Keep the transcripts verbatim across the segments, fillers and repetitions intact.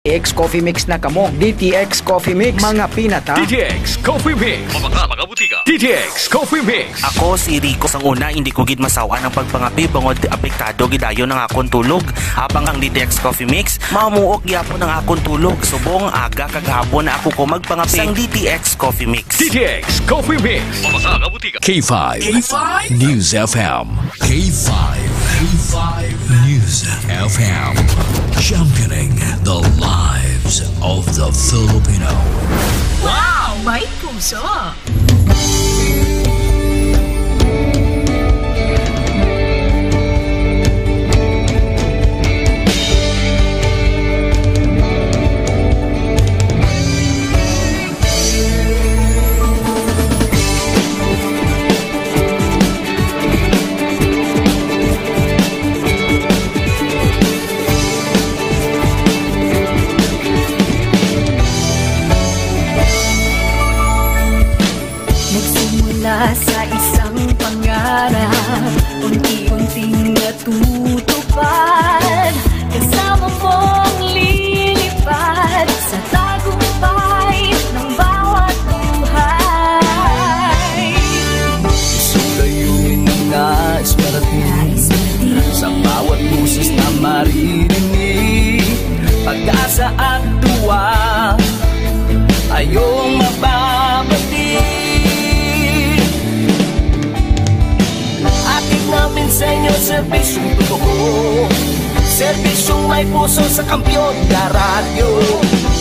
X Coffee Mix na kamo. D T X Coffee Mix, mga pinata. D T X Coffee Mix. Mabaka, mga butika. D T X Coffee Mix. Ako si Rico. Sang una, hindi ko gid masaw-an ang pagpangape bangod apektado gid dayon ang akon tulog. Habang ang D T X Coffee Mix, mamuok gyapon ang akon tulog. Subong aga kag hapon na ako ko magpangape. Sang D T X Coffee Mix. D T X Coffee Mix. Mabaka, mga butika. K five K five News F M. K five, K five News F M, championing the lives of the Filipino. Wow! May puso! Nagsimula sa isang pangarap, unti-unting natutupad. Kasama mong lilipad sa tagumpay ng bawat buhay. Isang layunin na nais marating, sa bawat boses na maririnig, pag-asa at tuwa, ayong mababati. Hatid namin sa inyo serbisyong totoo, serbisyong may puso sa Kampiyon na Radyo.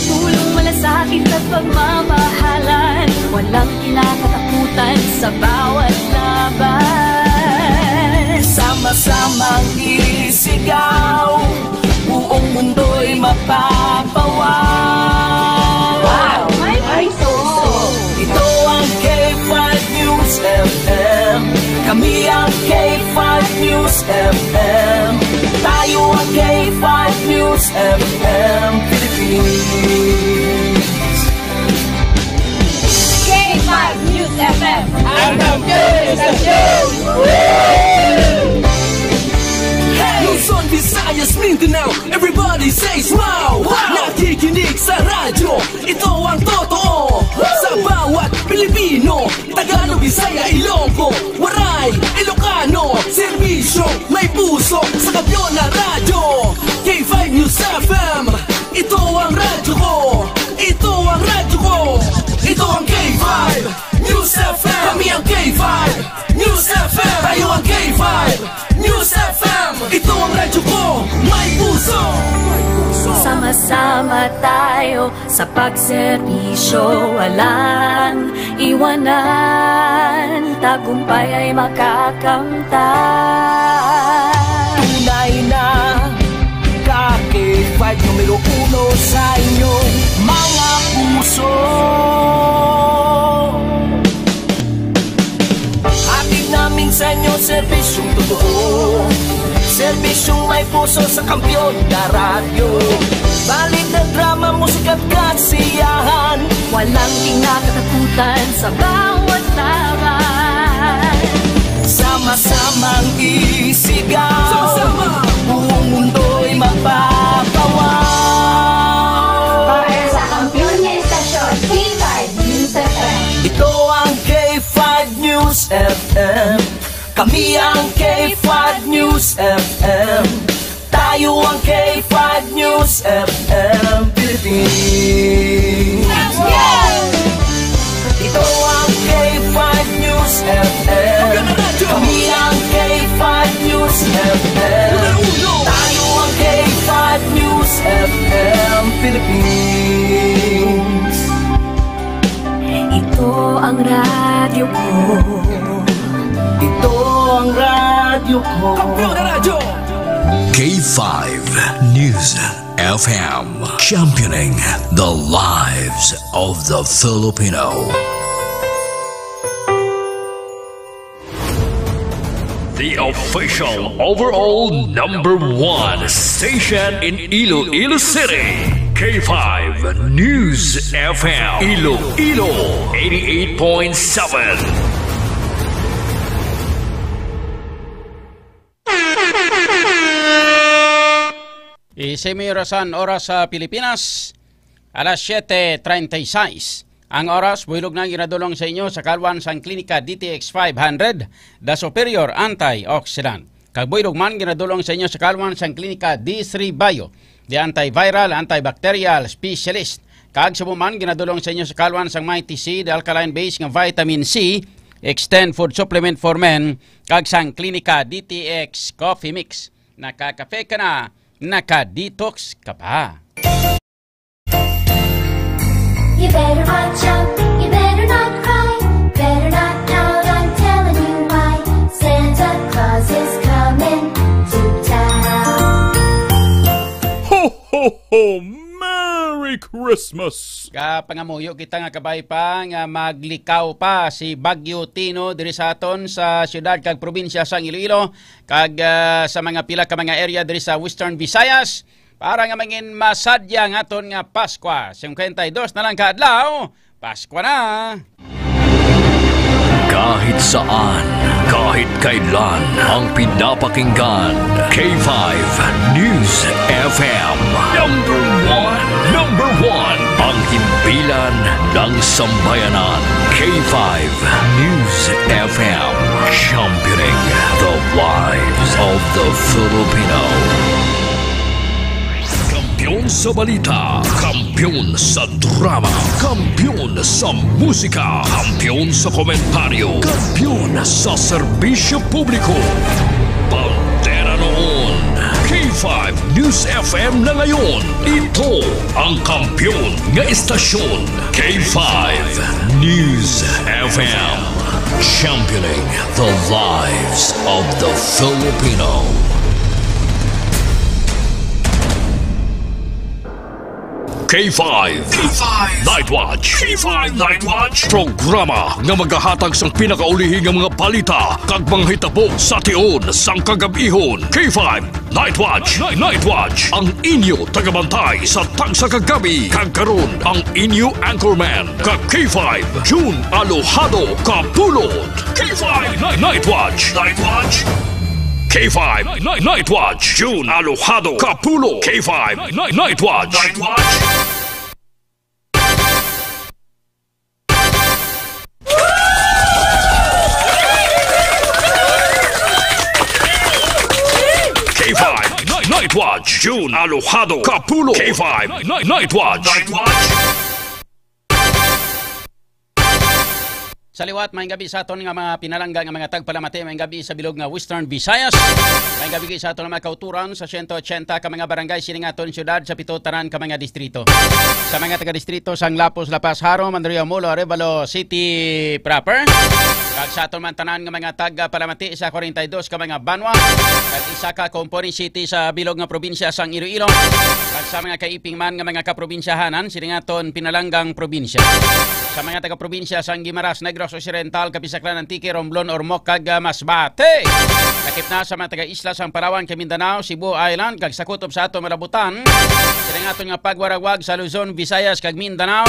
Tulong, malasakit at pagmamahalan, walang kinakatakutan sa bawat laban. Sama-samang isigaw, buong mundo'y mapapawaw. Wow! May puso! Ito ang K five News F M. Kami ang K five News F M. Tayo ang K five News F M Philippines. K five News F M. Ang kampiyon sa show! Luzon, Visayas, Mindanao, everybody say smile! Wow! Nakikinig sa radyo, ito ang totoo. Sa bawat Pilipino, Tagalog, Bisaya, Ilonggo, Waray, Ilocano, serbisyo, may puso, sa Kampiyon na Radyo. K five News F M, ito ang radyo ko. Ito ang radyo ko. Ito ang K five News F M. Kami ang K five News F M. Tayo ang K five News F M. Ito ang radyo ko. May puso. Sama-sama tayo sa pagserbisyo, walang iwanan, tagumpay ay makakamtan. Tunay na ka K five numero uno sa inyong mga puso. Hatid namin sa inyo serbisyong totoo, serbisyong may puso sa Kampiyon na Radyo. Balita, drama, musika at kasiyahan, walang kinakatakutan sa bawat laban. Sama-samang isigaw, sama-sama, buong mundo'y mapapawaw. Para sa kampiyon nga istasyon, K five News F M. Ito ang K five News F M. Kami ang K five News F M. Tayo ang K five News F M Philippines. Ito ang K five News F M. Kami ang K five News F M. Tayo ang K five News F M Philippines. Ito ang radyo ko. Ito ang radyo ko. Kampiyon na radyo. K five News F M, championing the lives of the Filipino. The official overall number one station in Iloilo City, K five News F M, Iloilo, eighty-eight point seven. Isip mi orasan, oras sa Pilipinas, alas siete treinta y seis. Ang oras, buhilog na ginadulong sa inyo sa kalwan sang Klinika D T X five hundred, The Superior Antioxidant. Kag buhilog man ginadulong sa inyo sa kalwan sang Klinika D three Bio, The Antiviral, Antibacterial Specialist. Kag subong man ginadulong sa inyo sa kalwan sang Mighty C, The Alkaline Base nga Vitamin C, Extend Food Supplement for Men, kag sang Klinika D T X Coffee Mix. Nakakape ka na, naka-detox ka pa. You better watch out, you better not cry, better not pout, I'm telling you why. Santa Claus is coming to town. Ho, ho, ho! Merry Christmas! Kapangamuyo kita nga kabay pa nga maglikaw pa si Bagyo Tino diri sa aton sa siyudad kag probinsya sang Iloilo, kag, ah, sa mga pila ka mga area diri sa Western Visayas para nga mangin masadya ang aton nga Paskwa. Singkwenta y dos na lang ka adlaw, Paskwa na! Kahit saan, kahit kailan, ang pinapakinggan, K five News F M. Number one, number one, ang himpilan ng sambayanan. K five News F M, championing the lives of the Filipino. Kampiyon sa balita, kampiyon sa drama, kampiyon sa musika, kampiyon sa komentaryo, kampiyon sa serbisyo publiko. Bandera noon, K five News F M na ngayon. Ito ang kampiyon nga istasyon, K five News F M. Championing the lives of the Filipino. K five. K five Night Watch. K five Night Watch. Programa nga magahatag sang pinakaulihi nga mga balita kag mga hitabo sa tion sang kagab-ihon. K five Night Watch. Night, Night Watch. Ang inyo tagabantay sa tagsa ka gabi. Kag karon, ang inyo anchorman, ka K five, June Alojado Kapulot. K five Night, Night Watch. Night Watch. K five Night, Night Watch. June Alojado Kapulot. K five Night, Night Watch. Night Watch. K five Night, Night Watch. June Alojado Kapulot. K five Night, Night Watch. Night Watch. Sa liwat, maayong gabi sa aton nga mga pinalangga nga mga tagpalamati, maayong gabi sa bilog nga Western Visayas. Maayong gabi sa aton nga mga kauturan sa siyento ochenta ka mga barangay sining aton siyudad, sa pito tanan ka mga distrito. Sa mga taga-distrito sang Lapuz, La Paz, Jaro, Mandaluyong, Molo, Arevalo City proper. Kag sa aton man tanan nga mga tagpalamati sa kwarenta y dos ka mga banwa, kag isa ka Component City sa bilog nga probinsya sang Iloilo, kag sa mga kaiping man nga mga kaprobinsyahanan sining aton pinalanggang probinsya. Sa mga taga-probinsya sang Guimaras, Negros Occidental, Capiz, Aklan, Antique, Romblon, Ormoc, kag, ah, Masbate. Lakip na sa mga taga-isla sang Palawan, kag Mindanao, Cebu Island, kag sa kutob sa aton malabutan, sining aton nga pagwaragwag sa Luzon, Visayas, kag Mindanao.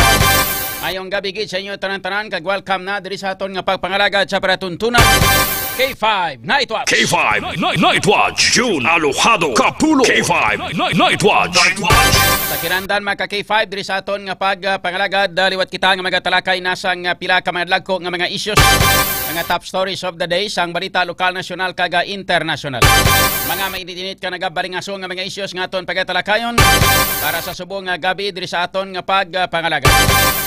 Maayong gabi gid sa inyo tanan-tanan, kag welcome na diri sa aton nga pagpangalagad sa palatuntunan. K five Night Watch. K five Night, Night Watch. June Alojado Kapulot. K five Night, Night Watch. Night Watch. Sa kinahanglan, mga ka K five, diri sa aton nga pag, ah, pangalagad, ah, liwat kita nga magatalakay na sang, ah, pila ka mga dalagko nga mga issues, mga top stories of the day sang balita lokal, nasyonal, kag, ah, internasyonal. Mga mainit-init ka nagabalingaso nga mga issues nga aton pagatalakayon para sa subong nga gabi diri sa aton nga pag, ah, pangalagad.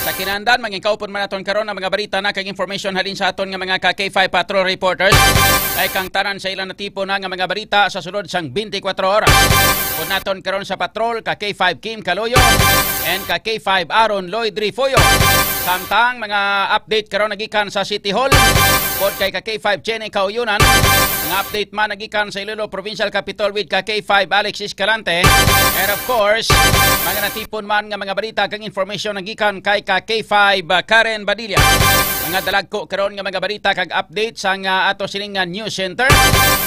Sa kinahanglan, mangin kaupod man naton karon ang mga balita na kag information halin sa aton nga mga ka K five patrol reporters. Kay kang tanan sa ilang natipon na nga mga balita sa sulod sang twenty-four oras. Upod naton karon sa patrol, ka K five Kim Caloyo and ka K five Aaron Lloyd Refollo. Samtang mga update karon nagikan sa City Hall, pod kay ka K five Jenny Kauyunan. Mga update man nagikan sa Iloilo Provincial Capitol with ka K five Alex Escalante. And of course, mga natipon man nga mga balita kag information nagikan kay ka K five, uh, Karen Badilla. Mga dalagko karon nga mga balita kag update sang, uh, ato sining nga news center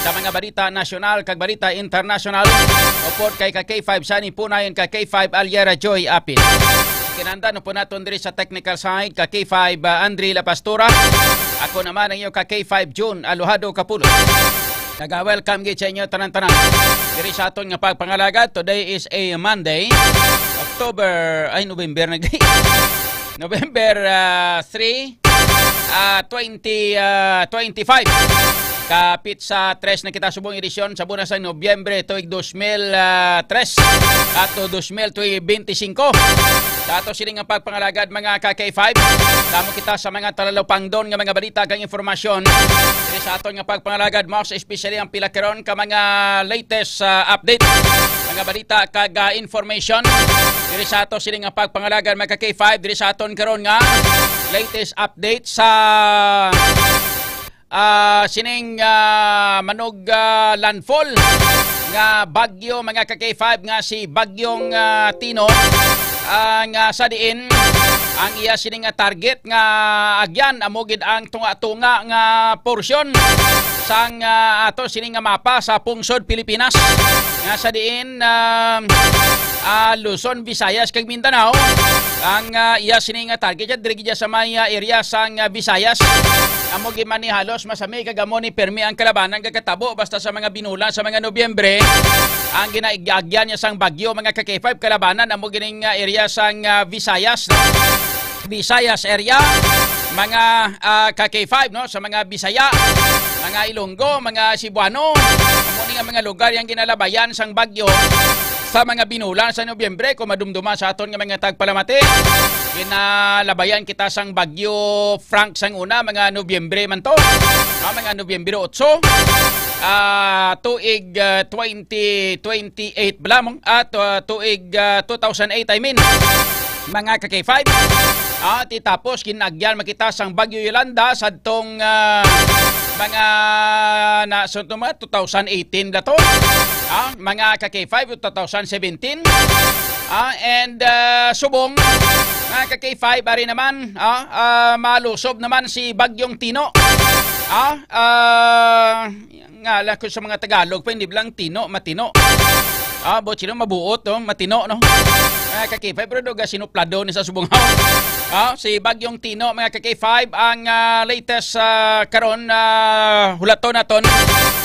sa mga balita nasyonal kag balita internasyonal. Upod kay ka K five Sunny Punay and ka K five Aliera Joy Apil. Kinahanglan upod naton diri sa technical side, ka K five, uh, Andre La Pastora. Ako naman ang iyo ka K five June Alojado Kapulot. Naga-welcome gid sa inyo tanan-tanan diri sa aton nga pagpangalagad. Today is a Monday, October, ay, November na gid. November, ah, three, ah, twenty, ah, twenty-five. Kapit sa tres na kita subong edisyon sa bulan sa Nobyembre tuig dos mil tres ato dos mil twenty-five. Sa ato sini nga pagpangalagad, mga ka K five, damo kita sa mga talalupangdon nga mga balita kag informasyon diri sa aton nga pagpangalagad, most especially ang pila karon ka mga latest, ah, update, mga balita kag, ah, information diri sa ato sini nga pagpangalagad, mga ka K five, diri sa aton karon nga latest update sa, ah, sining, ah, manog, ah, landfall nga bagyo, mga ka K five, nga si Bagyong, ah, Tino, ah, nga sa diin ang iya sini nga target nga agyan amo gid ang tunga-tunga nga porsyon sang, ah, ato sini nga mapa sa pungsod Pilipinas, nga sa diin, ah, ah, Luzon, Visayas kag Mindanao ang, ah, iya sini nga target. Diri gid sa may, ah, area sang, ah, Visayas. Amo gid man ni halos masami kag amo ni permi ang kalabanan nga katabo basta sa mga binulan sa mga Nobyembre. Ang ginaagyan niya sang bagyo, mga ka K five, kalabanan amo gining, ah, area sang, ah, Visayas, no? Visayas area, mga, ah, ka K five, no, sa mga Bisaya, mga Ilonggo, mga Cebuano, amo ni nga mga lugar yang ginalabayan sang bagyo sa mga binulan sa Nobyembre. Kung madumduma sa aton nga mga tagpalamati, ginalabayan kita sang bagyo Frank sang una, mga Nobyembre man to, ah, mga Nobyembre otso, ah, tuig, ah, twenty twenty-eight bala mo, at, ah, tuig, ah, two thousand eight, I mean, mga ka K five. Ah, ti tapos ginagyan makita sang Bagyo Yolanda sadtong, ah, mga na, so, mga two thousand eighteen na to. Ah, mga ka K five, two thousand seventeen. Ah, and, ah, subong, mga ka K five, ari naman, ah, ah, malusob naman si Bagyong Tino. Ah, ah, nga lang ko sa mga Tagalog pa, hindi lang Tino, matino. Ah, buot sino mabuot, no? Matino, no? Mga ka K five, pero duga sinuplado ni sa subong. Ah, si Bagyong Tino, mga ka K five, ang, ah, latest, ah, karon, ah, hulaton naton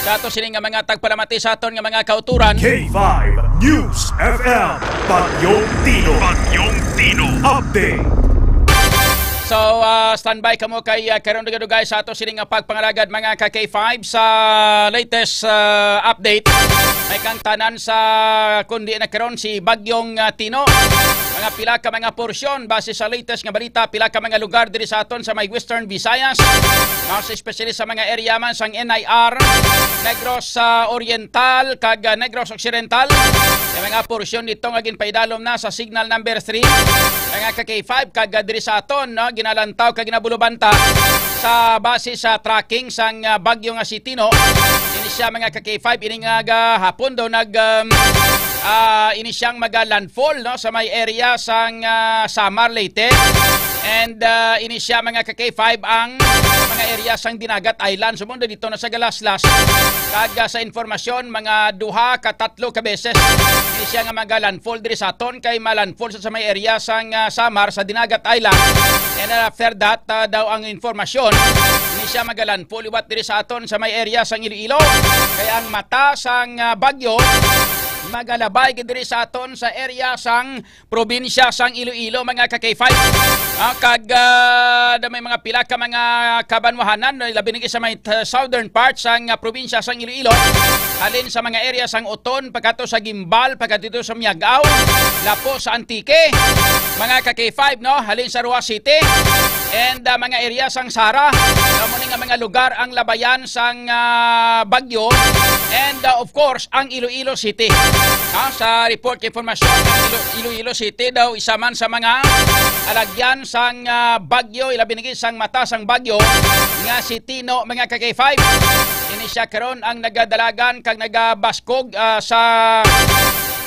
sa ato sini nga mga tagpalamati sa aton nga mga kauturan. K five News F M, Bagyong Tino. Bagyong Tino. Update. So, ah, standby kamo kay, ah, karon dugay-dugay sa ato sini nga pagpangalagad, mga ka K five, sa latest, ah, update. May kang tanan sa kundi na karon si Bagyong, ah, Tino. Mga pila ka mga porsyon base sa latest nga balita, pila ka mga lugar diri sa aton sa may Western Visayas, mas especially sa mga area man sang N I R, Negros, ah, Oriental kag, ah, Negros Occidental. May mga porsyon dito nga ginpaidalom na sa signal number three. Mga ka K five, kag, ah, diri sa aton, no, ginalantaw kag ginabulubanta sa base sa tracking sang, ah, bagyo nga si Tino. Ini siya, mga ka K five, ini nga gahapon daw nag, um, ah, ini siyang maga-landfall, no, sa may area sang, ah, Samar, Leyte. And, ah, ini siya, mga ka K five, ang mga area sang Dinagat Island. Sumundo dito na sa Galaslas. Kag, ah, sa informasyon, mga duha ka tatlo ka beses ini siya nga maga-landfall diri sa aton, kay ma-landfall sa, sa may area sang, ah, Samar sa Dinagat Island. And, ah, after that, ah, daw ang informasyon, ini siya maga-landfall liwat diri sa aton sa may area sang Iloilo. Kay ang mata sang, ah, bagyo magalabay gid diri sa aton sa area sang probinsya sang Iloilo, mga ka K five. Ah, kag, ah, da may mga pila ka mga kabanwahanan, no, labi na gid sa may, uh, southern part sang, ah, probinsya sang Iloilo. Halin sa mga area sang Oton, pagkadto sa Guimbal, pagkadto sa Miag-ao, Lapu sa Antique, mga ka K five, no? Halin sa Roxas City, and, ah, mga area sang Sara. Amo ni nga mga lugar ang labayan sang, ah, bagyo. And, ah, of course, ang Iloilo City. Ah, sa report kay informasyon, ang Ilo-, Iloilo City daw isa man sa mga alagyan sang, ah, bagyo, ilabi na gid sang mata sang bagyo nga si Tino, mga ka K five. Ini siya karon ang nagadalagan kag nagabaskog, ah, sa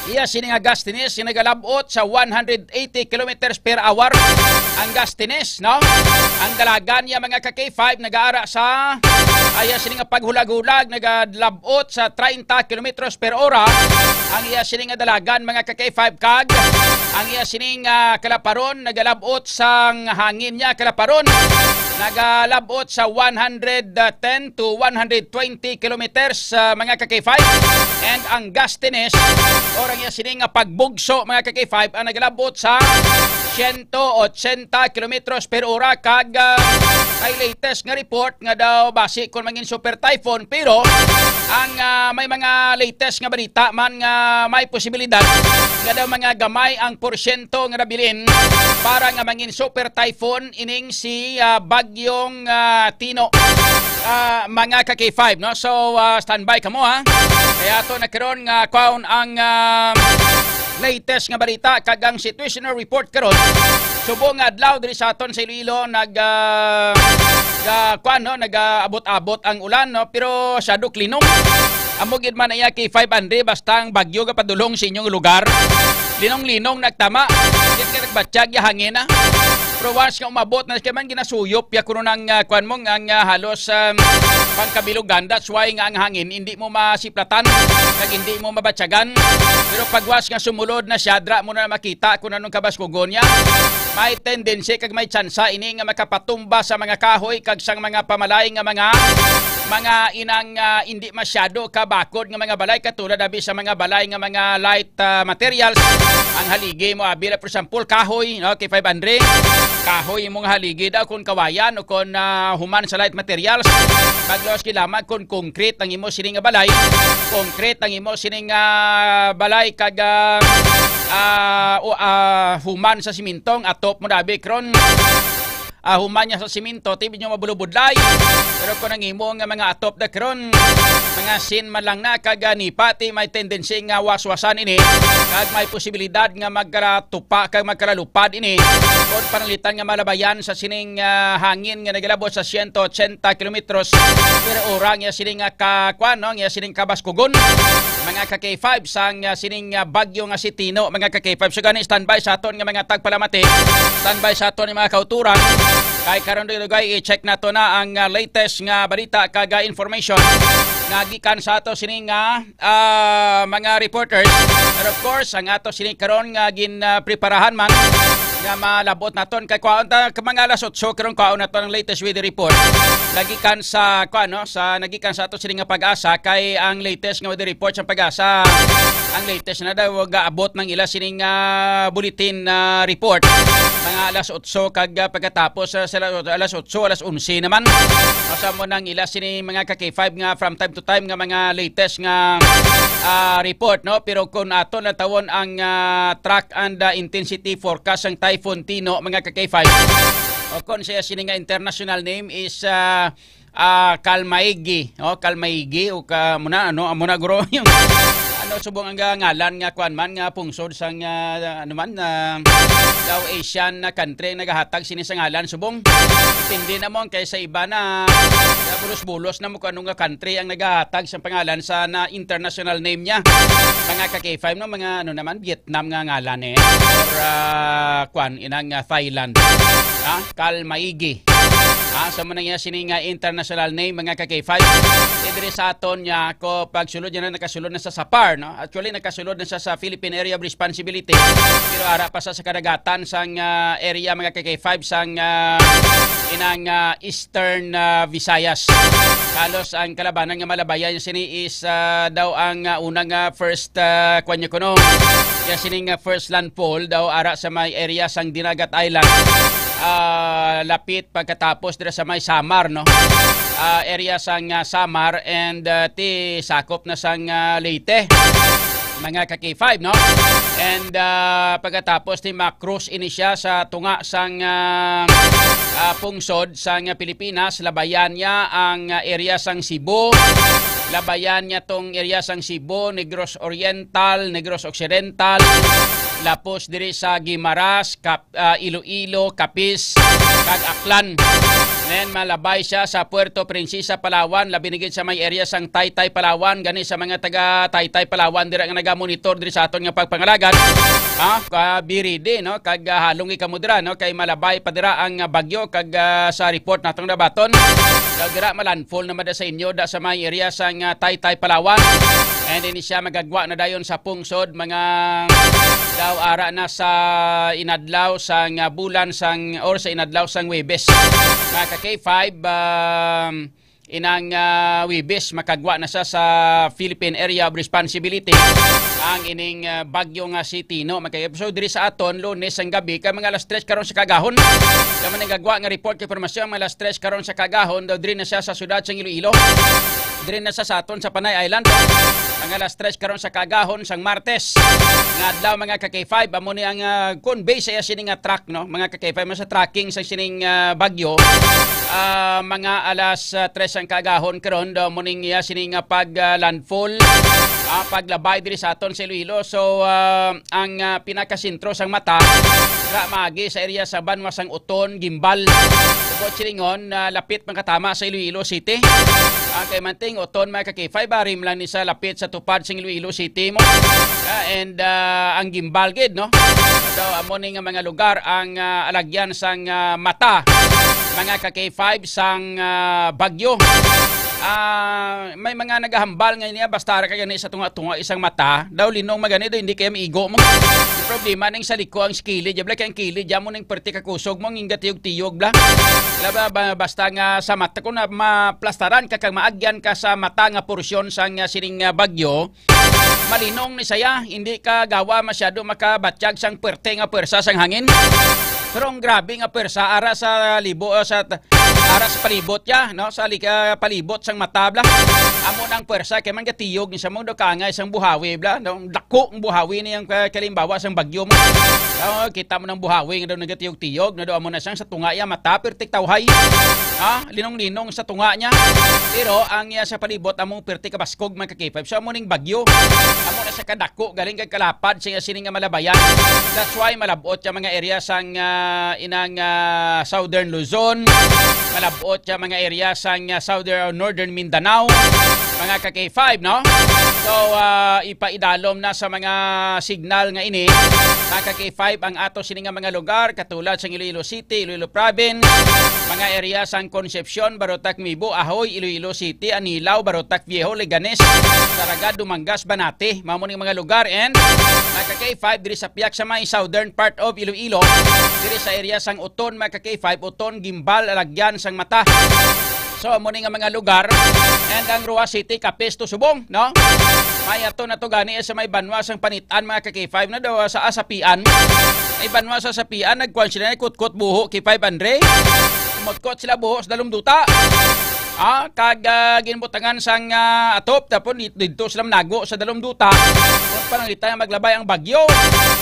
iya sini nga gustines nga nagalabot sa one hundred eighty kilometers per hour ang gustines, no? Ang dalagan niya, mga ka K five, nagaara sa, ah, iya sini nga paghulag-hulag, nagalabot sa treinta kilometros per hora ang iya sini nga dalagan, mga ka K five, kag ang iya sini nga kalaparon nagalabot sang hangin niya kalaparon nagalabot sa one hundred ten to one hundred twenty kilometers, ah, mga ka-K five. And ang gustiness, or ang iya sini nga pagbugso, mga ka-K five, ang nagalabot sa siyento otsenta kilometros per ora, kag, ah, may latest nga report nga daw basi kon mangin super typhoon, pero ang, ah, may mga latest nga balita man nga may posibilidad nga daw mga gamay ang porsyento nga nabilin para nga mangin super typhoon ining si, ah, Bagyong, ah, Tino, ah, mga ka-K five, no? So, ah, standby kamo, ha? Kaya ato na karon nga kwaon ang, ah, latest nga balita kag ang situational report karon. Subong nga adlaw diri sa aton sa Iloilo nag, ah, ga-, kuwan, no? Nag-aabot-abot ang ulan, no? Pero masyado klinong. Amo gid man iya, K five Andre, basta ang bagyo gapadulong sa inyong lugar. Linong-linong nagtama. Di ka nagbatyag ya hangin na. Pero once nga umabot na, kaya man ginasuyop ya kuno ng, ah, kwan mo, ang, ah, halos, um, pangkabilugan. That's why nga ang hangin, hindi mo masiplatan, kag hindi mo mabatyagan. Pero pagwas nga sumulod na siya, dra mo na makita kung anong kabaskugon niya. May tendency kag may tsansa ini nga makapatumba sa mga kahoy kag sang mga pamalay nga mga, mga inang, ah, hindi masyado kabakod nga mga balay, katulad abi sa mga balay nga mga light, ah, materials. Ang haligi mo abi, like, for example, kahoy, no, K five Andre. Kahoy imong haligi daw kung kawayan o kung, ah, human sa light materials. Paglaos kilaman kung concrete ang imo sini nga balay. Concrete ang imo sini nga balay kag, ah, ah, o, ah, human sa simintong atop mo dabi kron. Ah, human niya sa siminto, tibid niyo mabulubudlay. Pero kung ang imo nga mga atop da kron, mga sin man lang na, kag, ah, nipa, ti may tendency nga waswasan ini, kag may posibilidad nga magkaratupa kag magkaralupad ini kung pananglitan nga malabayan sa sining, ah, hangin nga nagalabot sa siyento otsenta kilometros per ora nga sining, ah, ka, kwan, no, nga sining kabaskugon, mga ka K five, sang, ah, sining, ah, bagyo nga si Tino, mga ka K five. So gani, standby sa aton nga mga tagpalamati, standby sa aton nga mga kauturan. Kay karon, dugay, i-check nato na ang, ah, latest nga balita kag, ah, information nga gikan sa ato sini nga, ah, mga reporters. And of course, ang ato sini karon nga gin, ah, preparahan man nga malabot naton kay kwaon ta ka mga alas otso karon, kwaon naton ang latest weather report. Nagikan sa, kwa, no, sa, nagikan sa ato sini nga Pag-asa, kay ang latest nga weather report sa Pag-asa, ang latest na daw gaabot ng ila sining, ah, bulletin, ah, report. Mga alas otso kag, ah, pagkatapos, ah, sa alas otso, alas onse naman. Masa mo nang ila sini mga ka K five nga from time to time nga mga latest nga, ah, report, no? Pero kung ato natawon ang, ah, track and, ah, intensity forecast sang Typhoon Tino, mga ka K five, o kung siya sini nga international name is, ah, ah, Kalmaigi, oh, Kalmaigi o ka, muna, ano, muna guro yung, ano, subong ang, ah, ngalan nga kwan man nga pungsod sang, ah, ano man, ah, daw Asian na country ang nagahatag sini sa ngalan, subong. Depende na mo kay sa iba na, ah, bulos-bulos na mo kung ano nga country ang nagahatag sa pangalan sa na international name niya. Mga ka K five, no, mga, ano naman, Vietnam nga ngalan eh. Or, ah, kwan, inang, ah, Thailand. Ha? Kalmaigi. Ah, sa mo na niya sini nga international name, mga ka K five. Diri sa aton niya ako pagsulod niya na nakasulod na sa SAPAR, no? Actually, nakasulod na sa, sa Philippine Area of Responsibility. Pero ara pa sa, sa kadagatan sang, ah, area, mga ka K five, sang, ah, inang, ah, Eastern, ah, Visayas. Halos ang kalabanan nga malabayan sini is, ah, daw ang, ah, unang, ah, first, ah, kwan niya kuno. Kaya sining, ah, first landfall daw ara sa may area sang Dinagat Island. Ah, lapit pagkatapos dira sa may Samar, no? Ah, area sang, ah, Samar and, ah, ti sakop na sang, ah, Leyte. Mga ka K five, no? And, ah, pagkatapos ti ma-cross ini siya sa tunga sang, ah, ah, pungsod sang Pilipinas, labayan niya ang, ah, area sang Cebu, labayan niya tong area sang Cebu, Negros Oriental, Negros Occidental, lapos diri sa Guimaras, Cap-, ah, Iloilo, Capiz, kag Aklan. Then malabay siya sa Puerto Princesa, Palawan, labi na gid sa may area sang Taytay, Palawan. Gani sa mga taga Taytay, Palawan dira nga nagamonitor diri sa aton nga pagpangalagad, ha, ka-, be ready, no? Kag, ah, halong kamo dira, no? Kay malabay pa dira ang, ah, bagyo kag, ah, sa report natong nabaton, daw dira malandfall naman da sa inyo da sa may area sang, ah, Taytay, Palawan. And then siya magagwa na dayon sa pungsod, mga daw ara na sa inadlaw sang, ah, bulan sang, or sa inadlaw sang Webes. Mga ka K five, um, inang, ah, Webes, makagwa na siya sa Philippine Area of Responsibility ang ining, ah, bagyo nga si Tino. Mga ka K five, so diri sa aton, Lunes ang gabi, kay mga alas tres karon sa kagahon. Kaya man nagagwa nga report kay informasyon, mga alas tres karon sa kagahon, daw diri na siya sa siyudad sang Iloilo. Diri na sa, sa aton sa Panay Island. Mga alas tres karon sa kagahon sang Martes nga adlaw, mga ka K five, amo ni ang, ah, convey sa iya sini nga track, no? Mga ka K five, mo sa tracking sa sining, ah, bagyo. Ah, mga alas, ah, tres ang kagahon karon, daw mo ning iya sini nga pag, ah, landfall, ah, paglabay diri sa aton sa Iloilo. So, ah, ang, ah, pinakasentro sang mata ra maagi sa area sa banwa sang Oton, Guimbal. Buot silingon, ah, lapit makatama sa Iloilo City. Ang kay Manting, Oton, mga ka K five, ah, rim lang ni sa lapit sa tupad sa Iloilo City mo. Ah, and, ah, ang Guimbal gid, no? So, amo ni nga mga lugar ang, ah, alagyan sang, ah, mata, mga ka K five, sang, ah, bagyo. Ah, may mga nagahambal nga niya, basta ra ka gani sa tunga-tunga isang mata, daw linong magani, daw hindi kaya maigo mo. Ang problema ning sa liko ang kilid, bla, kay ang kilid, ya mo ning perti ka kusog mo, ang gatiyog-tiyog, bla. Bla, bla, bla, basta nga sa mata, kung na maplastaran ka, kag maagyan ka sa mata nga porsyon sang, ah, sining, ah, bagyo, malinong ni saya, hindi ka gawa masyado makabatyag sang perte nga pwersa sang hangin. Pero ang grabe nga pwersa, ara sa libo, ah, sa t-, ara sa palibot ya, no? Sa li-, ah, palibot sang mata, bla. Amo nang pwersa, kay man gatiyog ni sa mo, daw kaangay sang buhawi, bla. No? Dako ang buhawi ni ang, ah, kalimbawa sang bagyo mo. Oh, kita mo ng buhawi nga daw nagatiyog-tiyog, na daw amo na siyang sa tunga ya mata, pertik tawhay. Ha? Linong-linong sa tunga niya. Pero ang iya sa palibot, among perti kabaskog, mga ka K five. So, amo ning bagyo. Amo na sa kadako, galing kag kalapad, siya sini nga malabayan. That's why malabot siya mga area sang, ah, inang, ah, Southern Luzon. Malabot siya mga area sang, ah, Southern, Northern Mindanao. Mga ka K five, no? So, ah, ipaidalom na sa mga signal nga ini, mga ka K five, ang ato sini nga mga lugar, katulad sang Iloilo City, Iloilo Province, mga area sang Concepcion, Barotac, Mibo, Ahoy, Iloilo City, Anilao, Barotac Viejo, Leganes, Zarraga, Dumangas, Banate. Mao mo ning mga lugar, and mga ka K five, diri sa piyak sa may southern part of Iloilo, diri sa area sang Oton, mga ka K five, Oton, Guimbal, Alagyan, sang Mata. So, amo ni nga mga lugar, and ang Roxas City, Capiz to, Subong, no? May ato na to gani sa may banwa sang Panitan, mga ka K five, na daw sa Asapian. May banwa sa Asapian, nagkuan sila, kutkot buho, K five Andre. Mutkot sila buho sa dalom duta. Ah, kag, ah, ginbutangan sang, ah, atop, tapos di-, didto sila manago sa dalom duta. Kung pananglitan nga maglabay ang bagyo,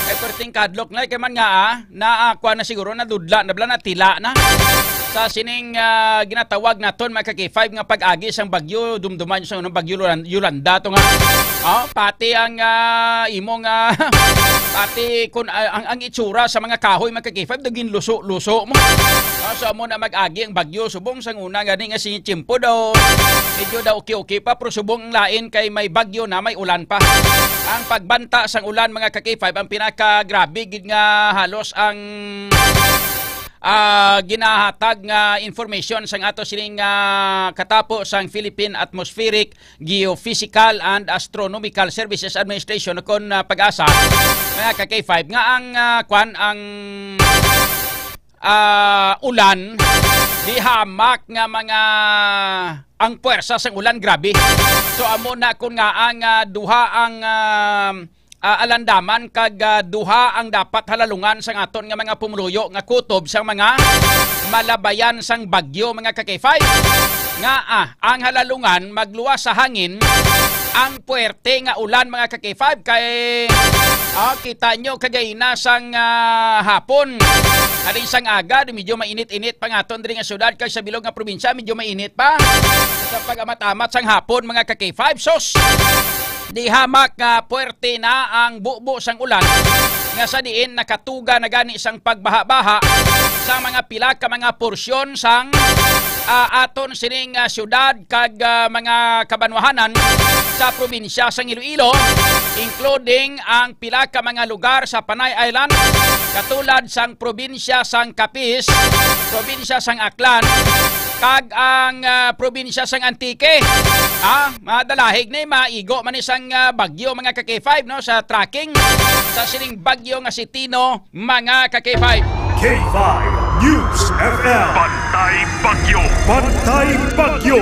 kay perting kadlok na, kay man nga, ah, na, ah, kuan na siguro, nadudla na, bla, natila na. Sa sining, ah, ginatawag naton, mga ka K five, nga pag-agi sang bagyo, dumduman sa unang bagyo Yolan-, Yolanda to nga. Oh, pati ang, ah, imo nga, pati kun, ah, ang, ang itsura sa mga kahoy, mga ka K five, naging luso-luso mo. Oh, so, amo na mag-agi ang bagyo, subong sang una gani nga si tiyempo daw, medyo daw okay-okay pa, pero subong ang lain kay may bagyo na, may ulan pa. Ang pagbanta sang ulan, mga ka K five, ang pinakagrabe gid nga halos ang, ah, ginahatag nga information sang ato sining, ah, katapo sang Philippine Atmospheric, Geophysical and Astronomical Services Administration, kon, ah, PAGASA, mga ka K five, nga ang, ah, kwan, ang, ah, ulan, di hamak nga mga, ang puwersa sang ulan, grabe. So, amo na kun nga ang, ah, duha ang, ah, ah, alandaman kag, ah, duha ang dapat halalungan sang aton nga mga pumuluyo nga kutob sang mga malabayan sang bagyo, mga ka-K five. Nga, ah, ang halalungan magluwas sa hangin, ang puwerte nga ulan, mga ka-K five, kay, ah, kita nyo kagayna sang, ah, hapon. Aning sang aga, medyo mainit-init pa nga aton diri nga syudad, kag sa bilog nga probinsya, medyo mainit pa. Sa pag-amat-amat sang hapon, mga ka-K five, sus! Di hamak nga puwerte na ang bubo sang ulan nga sa diin nakatuga na gani sang pagbaha-baha sa mga pila ka mga porsyon sang, ah, aton sining, ah, syudad kag, ah, mga kabanwahanan sa probinsya sang Iloilo, including ang pila ka mga lugar sa Panay Island, katulad sang probinsya sang Capiz, probinsya sang Aklan, kag ang, ah, probinsya sang Antique. Ah, madalahig ni, maigo man ni sang, ah, bagyo, mga ka-K five, no, sa tracking sa sining bagyo nga si Tino, mga ka-K five. K five News F M. Bantay Bagyo. Bantay Bagyo.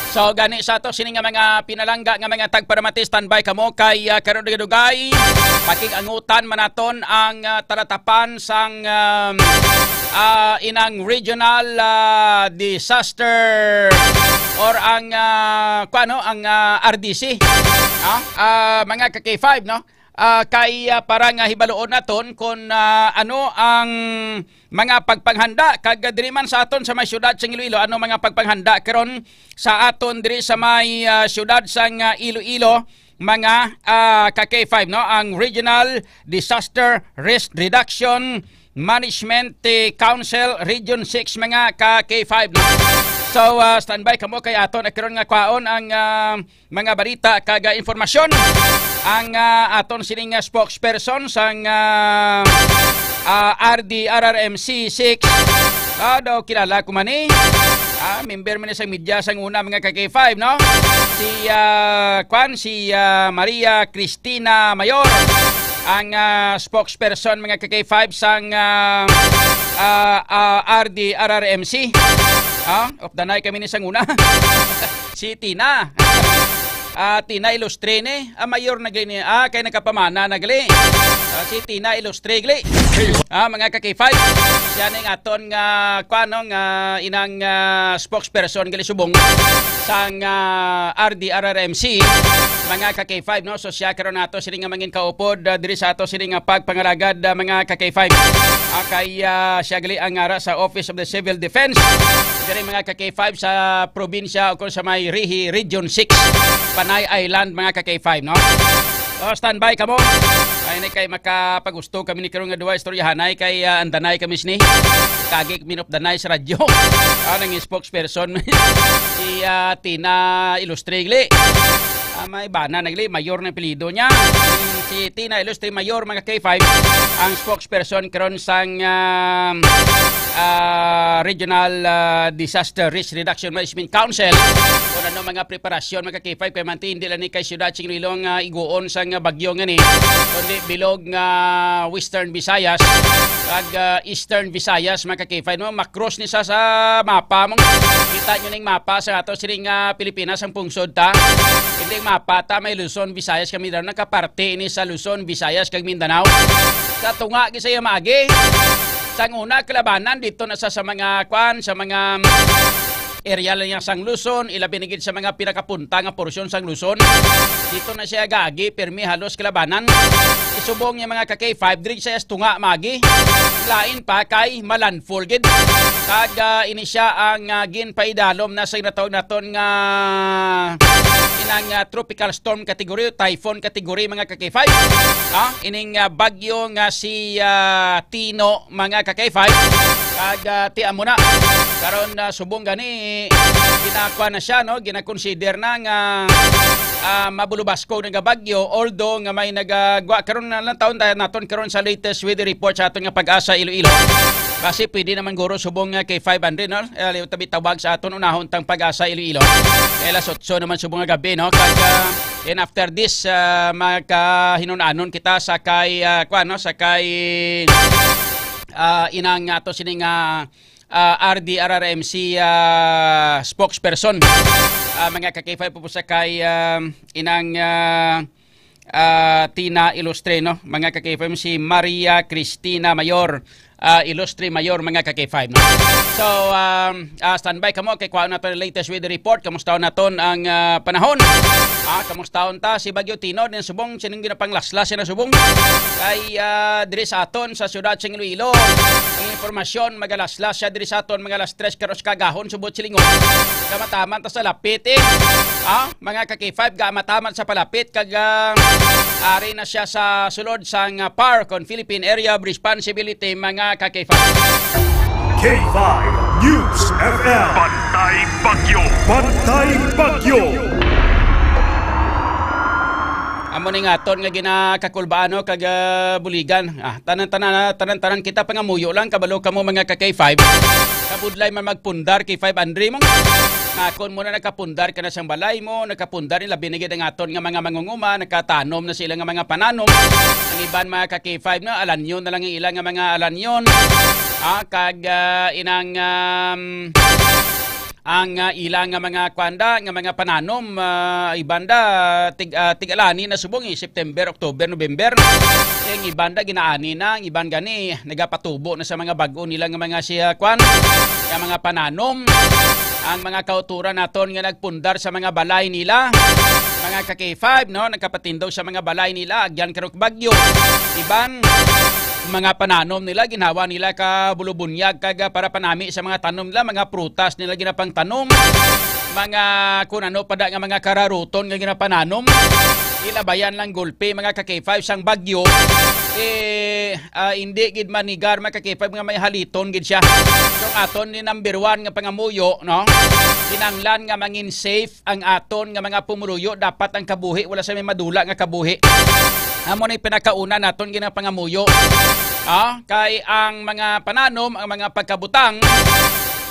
So, gani sa ato sini nga mga pinalangga nga mga tagparamati, standby kamo kay, ah, karon dugay-dugay pakig-angutan man naton ang, ah, talatapan sang, um, ah, inang regional, ah, disaster or ang, ah, kuano, ang, ah, R D C. Ah, ah, mga ka-K five, no? Ah, kay, ah, para nga hibaluon naton kung, ah, ano ang mga pagpanghanda kag diri man sa aton sa may siyudad sa Iloilo, ano mga pagpanghanda karon sa aton diri sa may, ah, siyudad sang, ah, Iloilo, mga, ah, ka-K five, no? Ang Regional Disaster Risk Reduction Management, eh, Council Region six, mga ka-K five, no? So, ah, standby kamo kay aton na karon nga kwaon ang, ah, mga balita kag, ah, impormasyon. Ang, ah, aton sining, ah, spokesperson sang, ah, ah, R D R R M C six. Ah, daw kilala ko man ni. Ah, member man ni sa media sang una, mga ka-K five, no? Si, ah, kwan, si, ah, Maria Cristina Mayor, ang, ah, spokesperson, mga ka-K five, sang, ah, ah, ah, R D R R M C. Ah, updanay kami ni sang una. Si Tina. Ah, Tina Ilustre ni. Ah, mayor na gini. Ah, kay nagkapamana na gali. Ah, si Tina Ilustre gali. Ah, mga ka-K five. Siya ning aton nga, kuan, no, nga inang, ah, spokesperson gali subong sang, ah, R D R R M C. Mga ka-K five, no? So, siya karon nato sini nga mangin kaupod, ah, diri sa ato sini nga pagpangalagad, ah, mga ka-K five. Ah, kay, ah, siya gali ang ara sa Office of the Civil Defense. Diri, mga ka-K five, sa probinsya o kung sa may Rihi, Region six, Panay Island, mga ka-K five, no? O, standby kamo. Ay, ni kay makapagusto kami ni karon nga duwa istoryahanay kay, ah, andanay kami sini. Kagi minupdanay sa radyo. Ah, nang spokesperson si, ah, Tina Ilustre gali. Ah, may bana na gali, Mayor na apelyido niya. Si Tina Ilustre Mayor, mga K five, ang spokesperson karon sang, ah, ah, Regional, ah, Disaster Risk Reduction Management Council. Kung ano mga preparasyon, mga K five, kay manti, hindi lang ni kay siyudad sing Iloilo nga iguon sang bagyo nga ni, kundi bilog nga Western Visayas, kag, ah, Eastern Visayas, mga ka-K five, no? Makros ni sa, sa mapa. Mong kita nyo ning mapa sa ato sining, ah, Pilipinas, ang pungsod ta. Hindi mapa ta, may Luzon, Visayas, kag Mindanao. Nakaparte ini sa Luzon, Visayas, kag Mindanao. Sa tunga, gisaya maagi. Sang una, kalabanan dito na sa, sa mga, kwan, sa mga area lang yang sang Luzon, ilabi na gid sa mga pinakapunta nga porsyon sang Luzon. Dito na siya gagi, pirmi halos kalabanan. Isubong niya, mga ka-K five, diri sa tunga magi. Lain pa kay malandfall gid. Kag, ah, ini siya ang, ah, ginpaidalom na sa ginatawag naton nga inang, ah, tropical storm category o typhoon category, mga ka-K five. Ah, ining, ah, bagyo nga si, ah, Tino, mga ka-K five. Kag, ah, ti amo na. Karon, ah, subong gani, ginakuha na siya, no? Ginakonsider na nga, ah, mabulubaskog na nga bagyo, although nga may nagagwa. Karon na lang taon tayo naton karon sa latest weather report sa aton nga Pag-asa Iloilo. Basi pwede naman guro subong nga K five hundred, no? Eh, tabi tawag sa aton unahon tang Pag-asa Iloilo. Eh, alas otso naman subong nga gabi, no? Kag, ah, and after this, ah, magkahinunanon kita sa kay, ah, kuwan, no? Sa kay, ah, inang ato sini nga, ah, R D R R M C, ah, spokesperson. Ah, mga ka-K five, po sa kay, ah, inang, ah, ah, Tina Ilustre, no? Mga ka-K five, si Maria Cristina Mayor, ah, Ilustre Mayor, mga ka-K five, no? So, um, ah, standby kamo kay kuha na to ang latest weather report. Kamusta naton ang, ah, panahon? Ah, kamusta ta si Bagyo Tino din subong, sining ginapanglaslas siya na subong? Kay, ah, diri sa aton sa siyudad sa Iloilo, ang impormasyon, magalaslas siya diri sa aton, mga alas tres karon sa kagahon, subot silingon. Kamataman ta sa lapit, eh. Ah, mga ka-K five, gamataman sa palapit, kag, ah, ari na siya sa sulod sang, ah, PARC, kon Philippine Area of Responsibility, mga ka-K five. K five News F M. Bantay Bagyo. Bantay Bagyo. Amo ni nga aton nga ginakakulbaan, no, kag, ah, buligan. Ah, tanan-tanan, ah, tanan-tanan kita pangamuyo lang, kabalo kamo mga ka K five. Kabudlay man magpundar K five Andre mo. Nakon mo na nakapundar ka na sang balay mo, nakapundar ni labi na gid ang aton nga mga mangunguma, nakatanom na sila nga mga pananom. Ang iban mga ka K five, no, alanyon na lang ang ila nga mga alanyon. Ah, kag, ah, inang, um, ang, ah, ila nga mga kwanda, nga mga pananom, ah, iban da, tig-, ah, tig-alani na subong, eh, September, October, November. Ang iban da ginaani na, ang iban gani nagapatubo na sa mga bag-o nila nga mga siya kwan, nga mga pananom. Ang mga kauturan naton nga nagpundar sa mga balay nila, mga ka K five, no, nagkapatindog sa mga balay nila, agyan karong bagyo. Iban, mga pananom nila, ginhawa nila ka bulubunyag kag, ah, para panami sa mga tanom nila, mga prutas nila ginapangtanom, mga kun ano pa da nga mga kararuton nga ginapananom. Ilabayan lang gulpi mga ka K five sang bagyo, eh, ah, hindi gid manigar mga ka K five nga may haliton gid siya. So, ang aton ni number one nga pangamuyo, no? Kinanglan nga mangin safe ang aton nga mga pumuluyo, dapat ang kabuhi wala sa may madula nga kabuhi. Amo ni pinakauna naton ginapangamuyo. Ah, kay ang mga pananom, ang mga pagkabutang,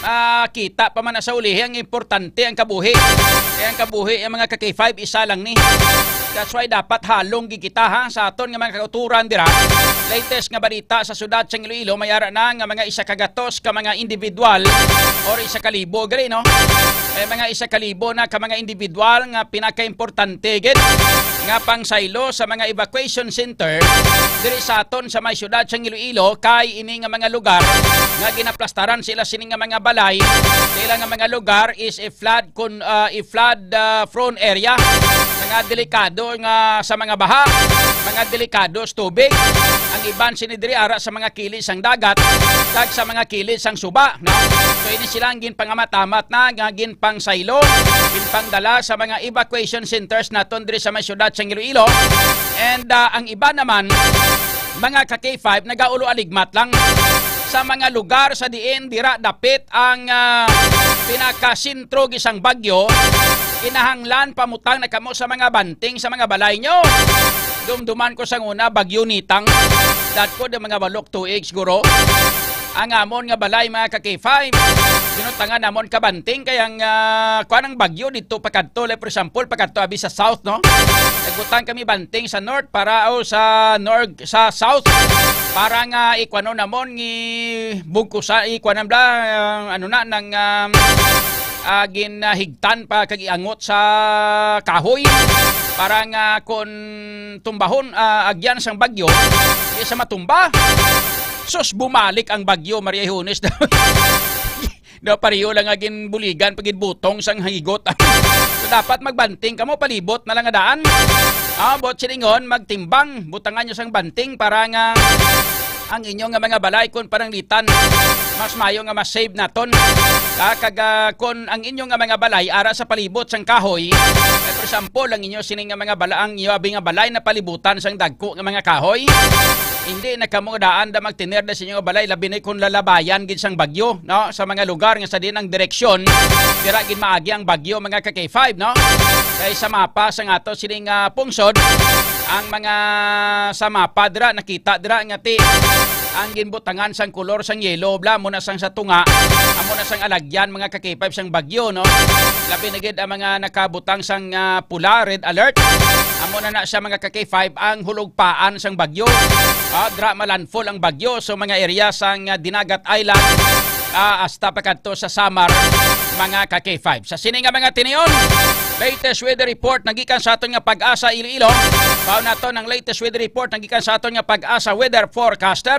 ah, kita pa man na sa ulihi, ang importante ang kabuhi. Kay ang kabuhi, ang mga ka K five, isa lang ni. That's why dapat halong gid kita, ha, sa aton nga mga kauturan dira. Latest nga balita sa siyudad sa Iloilo, may ara na nga mga isa ka gatos ka mga individual or isa ka libo gali, no? May mga isa ka libo na ka mga individual nga pinakaimportante gid nga pangsaylo sa mga evacuation center diri sa aton sa may siyudad sa Iloilo, kay ini nga mga lugar nga ginaplastaran sila sini nga mga balay, sila nga mga lugar is a flood con-, ah, a flood, ah, prone area, mga delikado nga sa mga baha, mga delikado sa tubig. Ang iban sini diri ara sa mga kilid sang dagat kag sa mga kilid sang suba, no? So, ini sila ang ginpangamamat na nga ginpangsaylo, ginpangdala sa mga evacuation centers naton diri sa may siyudad sang Iloilo. And, ah, ang iba naman, mga ka K five, nagaulo-aligmat lang sa mga lugar sa diin dira dapit ang, ah, pinakasentro gid sang bagyo. Kinahanglan pamutang na kamo sa mga banting sa mga balay nyo. Dumduman ko sang una, bagyo Nitang. Datko di mga walok tuig siguro. Ang amon nga balay, mga ka K five, binutangan namon ka banting, kay ang, ah, kuan, ang bagyo dito pakadto, like, for example, pakadto abi sa south, no? Nagbutang kami banting sa north para, o sa north, sa south, para nga ikuano namon, ibugkusa, ikuanan bla, ah, ano na, nang, ah, ah, ginahigtan pa kag iangot sa kahoy para nga kon tumbahon, ah, agyan sang bagyo, di sa matumba. Sus, bumalik ang bagyo, Maria Hunes. Daw pareho lang nga ginbuligan pag ginbutong sang higot. So, dapat magbanting kamo, palibot na lang nga daan. Ah, buot silingon, magtimbang, butangan nyo sang banting para nga ang inyo nga mga balay kon pananglitan, mas mayo nga mas save naton. Ah, kag, ah, kon ang inyo nga mga balay ara sa palibot sang kahoy, eh, for example, ang inyo sini nga mga bala-, ang inyo abi nga balay na palibutan sang dagko nga mga kahoy, hindi na kamo daan da magtener da sa inyo nga balay, labi na kon lalabayan gid sang bagyo, no? Sa mga lugar nga sa din ang direksyon, dira gid maagi ang bagyo, mga ka K five, no? Kay sa mapa sang ato sining, ah, pungsod, ang mga sa mapa dira, nakita dira nga ti ang ginbutangan sang kolor sang yellow, bla, amo na sang sa tunga, amo na sang alagyan, mga ka K five, sang bagyo, no? Labi na gid ang mga nakabutang sang, ah, pula, red alert. Amo na na siya, mga ka K five, ang hulugpaan sang bagyo. Ah, dra malandfall ang bagyo sa mga area sang, ah, Dinagat Island, ah, hasta pa kadto sa Samar, mga ka K five. Sa sini nga mga tinion, latest weather report nagikan sa aton nga Pag-asa Iloilo. Baw nato ang latest weather report nagikan sa aton nga Pag-asa weather forecaster,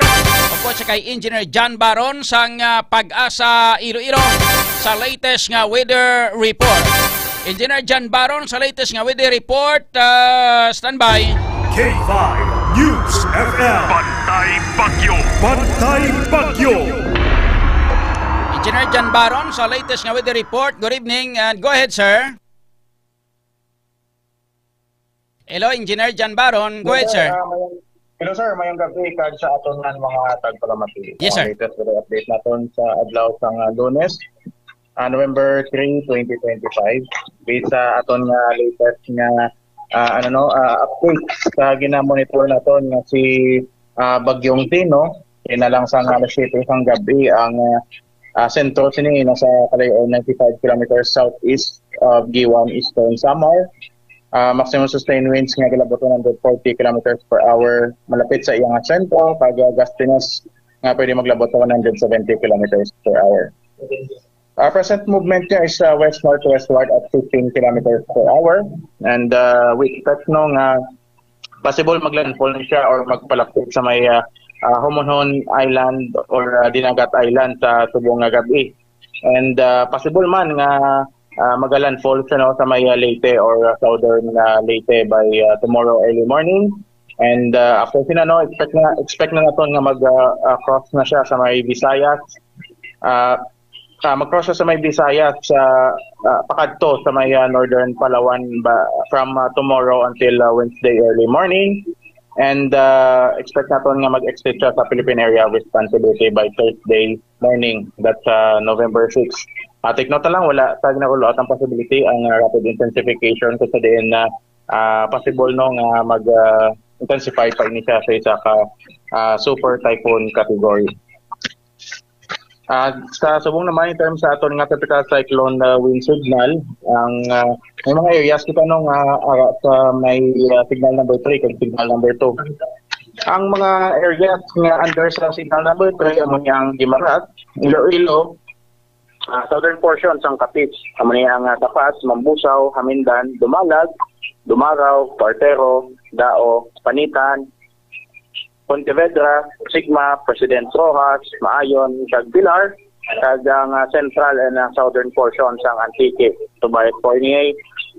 upod sa kay Engineer John Baron sang, ah, Pag-asa Iloilo sa latest nga weather report. Engineer John Baron sa latest nga weather report. Ah, standby. K five News F M. Bantay Bagyo. Bantay Bagyo. Engineer John Baron sa latest nga weather report. Good evening and go ahead, sir. Hello, Engineer John Baron. Go ahead, sir. Ah, mayong, hello, sir. Mayong gabi kag sa aton nga mga tagpalamati. Yes, sir. Ang latest weather update naton sa adlaw sang, ah, Lunes, ah, November three, twenty twenty-five. Based sa aton nga latest nga ah, ano, no, ah, update sa ginamonitor naton nga si, ah, Bagyong Tino. Kinalang sa alas siyete sang gabi ang, ah, ah, sentro sini nasa kalayo-an ninety-five kilometers southeast of Guiuan, Eastern Samar. Ah, maximum sustained winds nga galabot one hundred forty kilometers per hour malapit sa iyang sentro, kag, ah, gustiness nga pwede maglabot sa one hundred seventy kilometers per hour. Ah, present movement niya is, ah, west-northwestward at fifteen kilometers per hour. And, ah, we expect, no, nga possible maglandfall na siya or magpalapit sa may, ah, ah, Homonhon Island or, ah, Dinagat Island sa subong nga gabi. And, ah, possible man nga, ah, magalandfall siya, no, sa may, ah, Leyte or, ah, southern, ah, Leyte by, ah, tomorrow early morning. And, ah, after sina, no, expect na expect na naton nga mag, ah, ah, cross na siya sa may Visayas. Ah, ah, mag-cross siya sa may Visayas sa, ah, pakadto sa may, ah, northern Palawan ba, from, ah, tomorrow until, ah, Wednesday early morning. And, ah, expect naton nga mag-exit siya sa Philippine Area of Responsibility by Thursday morning, that's, ah, November six. Ah, take note na lang, wala ta ginarulout ang possibility ang, ah, rapid intensification kung sa diin na, ah, possible, no, nga mag, ah, intensify pa ini siya sa isa ka, ah, super typhoon category. Ah, sa subong naman, in terms sa aton nga tropical cyclone, ah, wind signal, ang, ah, may mga areas kita, no, nga ara sa may, ah, signal number three kag signal number two. Ang mga areas nga under sa signal number three, amo ni ang Guimaras, Iloilo, ah, southern portion sang Capiz, amo ni ang, ah, Capas, Mambusao, Jamindan, Dumalag, Dumarao, Cuartero, Dao, Panitan, Pontevedra, Sigma, President Roxas, Maayon, kag Pilar, kag ang, ah, central and, ah, southern portion sang Antique, subay Poynier,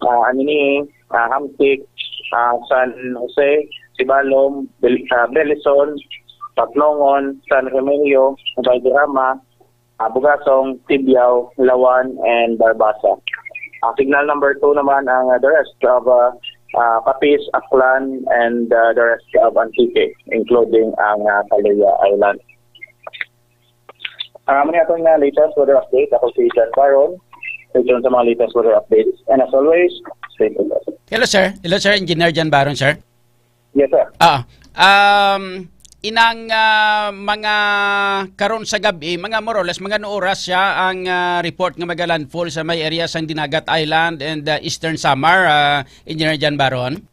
ah, Anini, ah, Hamtic, ah, San Jose, Sibalom, Bel-, ah, Belison, Patnongon, San Remigio, Valderrama, ah, Bugasong, Tibiao, Lawan, and Barbaza. Ang signal number two naman ang, ah, the rest of, ah, ah, Capiz, Aklan, and, ah, the rest of Antique, including ang, ah, Kaluya Island. Ang amo ni aton nga latest weather update. Ako si John Baron. Stay tuned sa mga latest weather updates. And as always, stay tuned. Hello, sir. Hello, sir. Engineer John Baron, sir. Yes, sir. Ah, um, inang, ah, mga karon sa gabi, mga more or less, mga ano oras siya ang, ah, report nga magalandfall sa may area sang Dinagat Island and, ah, Eastern Samar, ah, Engineer John Baron?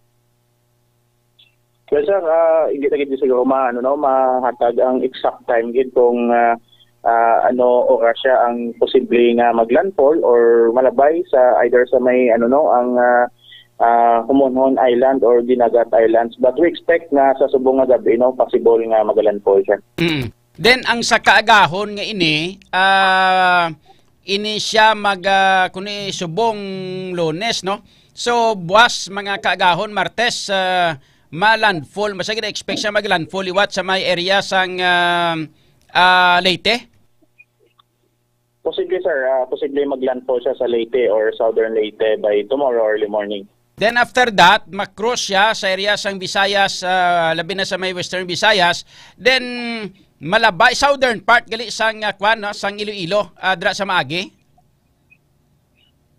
Well, sir, ah, hindi na gid siguro ma-, ano, no, mahatag ang exact time gid kung, ah, ah, ano oras siya ang posible nga maglandfall or malabay sa either sa may, ano, no, ang, ah, ah, Humonhon Island or Dinagat Islands. But we expect nga sa subong nga gabi, no, possible nga magalandfall siya. Mm. Then ang sa kaagahon nga ini, ah, ini siya mag, ah, kuni subong Lunes, no? So buwas, mga kaagahon, Martes, ah, ma-landfall, masagid expect siya mag-landfall liwat sa may area sang, ah, ah, Leyte. Posible, sir. Ah, posible mag-landfall siya sa Leyte or Southern Leyte by tomorrow early morning. Then after that, ma-cross siya sa area sang Visayas, ah, labi na sa may Western Visayas. Then malabay, southern part gali sang, ah, kwan, no, sang Iloilo, ah, dira sa maagi.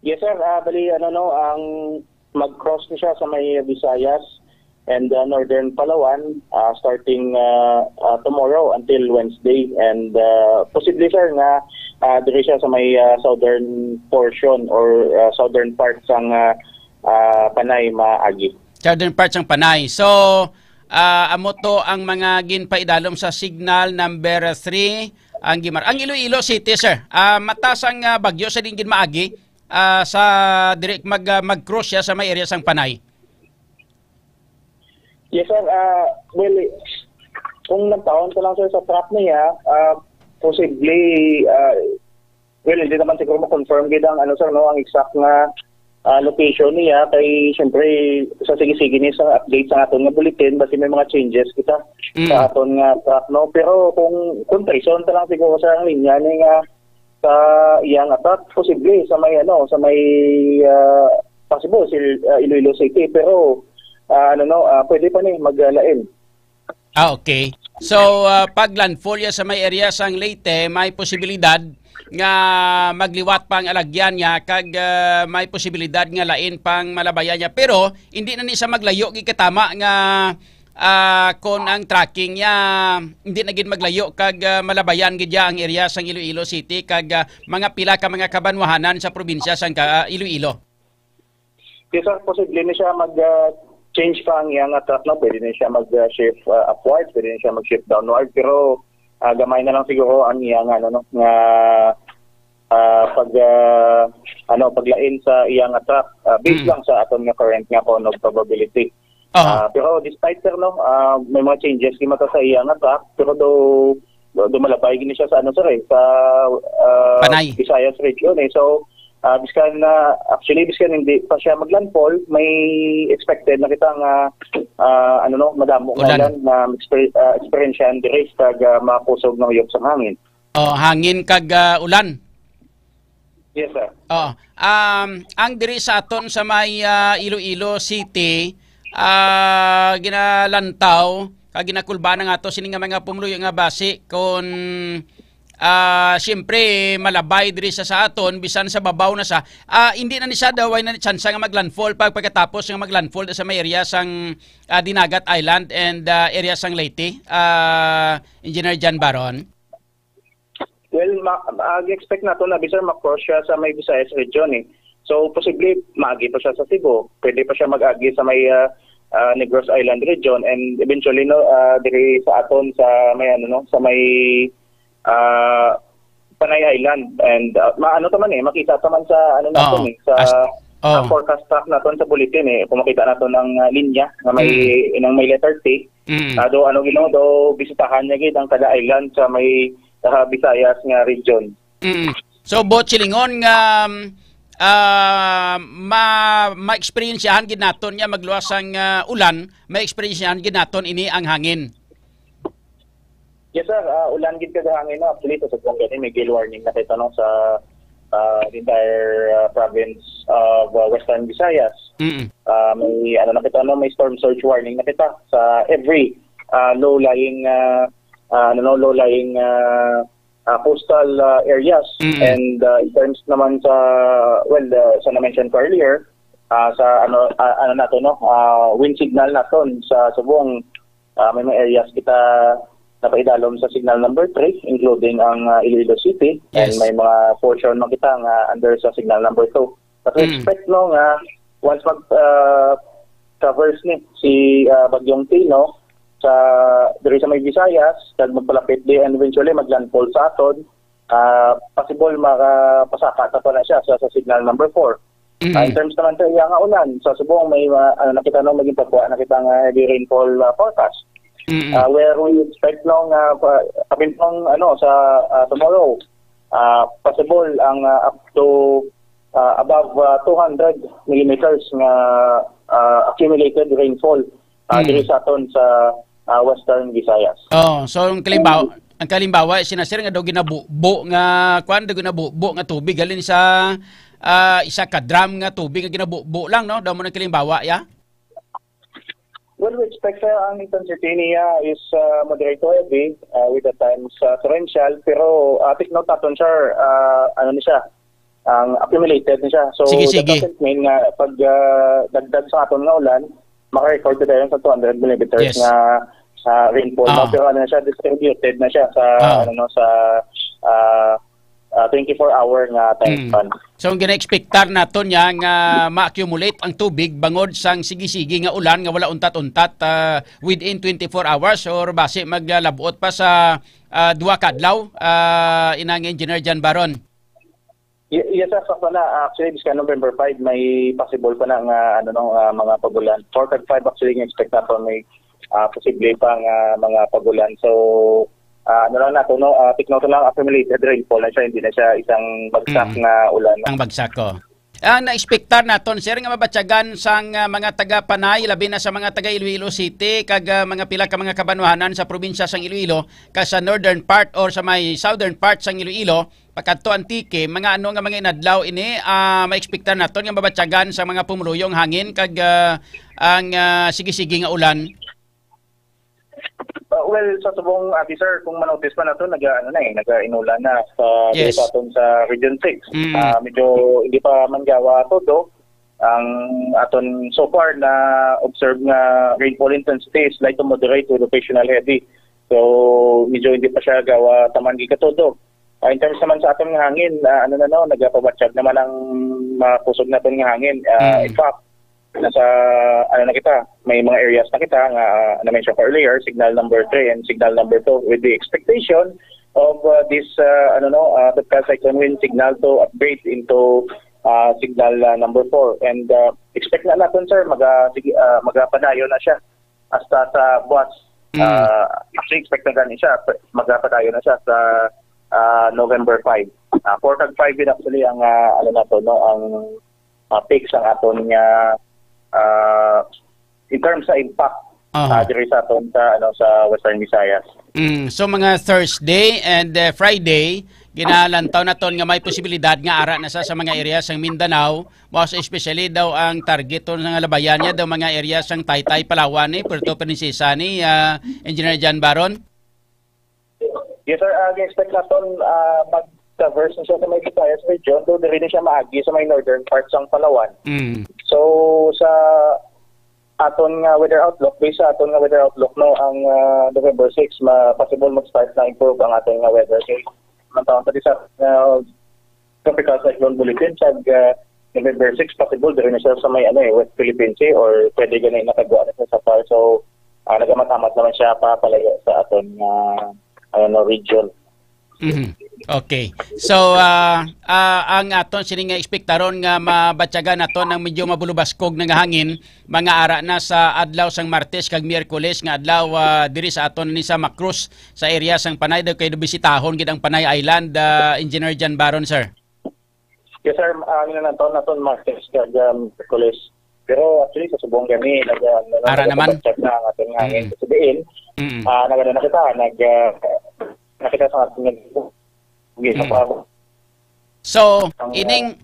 Yes, sir. Ah, bali, ano, no, ang mag-cross ni siya sa may Visayas and, ah, Northern Palawan, ah, starting, ah, ah, tomorrow until Wednesday. And, ah, posible, sir, nga, ah, diri siya sa may, ah, southern portion or, ah, southern part sang, ah, ah, Panay maagi. Southern part sang Panay. So, ah, amo to ang mga ginpaidalom sa signal number three, ang Guimar-, ang Iloilo City, sir. Ah, mata sang, ah, bagyo sa din gid maagi, ah, sa diri mag, ah, mag-cross siya sa may area sang Panay. Yes, sir. Ah, well, kung nagtaon ka lang, sir, sa track niya, ah, possibly, ah, well, hindi naman siguro ma-confirm gid ang, ano, sir, no, ang exact nga, ah, location niya. Kay, siyempre, sa sige-sige ni sa update sa aton nga bulletin, basi may mga changes kita Mm. sa aton nga track, no. Pero kung, kung tracon ta lang siguro, sir, ang linya ni nga sa iyang attack, posible sa may, ano, sa may, ah, possible si, ah, Iloilo City, pero, ah, ano, no, ah, pwede pa ni maglain. Ah, okay. So, ah, pag landfall ya sa may area sang Leyte, may posibilidad nga magliwat pa ang alagyan niya kag, ah, may posibilidad nga lain pang malabayan niya. Pero hindi na ni siya maglayo gid katama nga, ah, kon ang tracking niya hindi na gid maglayo kag, ah, malabayan gid niya ang area sang Iloilo City kag, ah, mga pila ka mga kabanwahanan sa probinsya sang ka-, ah, Iloilo. Yes, sir. Posible na siya mag, ah, change pa ang iyang, ah, track, no? Pwede na siya mag, ah, shift, ah, upwards, pwede na siya mag-shift downward, pero, ah, gamay na lang siguro ang iyang, ano, no, nga, ah, pag, ah, ano, paglain sa iyang, ah, track, ah, based Mm. lang sa aton nga current nga kuno probability. Oo. Ah, pero despite, sir, no, ah, may mga changes di mata sa iyang track, pero do, do, do malabay gini siya sa, ano, sir, eh, sa, ah, Panay. Visayas region, eh. So, ah, biskan na, actually, biskan hindi pa siya maglandfall, may expected na kita nga, ah, ano, no, madamo nga Ulan. ulan na exper-, ah, eksperyensyahan diri kag, ah, mga kusog nga uyop sang hangin. Oh, hangin kag, ah, ulan. Yes, sir. Oo. Um, ang diri sa aton sa may, ah, Iloilo City, ah, ginalantaw kag ginakulba na nga to sini nga mga pumuluyo nga basi kon, ah, siyempre malabay diri sa, sa aton bisan sa babaw na sa, ah, hindi na ni siya daw, way na ni tsansa nga maglandfall pag pagkatapos nga maglandfall sa may area sang, ah, Dinagat Island and, ah, area sang Leyte, ah, Engineer John Baron. Well, ma-, mag-expect nato na, sir, ma-cross siya sa may Visayas region, eh. So, posible, maagi pa siya sa Cebu. Pwede pa siya mag-agi sa may, ah, ah, Negros Island region and eventually, no, ah, diri sa aton sa may, ano, no, sa may, ah, Panay Island. And, ah, ma-, ano ta man, eh, makita ta man sa, ano naton, Oo. eh, sa, As-, oo. ah, forecast track naton sa bulletin, eh. Kung makita naton ang, ah, linya nga may, Mm. inang may letter T, Mm. ah, do, ano, gino, do, bisitahan niya gid ang kada island sa may, ah, Visayas nga region. Mm. So, buot silingon nga, um, ah, ma-, ma-eksperyensyahan gid naton nga magluwas ang, ah, ulan, ma-eksperyensyahan gid naton ini ang hangin. Yes, sir. Ah, ulan gid kag hangin, no? Actually, sa subong gani, may gale warning na kita, no, sa, ah, the entire, ah, province of, ah, Western Visayas. Mm. Ah, may, ano na kita, no, may storm surge warning na kita sa every, ah, low-lying, ah, ah, ano, no, low-lying, ah, ah, coastal, ah, areas. Mm. And, ah, in terms naman sa, well, ah, sa na-mention ko earlier, ah, sa, ano, ah, ano nato, no, ah, wind signal naton sa subong, ah, may mga areas kita napaidalom sa signal number three, including ang, ah, Iloilo City, and Yes. may mga portion man kita nga under sa signal number two. But we Mm. expect, no, nga once mag, ah, traverse ni si, ah, Bagyong Tino sa, diri sa may Visayas, kag magpalapit di and eventually maglandfall sa aton, ah, possible makapasaka ta pa na siya sa, sa signal number four. Mm. Ah, in terms naman sa iya nga ulan, sa subong may, ah, ano na kita, no, maging pagkuha na kita nga heavy rainfall, ah, forecast. Mm. Ah, where we expect, no, nga, pa-, kapin pang, ano, sa, ah, tomorrow, ah, possible ang, ah, up to, ah, above, ah, two hundred millimeters nga, ah, accumulated rainfall, ah, Mm. diri sa aton sa, ah, Western Visayas. Oh, so ang kalimbawa, ang kalimbawa, sina sir nga daw ginabubo nga, kwan, daw ginabubo nga tubig, halin sa, ah, isa ka drum nga tubig nga ginabubo lang, no? Daw mo nang kalimbawa, ya? Well, we expect, uh, ang intensity niya is, uh, moderate to heavy, uh, with the times, uh, torrential, pero, uh, take note naton, sir, uh, ano ni siya, ang accumulated ni siya. So, Sige, that sige. doesn't mean nga pag, uh, dagdag sa aton nga ulan, maka-record ka dayon sa two hundred millimeters Yes. nga, uh, rainfall, no? Ah. Pero ano na siya, distributed na siya sa, Ah. ano, no, sa, uh, uh, twenty-four hour nga time Mm. span. So, ang gina-expectar naton niya nga ma-accumulate ang tubig bangod sang sige-sige nga ulan nga wala untat-untat, ah, within twenty-four hours or basi maglabot pa sa, ah, duha ka adlaw, ah, inang Engineer John Baron? Y-, yes, sir, sakto na. Actually, this ka November five, may possible pa na nga, ano, no, ah, mga pagulan. Four kag five, actually, nga expect naton may, ah, posible pa nga mga pagulan. So, ah, ano lang nato, no? Ah, take note lang, accumulated rainfall na siya, hindi na siya isang bagsak Mm. nga ulan, no? Ang bagsak, oh. Ah, na-expectar naton, sir, nga mabatyagan sang, ah, mga taga Panay, labi na sa mga taga Iloilo City, kag, ah, mga pila ka mga kabanwahanan sa probinsya sang Iloilo, kag sa northern part or sa may southern part sang Iloilo, pakadto Antique, mga ano nga mga inadlaw ini, ah, ma-expectar naton nga mabatyagan sa mga pumuluyong hangin kag, ah, ang, ah, sige-sige nga ulan? Uh, Well, sa subong, abi, sir, kung manotis pa nato, naga, ano na eh, naga-inulan na sa, dito Yes. sa aton sa Region six. Mm. Ah, medyo hindi pa man gawa todo ang aton so far na observe nga rainfall intensity is light to moderate with occasional heavy. So, medyo hindi pa siya gawa taman gikatodo. Ah, in terms naman sa aton nga hangin, ah, ano na, no, nagapabatyag naman ang makusog naton nga hangin. Ah, Mm. In fact, nasa, ano na kita, may mga areas na kita nga, ah, na-mention ko earlier, signal number three and signal number two, with the expectation of, uh, this, uh, ano, no, uh, tropical cyclone wind signal to upgrade into, uh, signal, uh, number four. And, uh, expect na natin, sir, maga-, sige, uh, magapadayon na siya hasta sa buwas. Mm. Uh, actually, expect na gani siya, magapadayon na siya sa, uh, November five. Uh, four kag five yun actually ang, uh, ano nato, no, ang, uh, peak sa aton nga, uh, in terms sa impact, Aha. uh, diri sa aton sa, ano, sa Western Visayas. Mm, so, mga Thursday and, uh, Friday, ginalantaw naton nga may posibilidad nga ara na sa, sa mga area sang Mindanao, mas especially daw ang target to nga labayan niya daw mga area sang Taytay, Palawan ni, Puerto Princesa ni, uh, Engineer John Baron. Yes, sir. Ah, gi-expect naton, ah, mag-traverse na siya sa may Visayas region, though diri na siya maagi sa may northern part sang Palawan. Mm. So, sa aton nga weather outlook, based sa aton nga weather outlook, no, ang, ah, November six, ma-, possible mag-start na improve ang aton nga weather. So, ang taon sa isa, ah, Tropical Cyclone Bulletin sa, ah, November six, possible diri na siya sa may, ano, eh, West Philippine Sea, or pwede gani nakagwa na siya sa far. So, ah, nagamatamad naman siya pa palayo sa aton nga, ano, no, region. Mhm. Okay. So, ah, ah, ang aton sini nga ekspektaron nga mabatyagan naton ang medyo mabulubaskog na nga hangin, mga ara na sa adlaw sang Martes kag Miyerkules nga adlaw, ah, diri sa aton ni sa Macruz, sa area sang Panay, daw kay bisitahon gid ang Panay Island, ah, Engineer John Baron, sir. Yes, sir. Ah, ang nanantaw naton Martes kag, um, Miyerkules. Pero actually, sa subong gani, nag-, ah, nag-, Ara naman. nag-check na ang ating hangin. Mm. Sa diin, Mm. ah, nag-, ano na kita, nag-, ah, nakita sa ating nag-, okay, sa Mm. pag- So, Ang, ining,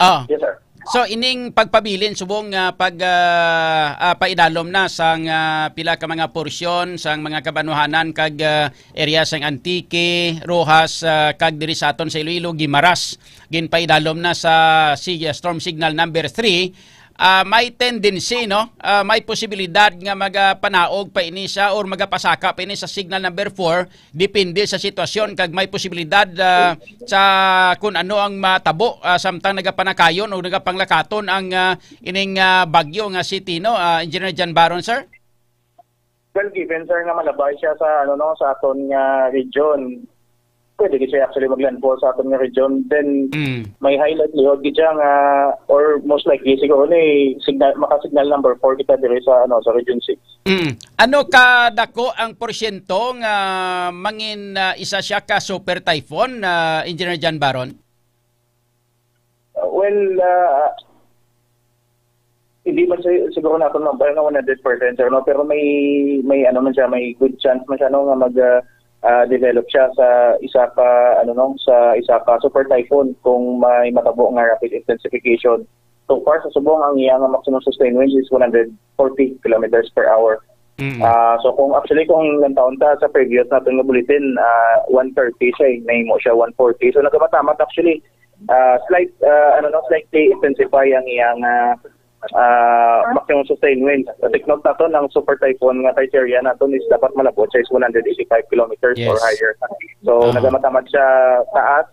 ah, ah. Yes, sir. So, ining pagpabilin, subong nga pag, ah, ah, paidalom na sang, ah, pila ka mga porsyon sang mga kabanwahanan kag, ah, area sang Antique, Roxas, ah, kag diri sa aton sa Iloilo, Guimaras, ginpaidalom na sa sig-, storm signal number three, ah, may tendency, no? Ah, may posibilidad nga magapanaog pa ini siya or magapasaka pa ini sa signal number four, depende sa sitwasyon kag may posibilidad, ah, sa kun ano ang matabo, ah, samtang nagapanakayon o nagapanglakaton ang, ah, ining, ah, bagyo nga si Tino, ah, Engineer John Baron, sir? Well, given, sir, nga malabay siya sa, ano, no, sa aton nga region, pwede gid siya actually maglandfall sa aton nga region. Then, Mm. may high likelihood gid siya nga, or most likely, siguro ni signal, maka-signal number four kita diri sa, ano, sa Region six. Mm. Ano ka dako ang porsyento nga mangin, ah, isa siya ka super typhoon, ah, Engineer John Baron? Uh, well, uh, hindi man si-, siguro naton mabal nga one hundred percent, sir, no? Pero may, may ano man siya, may good chance man siya, no, nga mag, uh, uh, develop siya sa isa ka, ano, no, sa isa ka super typhoon kung may matabo nga rapid intensification. So far, sa subong, ang iya nga maximum sustained winds is one hundred forty kilometers per hour. Mm. Ah, so kung actually, kung ang taon ta sa previous natin nga bulletin, ah, one thirty siya, eh, nahimo siya one forty. So nagamatamat actually, ah, slight, ah, ano, no, slightly intensify ang iyang, ah, ah, maximum sustained winds. Take note nato, ang super typhoon nga criteria nato is dapat malabot siya is one hundred eighty-five kilometers or Yes. higher. So, Ah. nagamatamat siya taas.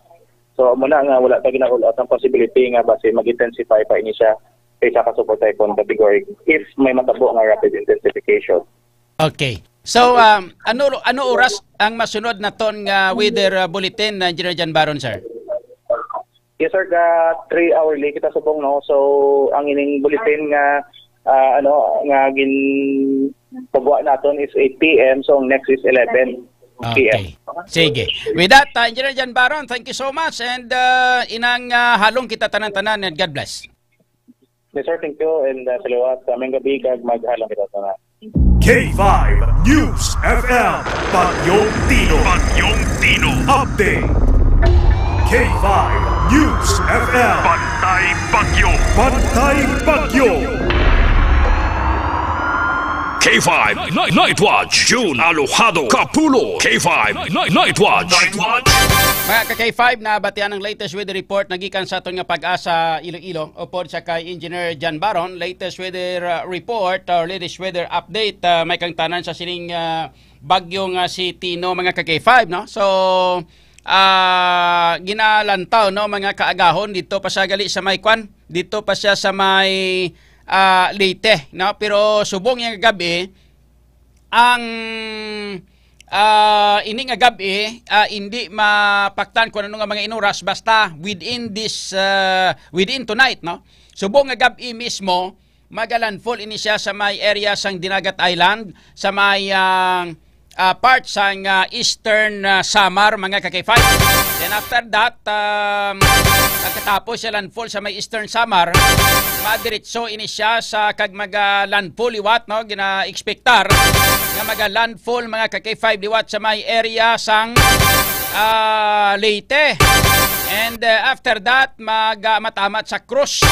So, amo na nga wala ta gina-rule out ang possibility nga basi mag-intensify pa ini siya sa isa ka super typhoon category if may matabo nga rapid intensification. Okay. So, um, ano, ano oras ang masunod naton nga weather, uh, bulletin, uh, Engineer John Baron, sir? Yes, sir. Ka three hourly kita subong, no? So, ang ining bulletin nga, ah, ano, nga gin-, pagwa naton is eight P M, so ang next is eleven P M. Okay. Sige. With that, uh, Engineer John Baron, thank you so much, and, uh, inang, uh, halong kita tanan-tanan, and God bless. Yes, sir. Thank you, and, uh, sa liwat, sa aming gabi, kag maghalong kita tanan. K five News F M, Bagyong Tino. Bagyong Tino. Update. K five News F M. Bantay Bagyo. Bantay Bagyo. K K five Night, Night Watch, June Alojado Kapulo. K five Night, Night Watch. Night Watch. Mga ka K five, nabatian ang latest weather report nagikan sa aton nga Pag-asa Iloilo, upod sa kay Engineer John Baron. Latest weather, uh, report or latest weather update, uh, may kangtanan sa sining, uh, bagyo nga si Tino, mga ka K five, no? So, ah, ginalantaw, no, mga kaagahon, dito pa siya gali sa may kwan, dito pa siya sa may, ah, Leyte, no? Pero subong yung gabi, ang, ah, ini nga gabi, ah, hindi mapaktan kung ano nga mga inuras, basta within this, ah, within tonight, no? Subong nga gabi mismo, magalandfall ini siya sa may area sang Dinagat Island, sa may, ah, ah, part sang, ah, Eastern, ah, Samar, mga ka K five. Then after that, um, pagkatapos siya landfall sa may Eastern Samar, madiretso ini siya sa kag mag, ah, landfall liwat, no? Gina-expectar nga maga-landfall, mga ka K five, liwat sa may area sang, ah, Leyte. And, uh, after that, mag, uh, matamat sa Cruz.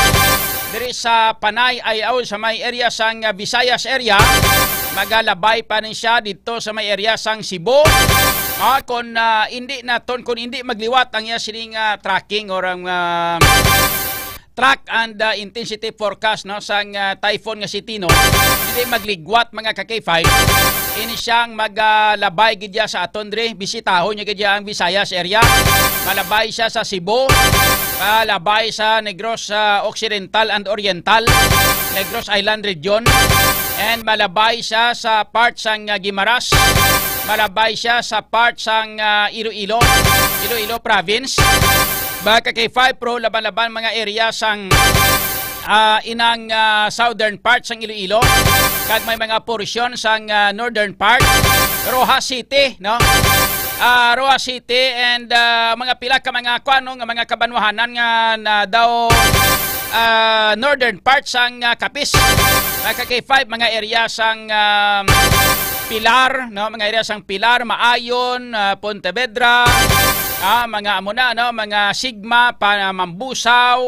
Diri sa Panay, ay, aw, sa may area sang, uh, Visayas area, magalabay pa ni siya dito sa may area sang Cebu. Ah, kung, uh, hindi naton, kung hindi magliwat ang iya sining, uh, tracking or ang, uh, track and, uh, intensity forecast, no, sang, uh, typhoon nga si Tino, hindi magligwat, mga ka K five. Ini siyang magalabay gid ya sa aton diri. Bisitahon niya gid ya ang Visayas area. Malabay siya sa Cebu, malabay sa Negros, ah, Occidental and Oriental, Negros Island region, and malabay siya sa part sang, ah, Guimaras, malabay siya sa part sang, ah, Iloilo, Iloilo province. Baka kay five Pro, laban-laban mga area sang, ah, inang, ah, southern part sang Iloilo, kag may mga portion sang, ah, northern part, Roxas City, no? Ah, Roxas City and, ah, mga pila ka mga kuan, no, nga mga kabanwahanan nga na daw, ah, northern part sang, ah, Capiz. Mga ka K five, mga area sang, um, Pilar, no, mga area sang Pilar, Maayon, ah, Pontevedra, ah, mga amo na, no, mga Sigma, pa, Mambusaw,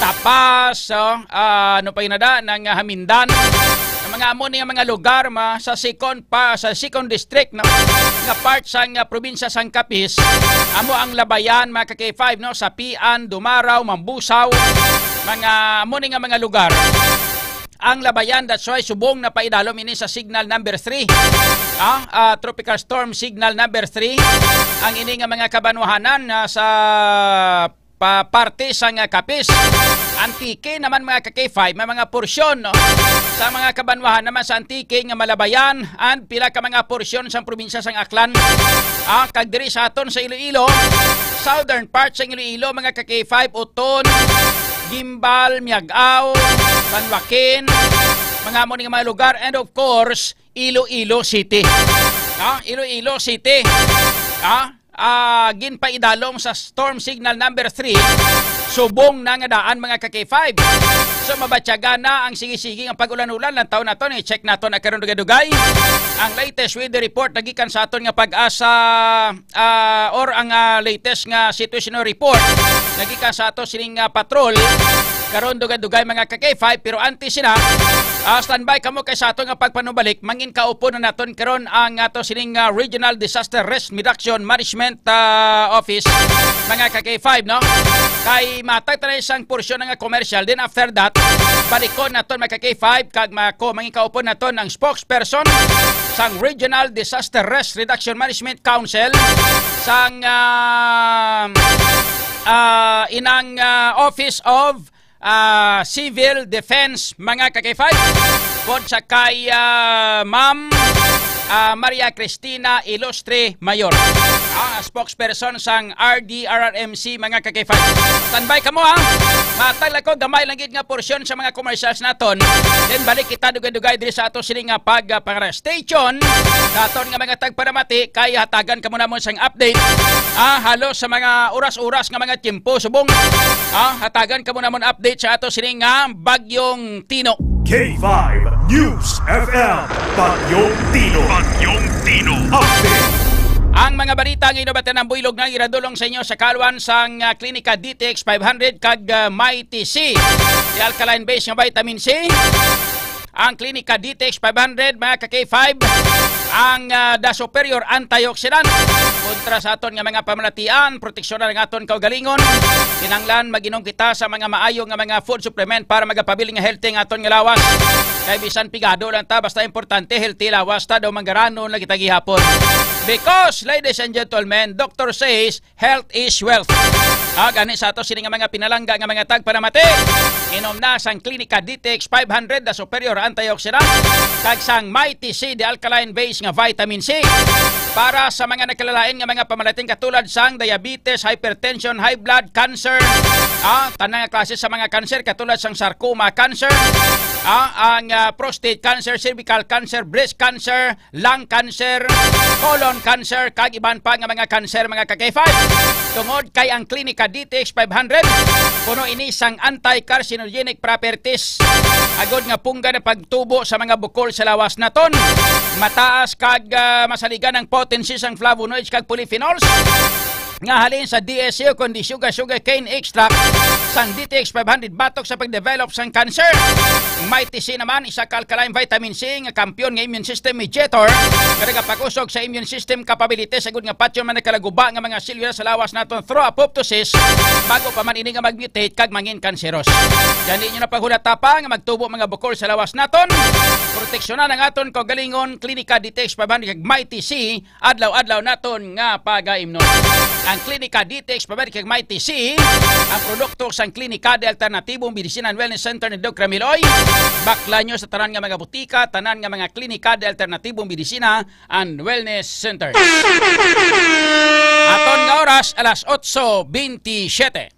Tapas, oh, ah, ano pa yun na da, ng, ah, Hamindan. Ang mga amo ni nga mga lugar ma, sa second pa, sa second district, no, nga part sang, ah, probinsya sang Capiz, amo ang labayan, mga ka K five, no, Sapian, Dumaraw, Mambusaw, mga amo ni nga mga lugar ang labayan. That's why subong na paidalom ini sa signal number three. Ah, ah, Tropical Storm Signal number three. Ang ini nga mga kabanwahanan, ah, sa pa-, parte sa nga Capiz. Antique naman, mga ka K five, may mga porsyon, no, sa mga kabanwahan naman sa Antique nga malabayan and pila ka mga porsyon sa probinsya sang Aklan. Ah, kag diri sa aton sa Iloilo, southern part sa Iloilo, mga ka K five, Oton, Guimbal, Miag-ao, San Joaquin, mga amo ni nga mga lugar, and of course, Iloilo City. Ah, Iloilo City. Ah, ah, ginpaidalom sa storm signal number three, subong na nga daan, mga ka K five. So, mabatyagan na ang sige-sige nga pag-ulan-ulan. Lantaw naton, i-check naton na karon dugay-dugay ang latest weather report nagikan sa aton nga Pag-asa, ah, or ang, ah, latest nga situational report nagikan sa ato sining, ah, patrol karon dugay-dugay, mga ka K five. Pero antes sina, ah, standby kamo kay sa ato nga pagpanubalik, mangin kaupod na naton karon ang ato sining, ah, Regional Disaster Risk Reduction Management, ah, Office, mga ka K five, no? Kay matag tanan isang porsyon nga commercial, then after that, balikon naton, mga ka K five, kag mako mangin kaupod naton ang spokesperson sang Regional Disaster Risk Reduction Management Council, sang, ah, ah, inang, ah, Office of, ah, Civil Defense, mga ka K five, pod sa kay, ah, Ma'am, ah, Maria Cristina Ilustre Mayor, ah, spokesperson sang R D R R M C, mga ka K five. Standby kamo, ha? Matag lang ko, gamay lang gid nga porsyon sa mga commercials naton. Then balik kita dugay-dugay diri sa ato sini nga pag, ah, pangara. Stay tuned. Sa aton nga mga tagparamati, kay hatagan kamo namon sang update. Ah, halos sa mga oras-oras nga mga tiyempo, subong. Ah, hatagan kamo namon update sa ato sini nga Bagyong Tino. K five News F M, Bagyong Tino. Bagyong Tino. Update. Ang mga balita nga inabatan ng buylog na iradulong sa inyo sa kalwan sang, ah, Klinika D T X five hundred kag, ah, Mighty C. Di alkaline base nga vitamin C. Ang Klinika D T X five hundred, mga ka-K five, ang, ah, The Superior Antioxidant. Kontra sa aton nga mga pamalatian, proteksyonan ang aton kaugalingon. Kinahanglan mag-inom kita sa mga maayo nga mga food supplement para magapabilin nga healthy ang aton nga lawas. Kay bisan pigado lang ta, basta importante healthy lawas ta, daw manggaranon lagi ta gihapon. Because, ladies and gentlemen, doctor says, health is wealth. Ah, gani sa ato sini nga mga pinalangga nga mga tagpanamati, inom na sang Klinika D T X five hundred, The Superior Antioxidant, kag sang Mighty C, the alkaline base nga vitamin C. Para sa mga nagkalalain nga mga pamalatin katulad sang diabetes, hypertension, high blood, cancer, ah, tanan nga klase sa mga cancer katulad sang sarcoma cancer, ah, ang, ah, prostate cancer, cervical cancer, breast cancer, lung cancer, colon cancer, kag iban pa nga mga cancer, mga ka-K five. Tungod kay ang Klinika D T X five hundred, puno ini sang anti-carcinogenic properties. Agod nga pungga na pagtubo sa mga bukol sa lawas naton. Mataas kag, ah, masaligan ang potency sang flavonoids kag polyphenols nga halin sa D S C, kundi sugar, sugar cane extract sang D T X five hundred batok sa pag-develop sang cancer. Ang Mighty C naman, isa ka alkaline vitamin C nga kampiyon nga immune system mediator nga nagapag-usog sa immune system capabilities agud nga patyon man nagkalaguba nga mga selula sa lawas naton through apoptosis bago pa man ini nga mag-mutate kag mangin kanseros. Gani inyo na paghulata pa nga magtubo mga bukol sa lawas naton. Proteksyonan ang aton kaugalingon, Klinika D T X five hundred kag Mighty C, adlaw-adlaw naton nga pagaimnon. Ang Klinika D T X Pabalik kag Mighty C, ang produkto sang Klinika de Alternatibong Medisina and Wellness Center ni Doc Ramiloy. Baklan nyo sa tanan nga mga butika, tanan nga mga Klinika de Alternatibong Medisina and Wellness Center. Aton nga oras, alas otso bentisiete.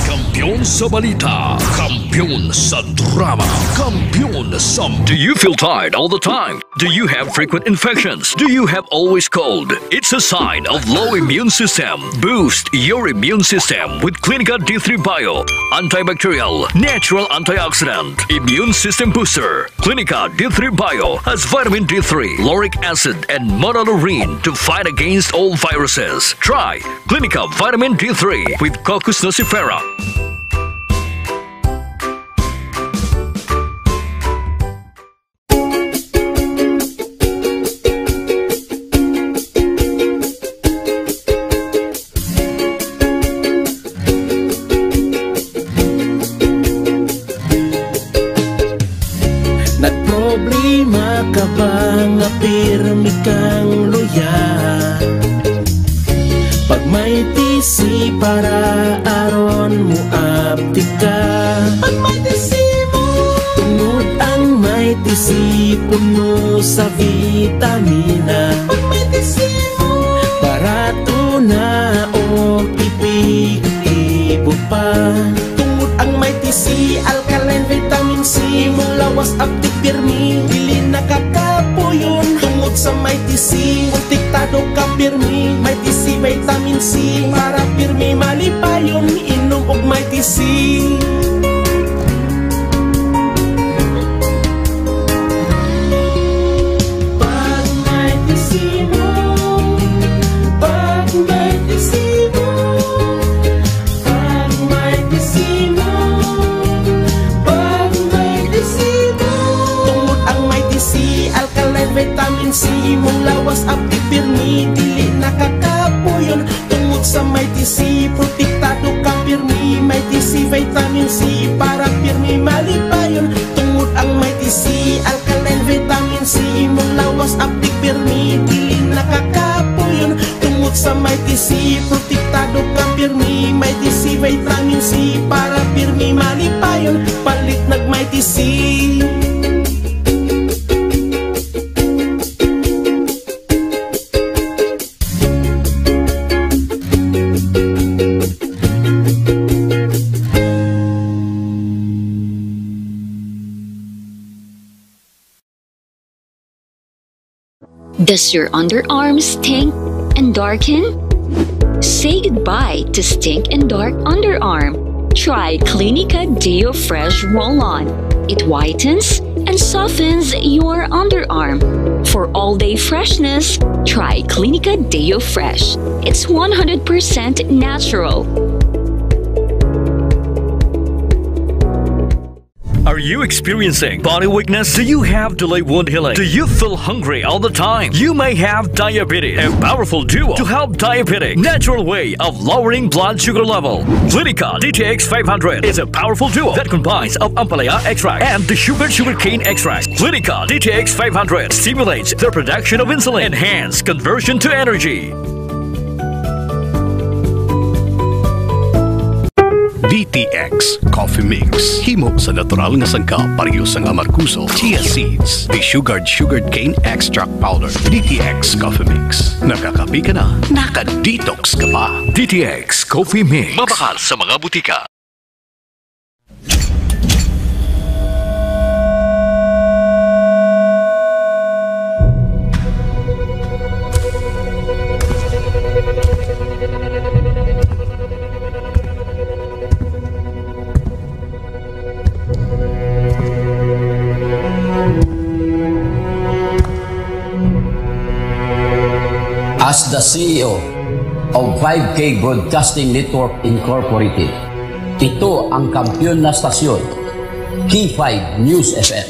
Kampiyon sa balita, kampiyon sa drama, kampiyon sa... Do you feel tired all the time? Do you have frequent infections? Do you have always cold? It's a sign of low immune system. Boost your immune system with Clinica D three Bio, antibacterial, natural antioxidant, immune system booster. Clinica D three Bio has vitamin D three, lauric acid, and monolaurin to fight against all viruses. Try Clinica Vitamin D three with Cocos nucifera. Nagproblema ka ba nga pirmi kang luya? Pag may T C para aron mo aptik ka. Pag may T C mo. Tungod ang may T C puno sa vitamina. Pag may T C mo. Barato na o epektibo pa. Tungod ang may T C, alkaline vitamin C, imong lawas aptik pirmi, dili nakakapuyon. Tungod sa may T C, protektado ka pirmi, may T C vitamin C, para pirmi malipayon, inom og may T C. Pag may T C mo, pag may T C mo, pag may T C mo, pag may T C mo. Tungod ang may T C, alkaline vitamin C, imong lawas aptik pirmi, dili nakakapuyon. Tungod sa may T C, protektado ka pirmi, may T C vitamin C, para pirmi malipayon. Tungod ang may T C, alkaline vitamin C, imong lawas aptik pirmi, dili nakakapuyon. Tungod sa may T C, protektado ka pirmi, may T C vitamin C, para pirmi malipayon. Palit nag may T C. Does your underarm stink and darken? Say goodbye to stink and dark underarm. Try Clinica Deo Fresh Roll-On. It whitens and softens your underarm. For all-day freshness, try Clinica Deo Fresh. It's one hundred percent natural. Are you experiencing body weakness? Do you have delayed wound healing? Do you feel hungry all the time? You may have diabetes. A powerful duo to help diabetic. Natural way of lowering blood sugar level. Clinica D T X five hundred is a powerful duo that combines of ampalaya extract and the sugar sugarcane extract. Clinica D T X five hundred stimulates the production of insulin, enhance conversion to energy. D T X Coffee Mix. Himo sa natural nga sangkap, pareho sang amargoso, chia seeds, desugared sugarcane extract powder. D T X Coffee Mix. Nakakape ka na, naka-detox ka pa. D T X Coffee Mix. Mabakal sa mga butika. As the C E O of five K Broadcasting Network Incorporated, ito ang kampiyon na stasyon, K five News F M.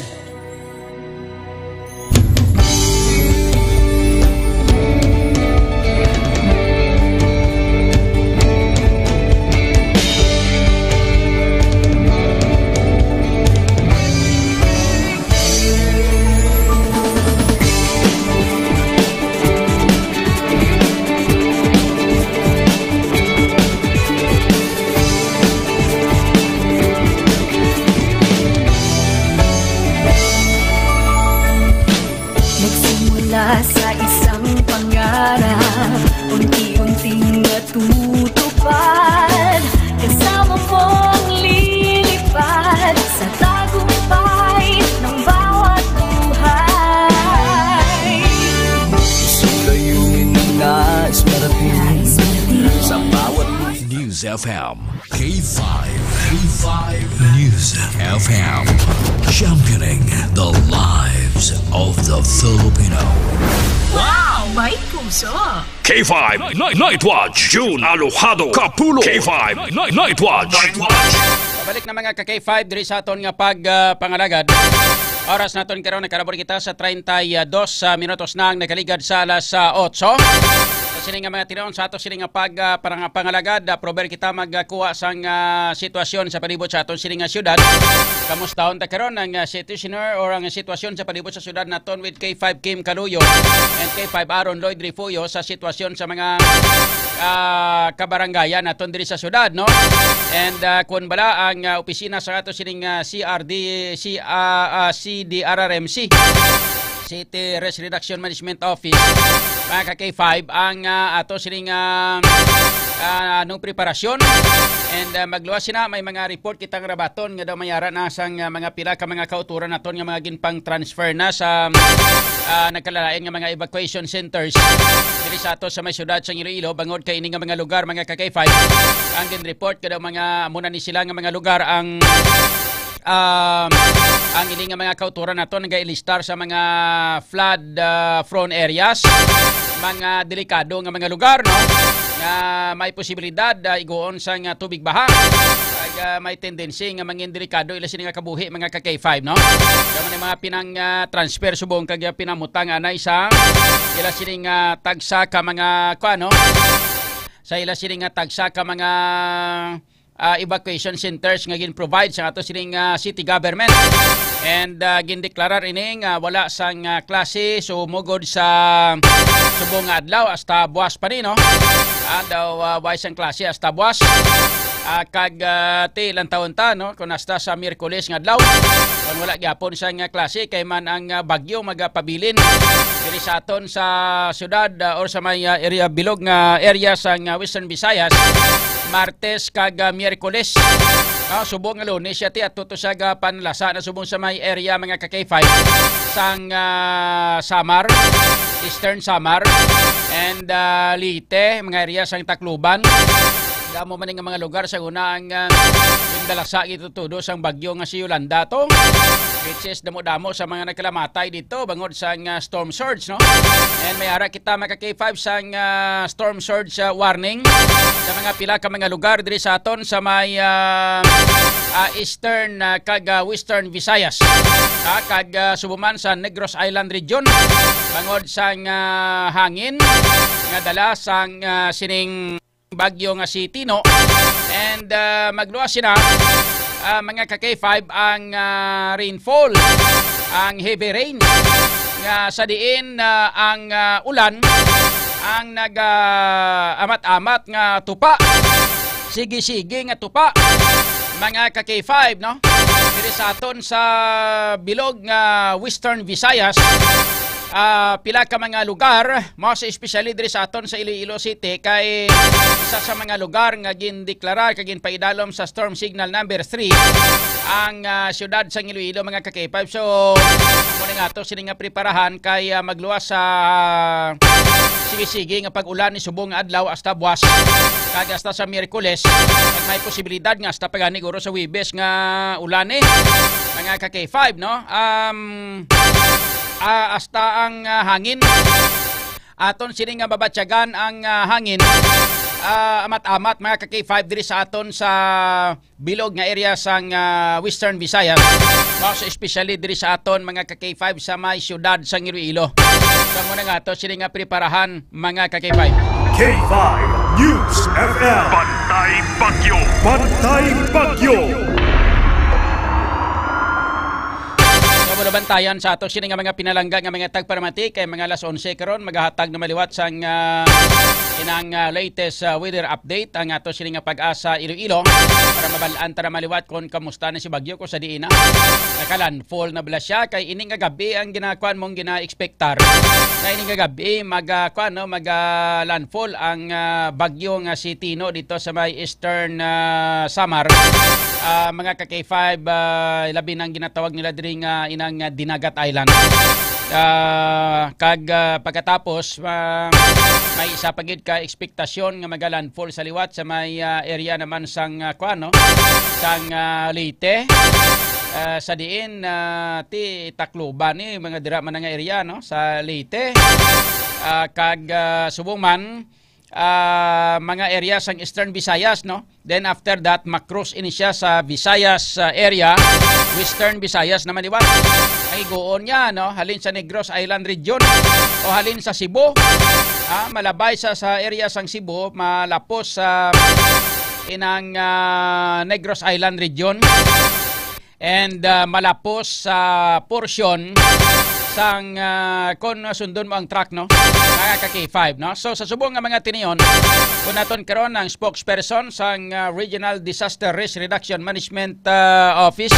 Nagsimula sa isang pangarap, unti-unting natutupad. Kasama mong lilipad sa tagumpay ng bawat buhay. Isang layunin na nais marating sa bawat News F M. K five, K five News F M, championing the lives of the Filipino. Wow! May puso! K five Night, Night Watch, June Alojado Kapulo. K five Night, Night Watch. Pabalik na, mga ka K five, diri sa aton nga pag, ah, pangalagad. Oras naton karon, nakalabot kita sa treinta y dos, ah, minutos na ang nakaligad sa alas, ah, otso. Sa sini nga mga tinuon sa ato sini nga pag, ah, parang pangalagad, ah, prover kita magkuha sang, ah, sitwasyon sa palibot sa aton sini nga syudad. Kamustahon ta karon ang, ah, city scenario or ang sitwasyon sa palibot sa syudad naton with K five Kim Kaluyo and K five Aaron Lloyd Refuyo sa sitwasyon sa mga, ah, kabarangayan naton diri sa syudad, no? And, ah, kun bala ang, ah, opisina sa ato sining, ah, C R D, C, ah, ah, C D R R M C, City Risk Reduction Management Office, mga ka K five, ang, ah, ato sining, ah, ah, anong preparasyon. And, ah, magluwas sina, may mga report kitang rabaton nga daw mayara na sang, ah, mga pila ka mga kauturan naton nga mga ginpang-transfer na sa, ah, nagkalalain nga mga evacuation centers diri sa ato sa may siyudad sang Iloilo, bangod kay ini nga mga lugar, mga ka K five, ang gin-report nga daw mga, amo na ni sila nga mga lugar ang, um, ang ini nga mga kauturan nato nagailistar sa mga flood, ah, prone areas, mga delikado nga mga lugar, no? Nga may posibilidad, ah, iguon sang, ah, tubig baha. Kag, ah, may tendency nga mangin delikado ila sini nga kabuhi, mga ka K five, no? Kamo ni mga pinang, ah, transfer subong kag, ah, pinamutang anay sa ila sini nga tagsa ka mga, kuan, no? Sa ila sini nga tagsa ka mga, ah, evacuation centers nga gin-provide sa ato sining, ah, city government. And, ah, gindeklarar ini nga wala sang, ah, klase sumugod sa subong nga adlaw hasta buwas pa ni, no? Ah, daw, ah, way sang klase hasta buwas. Ah, kag, ah, ti lantawon ta, no, kung hasta sa Miyerkules nga adlaw, kung wala gyapon sang, ah, klase, kay man ang, ah, bagyo magapabilin diri sa aton sa syudad, ah, or sa may, ah, area, bilog nga area sang, ah, Western Visayas, Martes kag, ah, Miyerkules. Ah, subong nga Lunes siya, ti, ato to sa gapanlasa na subong sa may area, mga ka K five, sang, ah, Samar, Eastern Samar, and, ah, Leyte, mga area sang Tacloban. Damo man nga mga lugar sa una ang, ah, yung dalasa gitutudo sang bagyo nga si Yolanda to. Which is damo-damo sa mga nagkalamatay dito bangod sa, ah, storm surge, no? And may ara kita, mga ka-K five, sang, ah, storm surge, ah, warning sa mga pila ka mga lugar diri sa aton sa may, ah, ah, eastern, ah, kag, ah, western Visayas. Ah, kag, ah, subo man sa Negros Island region bangod sang, ah, hangin nga dala sang, ah, sining bagyo nga si Tino. And, ah, magluwas sina, ah, mga ka-K five, ang, ah, rainfall, ang heavy rain, nga sa diin, ah, ang, ah, ulan ang nag, ah, amat-amat nga tupa. Sige-sige nga tupa, mga ka-K five, no? Diri sa aton sa bilog nga Western Visayas, ah, pila ka mga lugar, most especially diri sa aton sa Iloilo City, kay isa sa mga lugar nga gindeklarar kag ginpaidalom sa Storm Signal number three ang, ah, siyudad sang Iloilo, mga ka-K five. So, amo na nga to, sini nga preparahan kay, ah, magluwas sa sige-sige nga pag-ulan ni subong nga adlaw hasta buwas kag hasta sa Miyerkules. Kag may posibilidad nga hasta pa gani guro sa Huwebes nga ulan, eh, mga ka-K five, no? Um, ah, hasta ang, ah, hangin. Aton sini nga babatyagan ang, ah, hangin. Ah, amat-amat, mga ka-K five, diri sa aton sa bilog nga area sang, ah, Western Visayas, most especially diri sa aton, mga ka-K five, sa may siyudad sang Iloilo. Sa mo na nga to, sini nga preparahan, mga ka-K five. K five News F M. Bantay Bagyo. Bantay Bagyo. Sa mga bantayan sa ato sini nga mga pinalangga nga mga tagparamati, kay mga alas onse karon, magahatag na maliwat sang, ah, inang, ah, latest, ah, weather update ang ato sini nga Pag-asa Iloilo para mabal-an ta na maliwat kung kamusta na si bagyo, kung sa diin na naka-landfall na bala siya. Kay ini nga gabi ang ginakuan mong gina-expectar na ini nga gabi mag, ah, kuan, no, mag, ah, landfall ang, ah, bagyo nga si Tino dito sa may Eastern, ah, Samar. Ah, mga ka-K five, ah, labi nang ginatawag nila diri nga inang, ah, Dinagat Island. Ah, kag, ah, pagkatapos, ah, may isa pa gid ka ekspektasyon nga magalandfall sa liwat sa may, ah, area naman sang, ah, kuan, no? Sang, ah, Leyte. Ah, sa diin, ah, ti Tacloban ni mga dira man nga area, no? Sa Leyte. Ah, kag, ah, subong man, ah, mga area sang Eastern Visayas, no? Then after that, ma-cross ini siya sa Visayas, ah, area, Western Visayas naman, di ba? Ang iguon niya, no? Halin sa Negros Island region o halin sa Cebu. Ah, malabay sa, sa area sang Cebu, malapos sa inang, ah, Negros Island region. And, ah, malapos sa portion sang, ah, kon sundon mo ang track, no? Mga ka-K five, no? So, sa subong nga mga tinion, kun naton karon ang spokesperson sang, ah, Regional Disaster Risk Reduction Management, ah, Office,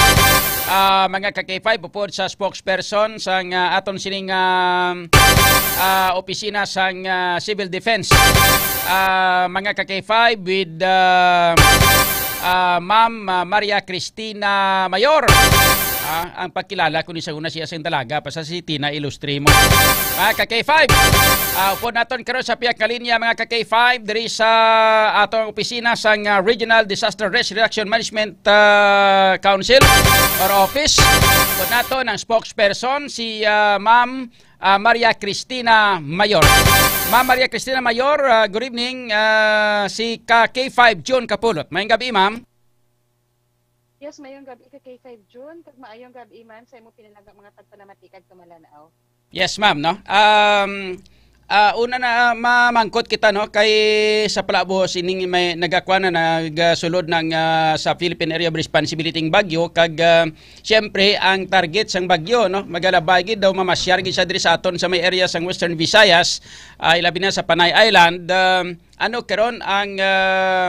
ah, mga ka-K five, upod sa spokesperson sang, ah, aton sining, ah, ah, opisina sang, ah, Civil Defense, ah, mga ka-K five, with, ah, ah, Ma'am, ah, Maria Cristina Mayor. Ah, ang pagkilala ko ni sa una siya sing dalaga pa sa si Tina Ilustrimo. Mga ka-K five, ah, upod naton karon sa pihak nga linya, mga ka-K five, diri sa atong opisina sang, ah, Regional Disaster Risk Reduction Management, ah, Council or Office. Upod naton ang spokesperson, si, ah, Ma'am, ah, Maria Cristina Mayor. Ma'am Maria Cristina Mayor, ah, good evening. Ah, si ka K five June Kapulot. Mayong gabi, ma'am. Yes, mayong gabi ka, K five June, kag maayong gabi man sa imo pinalagang mga tagpalamati kag tumalan-aw. Yes, ma'am, no? Um, ah, una na, mamangkot kita, no, kay sa palabos ining may nagakuan na, nagasulod ng, ah, sa Philippine Area of Responsibility ang bagyo, kag, ah, siyempre ang target sang bagyo, no, magalabay gid daw, mamasyar gid siya diri sa aton sa may area sang Western Visayas, ah, ilabi na sa Panay Island. Um, ano karon ang, ah,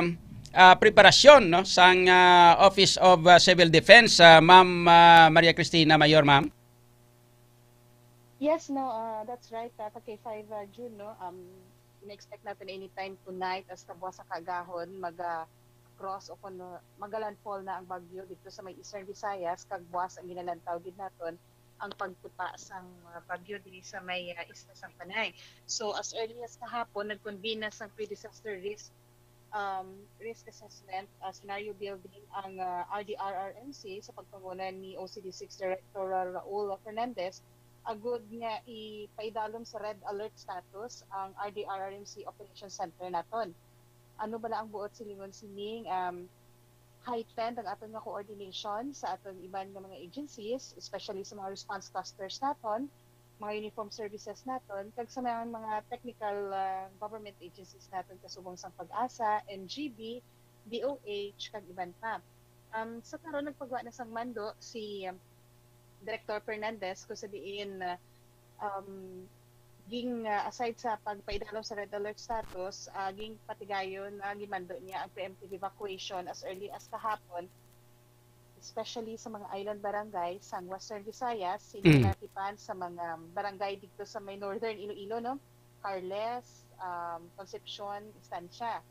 ah, preparasyon, no, sang, ah, Office of, ah, Civil Defense, ah, Ma'am, ah, Maria Cristina Mayor, ma'am? Yes, no, ah, that's right, ah, ka K five, ah, June, no? Um, ina-expect natin anytime tonight, hasta buwas sa kaagahon, mag, ah, cross o kung, ah, magalandfall na ang bagyo dito sa may Eastern Visayas, kag buwas ang ginalantaw gid naton ang pagtupa sang, ah, bagyo diri sa may, ah, isla sang Panay. So, as early as kahapon, nagkonbina sang pre-disaster risk, um, risk assessment, uh, scenario building ang, uh, R D R R M C sa pagpanguna ni O C D six Director Raul Fernandez, agud nga ipaidalom sa red alert status ang R D R R M C Operations Center naton. Ano bala ang buot silingon sining, um, heightened ang aton nga coordination sa aton iban nga mga agencies, especially sa mga response clusters naton, mga uniform services naton, kag sa mga, mga technical, ah, government agencies naton, kasubong sang PAGASA, N G B, D O H, kag iban pa. Um, sa karon, nagpagwa na sang mando si, um, Director Fernandez, kung sa diin, ah, um, ging, ah, aside sa pagpaidalom sa red alert status, ah, ging patigayon na gimando niya ang preemptive evacuation as early as kahapon, especially sa mga island barangay sang Western Visayas, sini Mm. natipan sa mga barangay dito sa may Northern Iloilo, no? Carles, um, Concepcion, Estancia.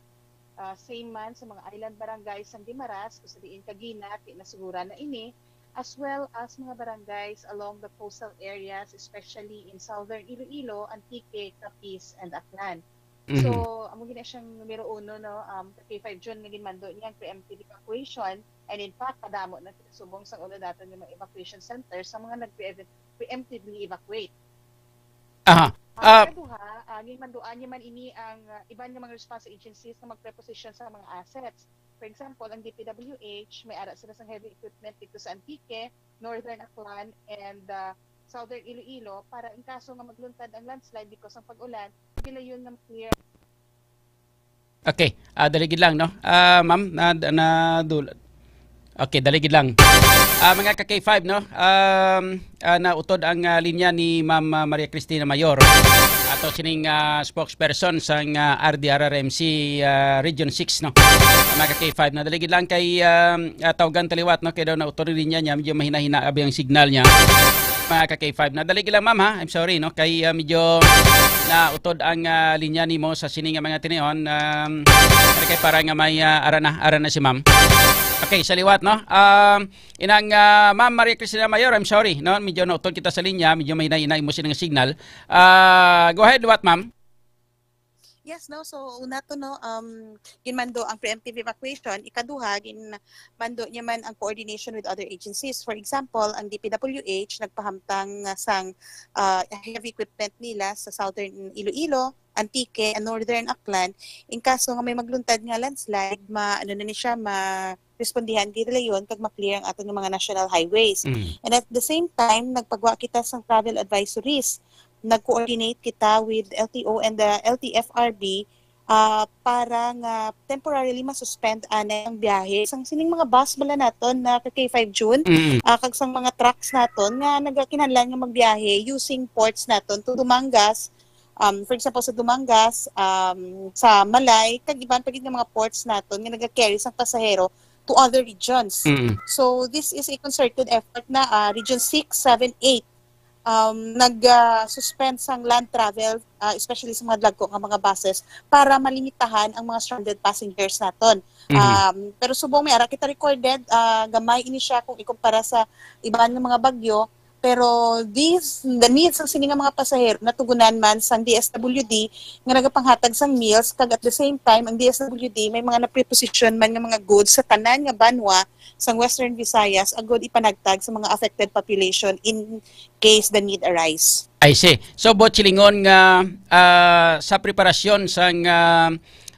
Ah, same man sa mga island barangay sang Guimaras, kung sa diin kagina, ti-, nasuguran na ini, as well as mga barangays along the coastal areas, especially in Southern Iloilo, Antique, Capiz, and Aklan. Mhm. So, amo gina siyang numero uno, no? Um, K five June, nga ginmando niya ang preemptive evacuation. And in fact, kadamo na kita subong sang ulo naton nga mga evacuation centers sa mga nag-pre-, preemptively evacuate. Aha. Ah, Ah, kaduha, ah, ginmanduan niya man ini ang, ah, iban nga mga response agencies nga mag-preposition sa mga assets. For example, ang D P W H, may ara sila sang heavy equipment dito sa Antique, Northern Aklan, and, ah, Southern Iloilo para in kaso nga magluntad ang landslide because ng pag-ulan, sila yun nga clear. Okay, ah, dali gid lang, no? Ah, ma'am, na, na, dul- Okay, dali gid lang. Ah, mga ka K five, no? Um, ah, nautod ang, ah, linya ni Ma'am, ah, Maria Cristina Mayor. Ato sining, ah, spokesperson sang, ah, R D R R M C, ah, Region six, no? Mga ka K five, na dali gid lang kay, um, ah, tawgan taliwat, no? Kay daw nautod ang linya niya, medyo mahina-hina abi ang signal niya. Mga ka K five, na dali gid lang, ma'am, ha? I'm sorry, no? Kay, ah, medyo nautod ang, ah, linya nimo sa sini nga mga tinion. Um, kay para nga may, ah, ara na, ara na si ma'am. Okay, sa liwat, no? Um, inang, ah, Ma'am Maria Cristina Mayor, I'm sorry, no? Medyo nautod kita sa linya, medyo may nainay mo sining signal. Ah, go ahead, liwat, ma'am. Yes, no? So, una to, no, um, ginmando ang preemptive evacuation. Ikaduha, ginmando niya man ang coordination with other agencies. For example, ang D P W H nagpahamtang, ah, sang, ah, heavy equipment nila sa Southern Iloilo, Antique, and Northern Aklan. In kaso nga may magluntad nga landslide, ma-, ano na ni siya, ma-, respondihan diri dayon kag ma-clear ang aton nga mga national highways. Mm. And at the same time, nagpagwa kita sang travel advisories. Nag-coordinate kita with L T O and the L T F R B, ah, para nga temporarily ma-suspend anay ang biyahe sang sining mga bus bala naton na ka K five June, Mm. ah, kag sang mga trucks naton nga nagakinahanglan nga magbiyahe using ports naton to Dumangas, um, for example, sa Dumangas, um, sa Malay, kag iban pa gid nga mga ports naton nga naga-carry sang pasahero to other regions. Mm. So, this is a concerted effort na, ah, Region six, seven, eight, um, nag, ah, suspend sang land travel, ah, especially sa mga dagko nga mga buses, para malimitahan ang mga stranded passengers naton. Mm. Um, pero subong may ara kita recorded, ah, gamay ini siya kung ikumpara sa iban nga mga bagyo. Pero these, the needs sang sini nga mga pasahero natugunan man sang D S W D nga nagapanghatag sang meals, kag at the same time ang D S W D may mga na-preposition man nga mga goods sa tanan nga banwa sang Western Visayas agud ipanagtag sa mga affected population in case the need arise. I see. So, buot silingon nga, ah, sa preparasyon sang, ah,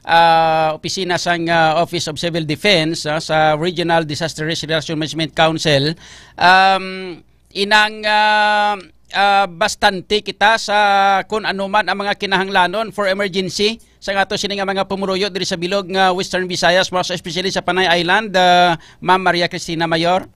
ah, opisina sang, ah, Office of Civil Defense, ah, sa Regional Disaster Risk Reduction Management Council, um, inang, ah, ah, bastante kita sa kun ano man ang mga kinahanglanon for emergency sa ato sini nga mga pumuruyo diri sa bilog nga Western Visayas, most especially sa Panay Island, ah, Ma'am Maria Cristina Mayor?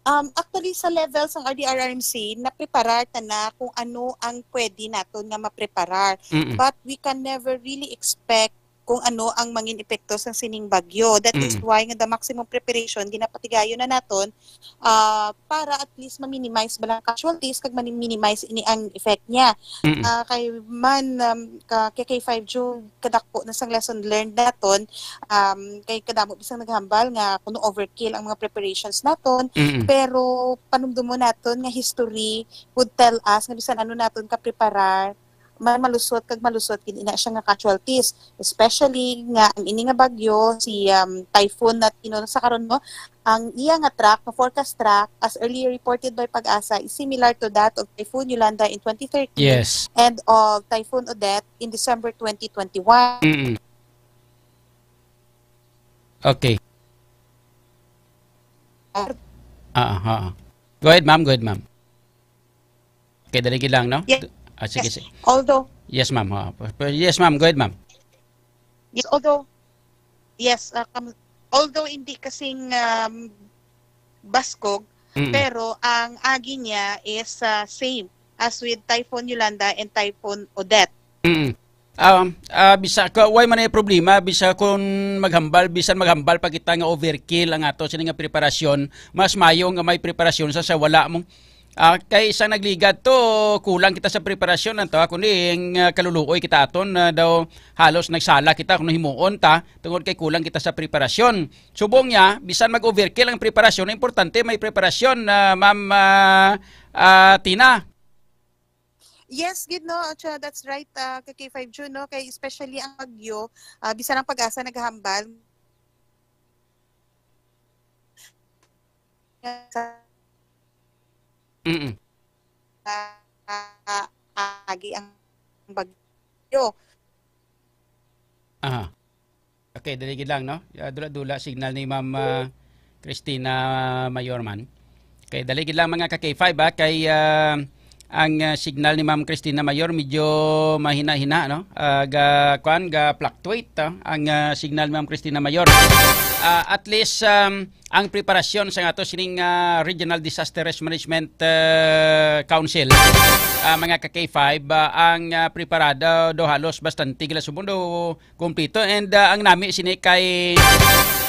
Um, actually, sa level sang R D R R M C, napreparar ta na kung ano ang pwede naton nga mapreparar. Mm-mm. But we can never really expect kung ano ang mangin epekto sang sining bagyo. That is Mm. why nga the maximum preparation ginapatigayon na naton, ah, para at least ma-minimize ba lang casualties kag ma-minimize ini ang effect niya. Mm. Ah, kay man, um, ka, kay, kay five June, kadakpo na sang lesson learned naton, um, kay kadamo bisang naghambal nga kuno overkill ang mga preparations naton, Mm. pero panumdumon naton nga history would tell us nga bisan ano naton kapreparar, man malusot kag malusot gid ina siya nga casualties, especially nga ang ini nga bagyo, si, um, Typhoon Nino sa karon, no, ang iya nga track, nga forecast track, as earlier reported by PAGASA, is similar to that of Typhoon Yolanda in twenty thirteen Yes. and of Typhoon Odette in December twenty twenty-one. Mm-mm. Okay. Ah, ah, ah. Go ahead, ma'am. Go ahead, ma'am. Okay, dali gid lang, no? Yes. Ah, sige, Yes. sige. Although, Yes, ma'am. Ah, p- p- yes, ma'am. Go ahead, ma'am. Yes, although, yes, uh, kam- although hindi kasing, um, baskog, Mm. pero ang agi niya is, uh, same as with Typhoon Yolanda and Typhoon Odette. Mm. Um, ah, bisa ka, why man ay problema, bisa kung maghambal, bisan maghambal pa kita nga overkill ang ato sini nga preparasyon, mas mayo nga may preparasyon sa, sa wala mo. Ah, kay isang nagligad to, kulang kita sa preparasyon, anto, kundi ang, ah, kaluluoy kita aton, ah, daw halos nagsala kita kung himuon ta tungod kay kulang kita sa preparasyon. Subong niya, bisan mag-overkill ang preparasyon, importante may preparasyon, ah, Ma'am, ah, ah, Tina. Yes, gid, no? At siya, that's right, ah, ka K five June, no? Kay especially ang bagyo, ah, bisan ang PAGASA naghahambal. Mm-mm. Ah, agi ang bagyo. Aha. Okay, dali gid lang, no? Ah, dula-dula signal ni Ma'am, ah, Christina Mayor man. Okay, dali gid lang, mga ka K five, ah, kay, ah, ang, ah, signal ni Ma'am Christina Mayor medyo mahina-hina, no? Ah, ga, kuan, ga fluctuate, ah, ang, ah, signal ni Ma'am Christina Mayor. Ah, at least, um, ang preparasyon sa ato sining, ah, Regional Disaster Risk Management, ah, Council, ah, mga ka K five, ah, ang, ah, preparado do halos bastante gila subong do kumpleto. And, ah, ang nami sini kay,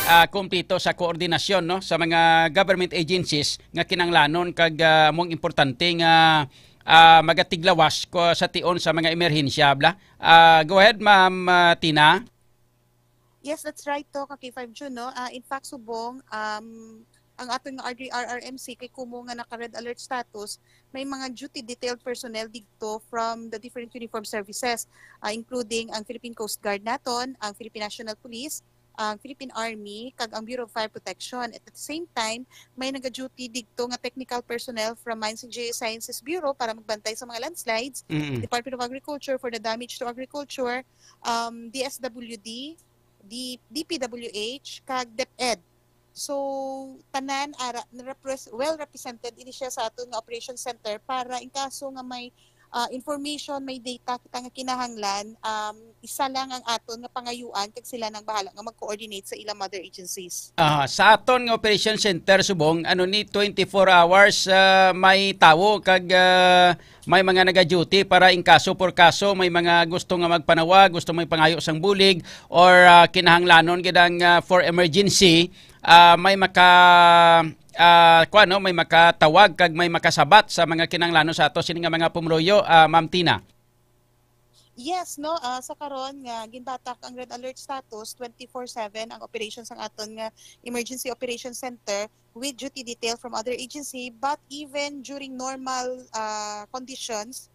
ah, kumpleto sa koordinasyon, no, sa mga government agencies nga kinahanglanon kag, ah, among importante nga, ah, magatiglawas ko sa tion sa mga emerhensya, bla. Ah, go ahead, Ma'am, ah, Tina. Yes, that's right to, ka K five June, no? Ah, in fact, subong, um, ang aton nga R D R R M C kay kumo nga naka red alert status, may mga duty detailed personnel didto from the different uniform services, ah, including ang Philippine Coast Guard naton, ang Philippine National Police, ang Philippine Army, kag ang Bureau of Fire Protection. At, at the same time, may naga-duty didto nga technical personnel from Mines and Geosciences Bureau para magbantay sa mga landslides, Mm-mm. Department of Agriculture for the damage to agriculture, um, D S W D, D-, D P W H, kag DepEd. So, tanan ara, na-repres-, well represented ini siya sa aton nga operation center para in kaso nga may, ah, information, may data kita nga kinahanglan, um, isa lang ang aton nga pangayuan kag sila nang bahala nga mag-coordinate sa ilang mother agencies. Ah, sa aton nga operation center subong, ano ni, twenty-four hours, ah, may tawo kag, ah, may mga naga-duty para in kaso por kaso may mga gusto nga magpanawag, gusto may pangayo sang bulig, or, ah, kinahanglanon gid ang, ah, for emergency, ah, may maka, ah, kuwan, no, may makatawag kag may makasabat sa mga kinahanglanon sa ato sini nga mga pumuluyo, ah, Ma'am Tina. Yes, no, ah, sa karon nga ginbatak ang red alert status, twenty-four seven ang operation sang aton nga emergency operation center with duty detail from other agency, but even during normal, ah, conditions,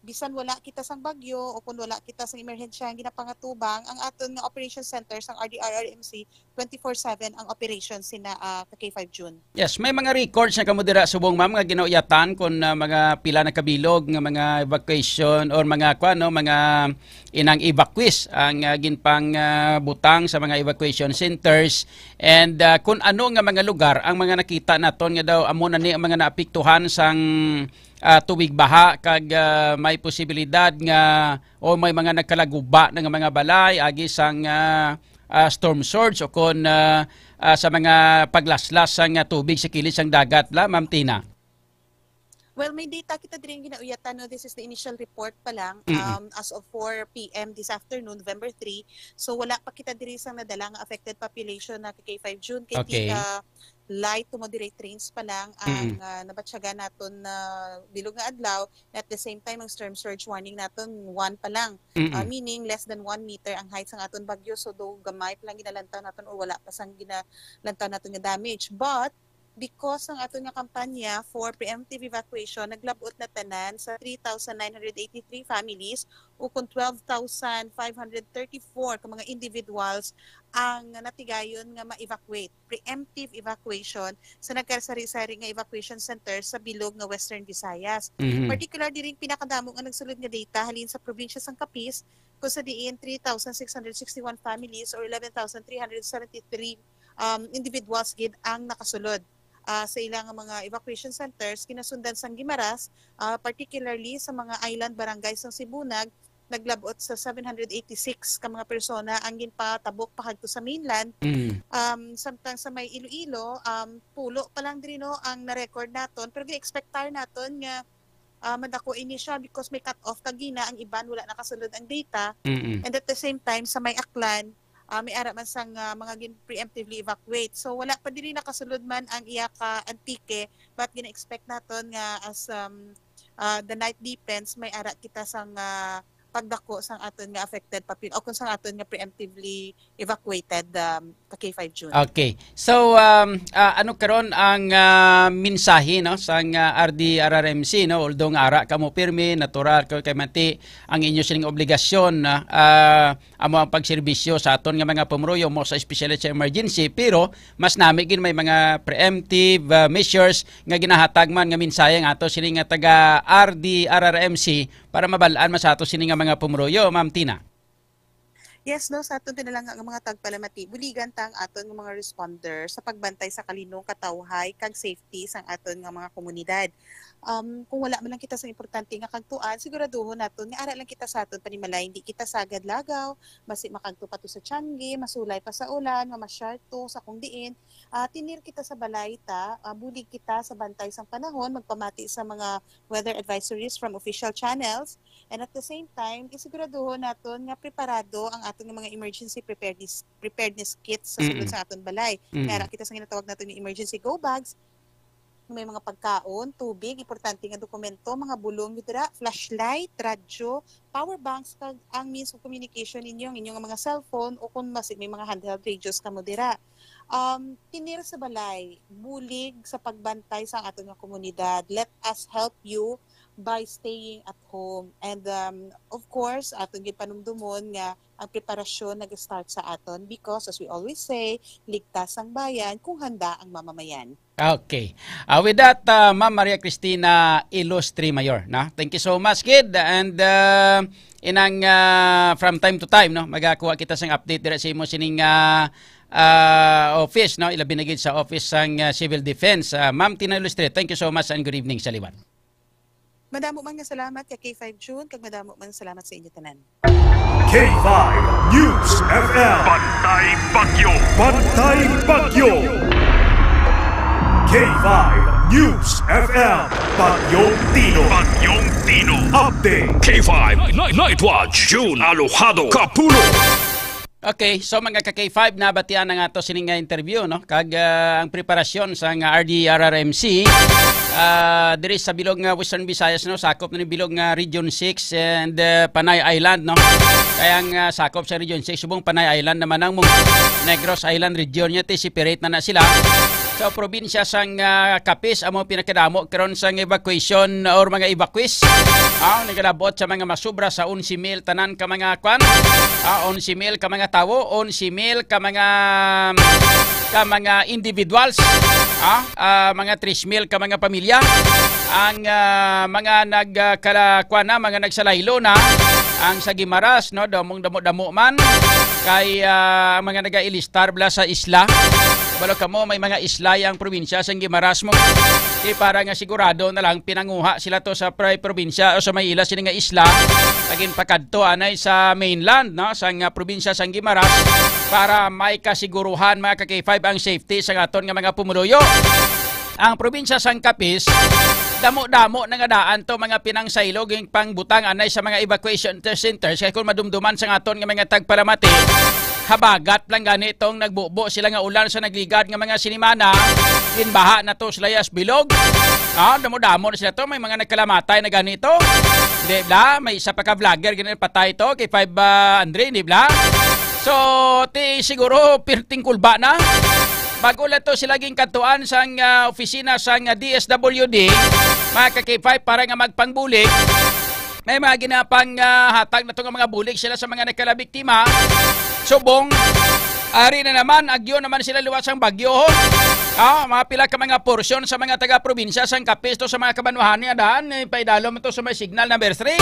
bisan wala kita sang bagyo o kung wala kita sang emerhensya nga ginapangatubang, ang aton nga operation center sang R D R R M C twenty-four seven ang operation sina, ah, ka K five June. Yes, may mga records na kamo dira subong, ma'am, nga ginauyatan kung, ah, mga pila na kabilog nga mga evacuation or mga, kuwan, no, mga inang evacuees ang, ah, ginpang, ah, butang sa mga evacuation centers, and, ah, kung ano nga mga lugar ang mga nakita naton nga daw amo na ni ang mga naapektuhan sang, ah, tubig baha kag, ah, may posibilidad nga o may mga nagkalaguba na nga mga balay agi sang, ah, ah, storm surge o kon, ah, ah, sa mga paglaslas sang, ah, tubig sa kilid sang dagat, la, Ma'am Tina? Well, may data kita diri nga ginauyatan, no? This is the initial report pa lang, Mm-mm. um, as of four P M this afternoon, November three. So, wala pa kita diri sang nadala nga affected population na ka K five June. Kay Okay. Tika light to moderate rains pa lang ang, Mm-mm. ah, nabatyagan naton na bilog nga adlaw. At the same time, ang storm surge warning naton, one pa lang. Mm-mm. Ah, meaning, less than one meter ang height sang aton bagyo. So, do gamay pa lang ginalantaw naton or wala pa sang ginalantaw naton nga damage. But, Because ang aton nga kampanya for preemptive evacuation naglab-ot na tanan sa three thousand nine hundred eighty-three families, o kung twelve thousand five hundred thirty-four ka mga individuals ang natigayon nga ma-evacuate, preemptive evacuation sa nagkasari-sari nga evacuation center sa bilog nga Western Visayas. Mhm. Particular diri, pinakadamo nga nagsulod nga data halin sa probinsya sang Capiz, kung sa diin three thousand six hundred sixty-one families or eleven thousand three hundred seventy-three, um, individuals gid ang nakasulod, ah, sa ilang mga evacuation centers, kinasundan sang Guimaras, ah, particularly sa mga island barangay sang Sibunag, naglab-ot sa seven hundred eighty-six ka mga persona ang ginpatabok pahadto sa mainland. Mm. Um, samtang sa may Iloilo, um, pulo pa lang diri, no, ang na-record naton, pero gi-expectar naton nga, ah, madako ini siya because may cut-off kagina, ang iban wala nakasulod ang data. Mm-mm. And at the same time, sa may Aklan, ah, may ara man sang, ah, mga gin-, preemptively evacuate. So, wala pa diri nakasulod man ang iya ka Antique, but gina-expect naton nga as, um, ah, the night deepens, may ara kita sang, ah, pagdako sang aton nga affected popul-, o kung sang aton nga preemptively evacuated, um, ka K five June. Okay. So, um, ah, ano karon ang, ah, mensahe, no, sang, ah, R D R R M C, no? Although nga ara kamo pirmi, natural ko kay manti ang inyo sining obligasyon, ah, ah, amo ang pagserbisyo sa aton nga mga pumuluyo, mo sa especially sa emergency, pero mas nami gid may mga preemptive, ah, measures nga ginahatag man nga mensahe nga ato sini nga taga R D R R M C para mabal-an man sa ato sini nga mga pumuluyo, Ma'am Tina. Yes, no, sa aton din lang nga mga tagpalamati, buligan ta ang aton nga mga responder sa pagbantay sa kalinong, katawhay, kag safety sang aton nga mga komunidad. Um, kung wala man lang kita sa importante nga kagtuan, siguraduhon naton nga ara lang kita sa aton panimalay, hindi kita sagad lagaw, basi makagto pa to sa tiangge, masulay pa sa ulan, mamasyar to sa kung diin. Ah, tinir kita sa balay ta, ah, bulig kita sa bantay sang panahon, magpamati sa mga weather advisories from official channels, and at the same time, isiguraduhon naton nga preparado ang aton nga mga emergency preparedness, preparedness kits sa sulod Mm-mm. sa aton balay. Mm. May ara kita sa ginatawag naton nga emergency go bags, may mga pagkaon, tubig, importante nga dokumento, mga bulong dira, flashlight, radyo, power banks, kag ang means of communication ninyo, ang inyong mga cellphone, o kung mas may mga handheld radios kamo dira. Um, tinir sa balay, bulig sa pagbantay sa aton nga komunidad. Let us help you by staying at home. And, um, of course, aton gid panumdumon nga ang preparasyon nag-start sa aton because, as we always say, ligtas ang bayan kung handa ang mamamayan. Okay. Ah, with that, ah, Ma'am Maria Cristina Ilustre Mayor, na? Thank you so much, kid. And, ah, inang, ah, from time to time, no, magakuha kita sang update dira sa imo sining, ah, ah, office, no, ilabi na gid sa office sang, ah, Civil Defense. Ah, Ma'am Tina Ilustre, thank you so much and good evening sa liwat. Madamo man nga salamat kay K five June, kag madamo man nga salamat sa inyo tanan. K five News F M. Pantay Bagyo. Pantay Bagyo. K five News F M. Bagyong Tino. Bagyong Tino. Update. K five Night, Night Watch. June Alojado Kapulo. Okay, so mga ka K five, nabatian na nga to sining nga interview, no? Kag, ah, ang preparasyon sa nga R D R R M C, ah, diri sa bilog nga Western Visayas, no? Sakop na ni bilog nga Region six and, ah, Panay Island, no? Kaya ang, ah, sakop sa Region six, subong Panay Island naman ang mong Negros Island region niya, ti separate na na sila. Sa probinsya sang, ah, Capiz, amo pinakadamo karon sang evacuation or mga evacuees. Ah, nagalabot sa mga masubra sa onse mil tanan ka mga kwan. Ah, onse mil ka mga tawo, onse mil ka mga, ka mga individuals. Ah, ah, mga tres mil ka mga pamilya. Ang, ah, mga nag, ah, kala-, kwan na, mga nagsalaylo na. Ang sa Guimaras, no, damong damo-damo man. Kay, ah, ang mga nagailistar bala sa isla. Balo kamo, may mga isla ang probinsya sang Guimaras mo. Di para nga sigurado na lang pinanguha sila to sa pri-, probinsya o sa may ila sini nga isla. Lagin pakadto anay sa mainland, no, sang, ah, probinsya sang Guimaras para may kasiguruhan, mga ka K five, ang safety sa aton nga mga pumuluyo. Ang probinsya sang Capiz, damo-damo na nga daan to mga pinangsaylo gin pangbutang anay sa mga evacuation centers. Kay kung madumduman sa aton nga mga tagpalamati, habagat lang gani tong nagbubo sila nga ulan sa nagligad nga mga sinimana. Ginbaha na to sila yas bilog. Ah, damo-damo na sila to. May mga nagkalamatay na gani to. Di bla? May isa pa ka vlogger gani patay to. Kay five, ah, Andre, di bla? So, ti siguro pirting kulba na. Bago lang to sila ginkadtuan sang, ah, opisina sang, ah, D S W D, mga ka-K five, para nga magpangbulig. May mga ginapang, ah, hatag na to nga mga bulig sila sa mga nagkalabiktima. Subong, ari na naman, agyo naman sila liwat sang bagyo, ho. Ah, mga pila ka mga porsyon sa mga taga-probinsya sang Capiz to sa mga kabanwahan niya daan, eh, paidalom to sa may signal number three.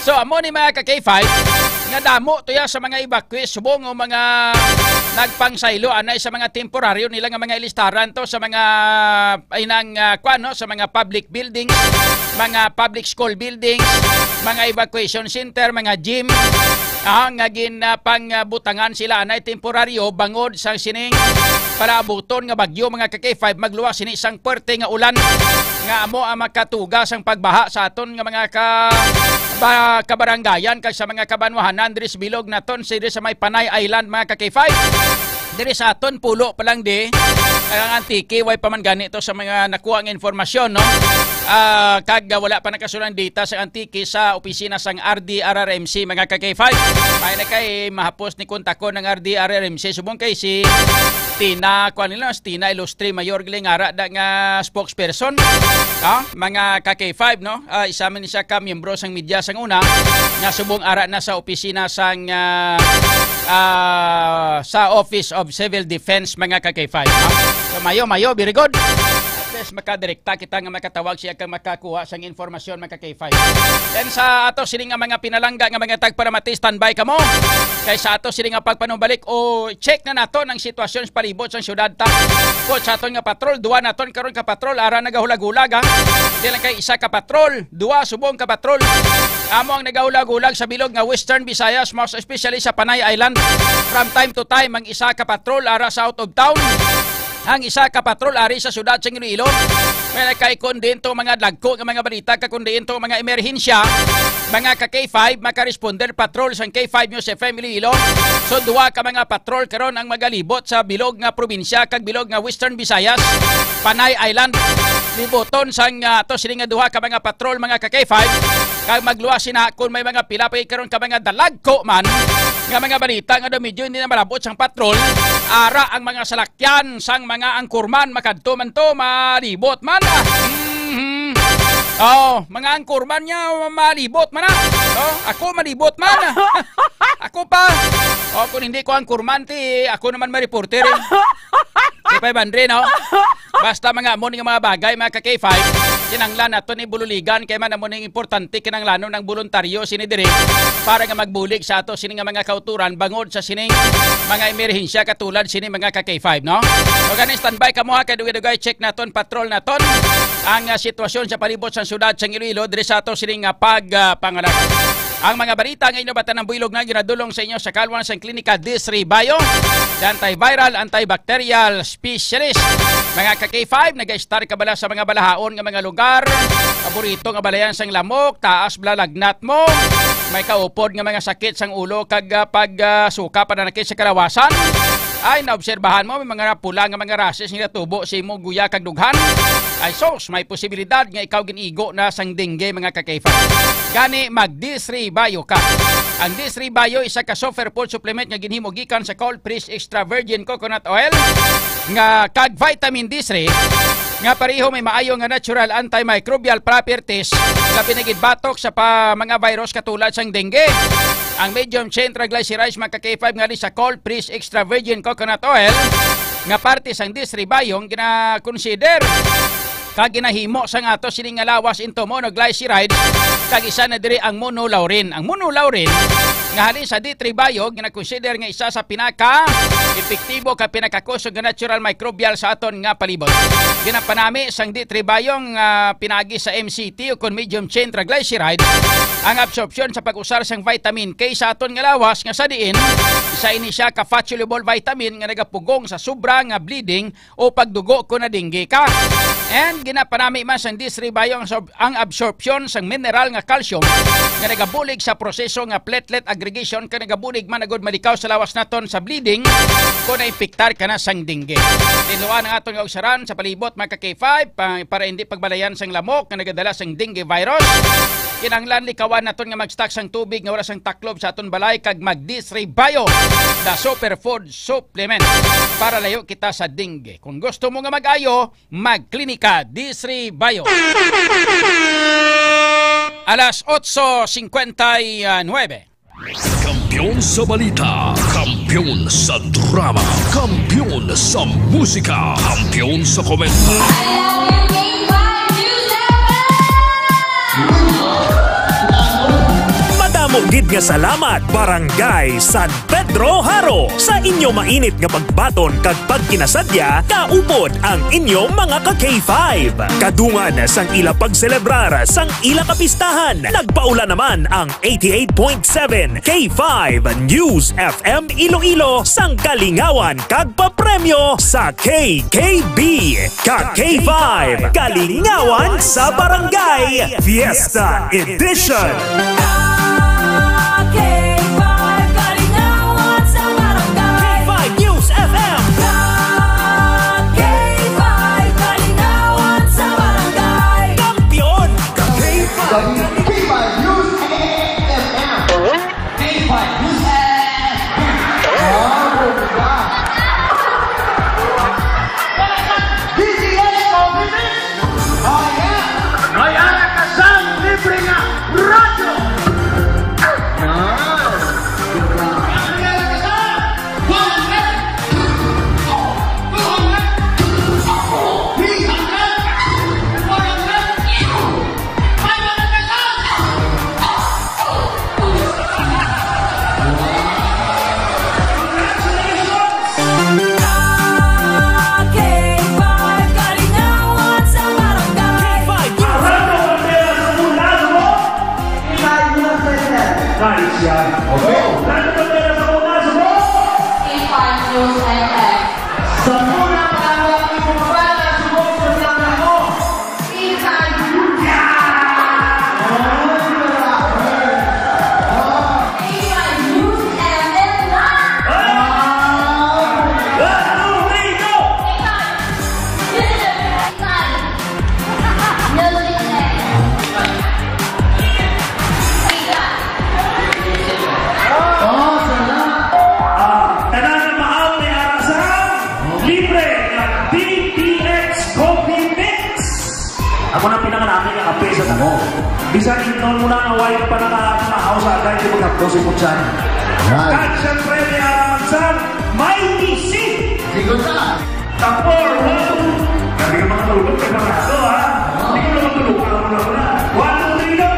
So, amo ni mga ka-K five, nga damo to ya sa mga evacuees, subong o mga nagpangsaylo anay sa mga temporaryo nila nga mga ilistaran to sa mga, ay nang, ah, kwan, no, sa mga public buildings, mga public school buildings, mga evacuation center, mga gym, ah, nga gin, ah, pang, ah, butangan sila anay temporaryo bangod sa sining palaabuton nga bagyo, mga ka-K five, magluwas sini sang puwerte nga ulan nga amo ang makatuga sang pagbaha sa aton nga mga ka-, ba-, kabarangayan kag sa mga kabanwahanan diri sa bilog naton, si diri sa may Panay Island, mga ka-K five. Diri sa aton pulo pa lang di, ang Antique, way pa man gani to sa mga nakuha nga informasyon, no? Ah, kag, ah, wala pa nakasulang data sa Antique sa opisina sang R D R R M C, mga ka-K five. May na kay mahapos ni kontakon ang R D R R M C. Subong kay si Tina, kuan nila, si Tina Ilustre Mayor, gali nga ara da nga spokesperson. Ha? Mga ka-K five, no? Ah, isa man siya ka miyembro sang media sang una, nga subong ara na sa opisina sang, ah, ah, sa Office of Civil Defense, mga ka-K five, no? So, mayo, mayo, very good. At least, makadirekta kita nga makatawag siya kag makakuha sang informasyon, mga ka-K five. Then, sa ato sini nga mga pinalangga nga mga tagparamati, standby kamo. Kay sa ato sini nga pagpanumbalik, o check na naton ang sitwasyon sa palibot sang syudad ta. Bukod sa aton nga patrol, duwa naton karon ka patrol, ara nagahulag-hulag, ha. Di lang kay isa ka patrol, duwa subong ka patrol. Amo ang nagahulag-hulag sa bilog nga Western Visayas, most especially sa Panay Island. From time to time, ang isa ka patrol ara sa out of town, ang isa ka patrol ari sa syudad sang Iloilo. May kay kon diin to mga dagko nga mga balita, kag kon diin to mga emerhensya, mga ka K five, maka-responder patrol sang K five News F M Iloilo. So, duha ka mga patrol karon ang magalibot sa bilog nga probinsya kag bilog nga Western Visayas, Panay Island. Liboton sang, ah, ato sini nga duha ka mga patrol, mga ka K five, kag magluwas sina kon may mga pila pa karon ka mga dalagko man nga mga balita nga daw medyo hindi na malabot sang patrol. Ara ang mga salakyan sang mga angkorman, makadto man to, malibot man. Mhm. Oh, mga angkorman niya, malibot man na. Oh, ako malibot man. Ako pa. Oh, kung hindi ko angkorman, ti, ako naman may reporter, eh. Di pa, Bandre, no? Basta mga amo ni nga mga bagay, mga ka K five, kinahanglan naton ni bululigan, kay man amo ning importante, kinahanglanon ang boluntaryo sini diri para nga magbulig sa ato sini nga mga kauturan bangod sa sining mga emerhensya katulad sini, mga ka K five, no? O gani, standby kamo, ha, kay dugay-dugay check naton, patrol naton ang, ah, sitwasyon sa palibot sang syudad sang Iloilo diri sa ato sini nga pag, ah, pangalagad. Ang mga balita nga inyo batan ang buylog na ginadulong sa inyo sa kalwan sang Klinika Disri Bayo, the antiviral, antibacterial specialist. Mga ka K five, nag-start ka bala sa mga balahaon nga mga lugar? Paborito nga balayan sang lamok, taas bala lagnat mo, may kaupod nga mga sakit sang ulo kag, ah, pag, ah, suka, pananakit sa kalawasan. Ay, naobserbahan mo, may mga pula nga mga rashes nga natubo sa imong guya kag dughan. Ay, sos, may posibilidad nga ikaw gin-igo na sang dengue, mga ka K five. Gani, mag Disri Bayo ka. Ang Disri Bayo, isa ka superfood supplement nga ginhimo gikan sa cold pressed extra virgin coconut oil nga kag vitamin D three nga pareho may maayo nga natural antimicrobial properties, labi na gid batok sa pa, mga virus katulad sang dengue. Ang medium chain triglycerides, mga ka K five, nga sa cold pressed extra virgin coconut oil nga parte sang Disri Bayo gina-consider kag ginahimo sang ato sini nga lawas into monoglycerides, kag isa na diri ang monolaurin. Ang monolaurin nga halin sa D three Bayo gina-consider nga isa sa pinaka epektibo kag pinakakusog nga natural microbial sa aton nga palibot. Ginapanami sang D three Bayo nga pinaagi sa M C T o kon medium chain triglycerides ang absorpsyon sa pag-usar sang vitamin K sa aton nga lawas, nga sa diin isa ini siya ka fat-soluble vitamin nga nagapugong sa sobra nga bleeding o pagdugo kon na-dengue ka. And ginapanami man sang D three Bayo ang, ang absorpsyon sang mineral nga calcium nga nagabulig sa proseso nga platelet Registration kay nagabulig man agud malikaw sa lawas naton sa bleeding kung naimpiktar ka na sang dengue. Tinluan ang aton nga ugsaran sa palibot, mga ka K five, pa-, para hindi pagbalayan sang lamok nga nagadala sang dengue virus. Kinahanglan likawan naton nga mag-stock sang tubig nga wala sang taklob sa aton balay kag mag-Disrebayo, the superfood supplement, para layo kita sa dengue. Kung gusto mo nga mag-ayo, magklinika, Disrebayo. Alas otso cincuenta y nueve. Kampiyon sa balita, kampiyon sa drama, kampiyon sa musika, kampiyon sa komento. I love you, K five News F M! Madamo gid nga salamat, Barangay San Pedro Jaro, sa inyo mainit nga pagbaton kag pagkinasadya kaupod ang inyo mga ka K five. Kadungan sang ila pagselebrar sang ila kapistahan, nagpaula naman ang eighty-eight point seven K five News F M Iloilo sang kalingawan kag papremyo sa K K B. Ka K five, kalingawan sa barangay, Fiesta Edition. Ka K five, kalingawan sa barangay. K five News F M. Ka K five, kalingawan sa barangay. Kampiyon. Ka K five, K five News F M. K five News F M. Oh, bongga. D T X Coffee Mix. Oh, yeah. May ara ka sang libre nga radyo. Yan. May ara ka sang one hundred, two hundred, three hundred, four hundred, five hundred pesos. Congratulations! K five, kalingawan sa barangay. K five News. Arado Bandera sa Mula, Sumok. K five News F M. Nice yan. Okay. Arado Bandera sa Mula, Sumok. K five News F M. Sa Mula, Palawan, Sumok, Sumok, Sumok. Ah, tanan na maal may ara sa libre nga D T X Coffee Mix. Ako na pinakanami nga kape sa damo. Bisan ingnon mo na nga way pa nakamahaw sa agay, di maghapdos si Putsan. Right. Kag siyempre, may araman sa may isi. Sigot ka. Tapor, wow. Grabe ka makatulog, preparado, ha? Hindi ko naman tulog, alam mo na. One, two, three, go.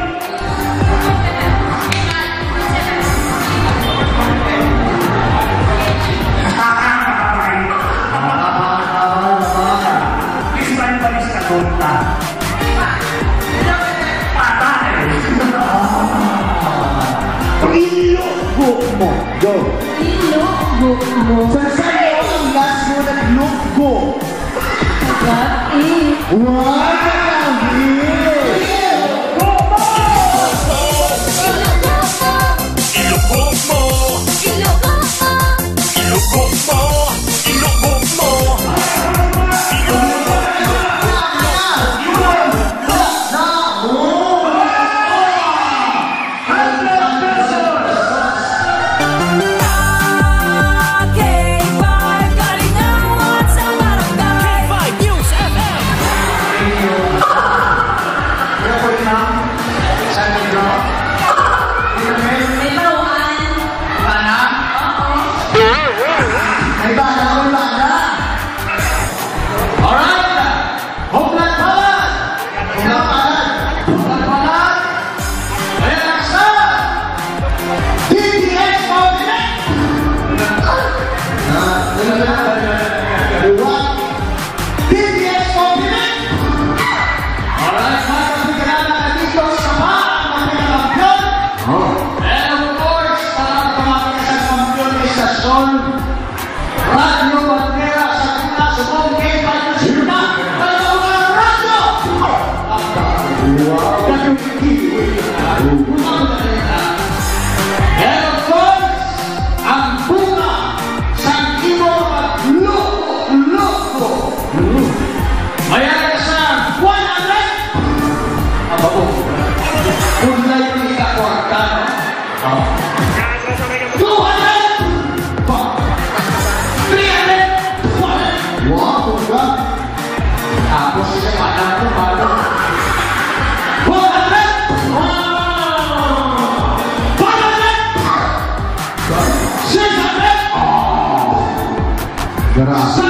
Please, tayo pa rin sa tonta. Patay! Iloko mo. Go. Iloko mo. Sa sayo ang last mo, nagloko. Grabe. Wow! Hundred pesos! K five, kalingawan sa barangay. K five News F M. May bala, may bala. Alright. Hoplat Palas! Hoplat Palas! Hoplat Palas! Ayan ang sa D T S Coffee Mix! Ah, wala na. What? D T S Coffee Mix! Alright, mga kapigilala, nandito sa pa, mga pinakakampiyon. Oh. And of course, para sa mga pinakakampiyon, istasyon, Radyo Bandera sa Pilipinas, Subong, K five News Pilipinas, Radyo! Wow! Radyo T V. And of Grabe.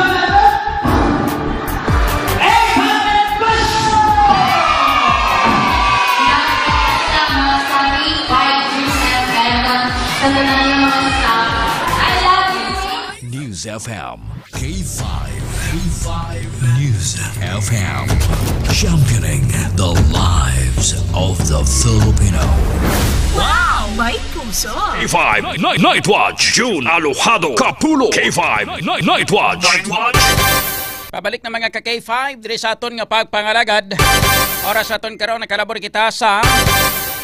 News F M, K five, K five News F M, championing the lives of the Filipino. Wow! May puso! K five Night, Night Watch, June Alojado Kapulo. K five Night, Night Watch. Night Watch. Pabalik na, mga ka K five, diri sa aton nga pagpangalagad. Oras naton karon, nakalabor kita sa,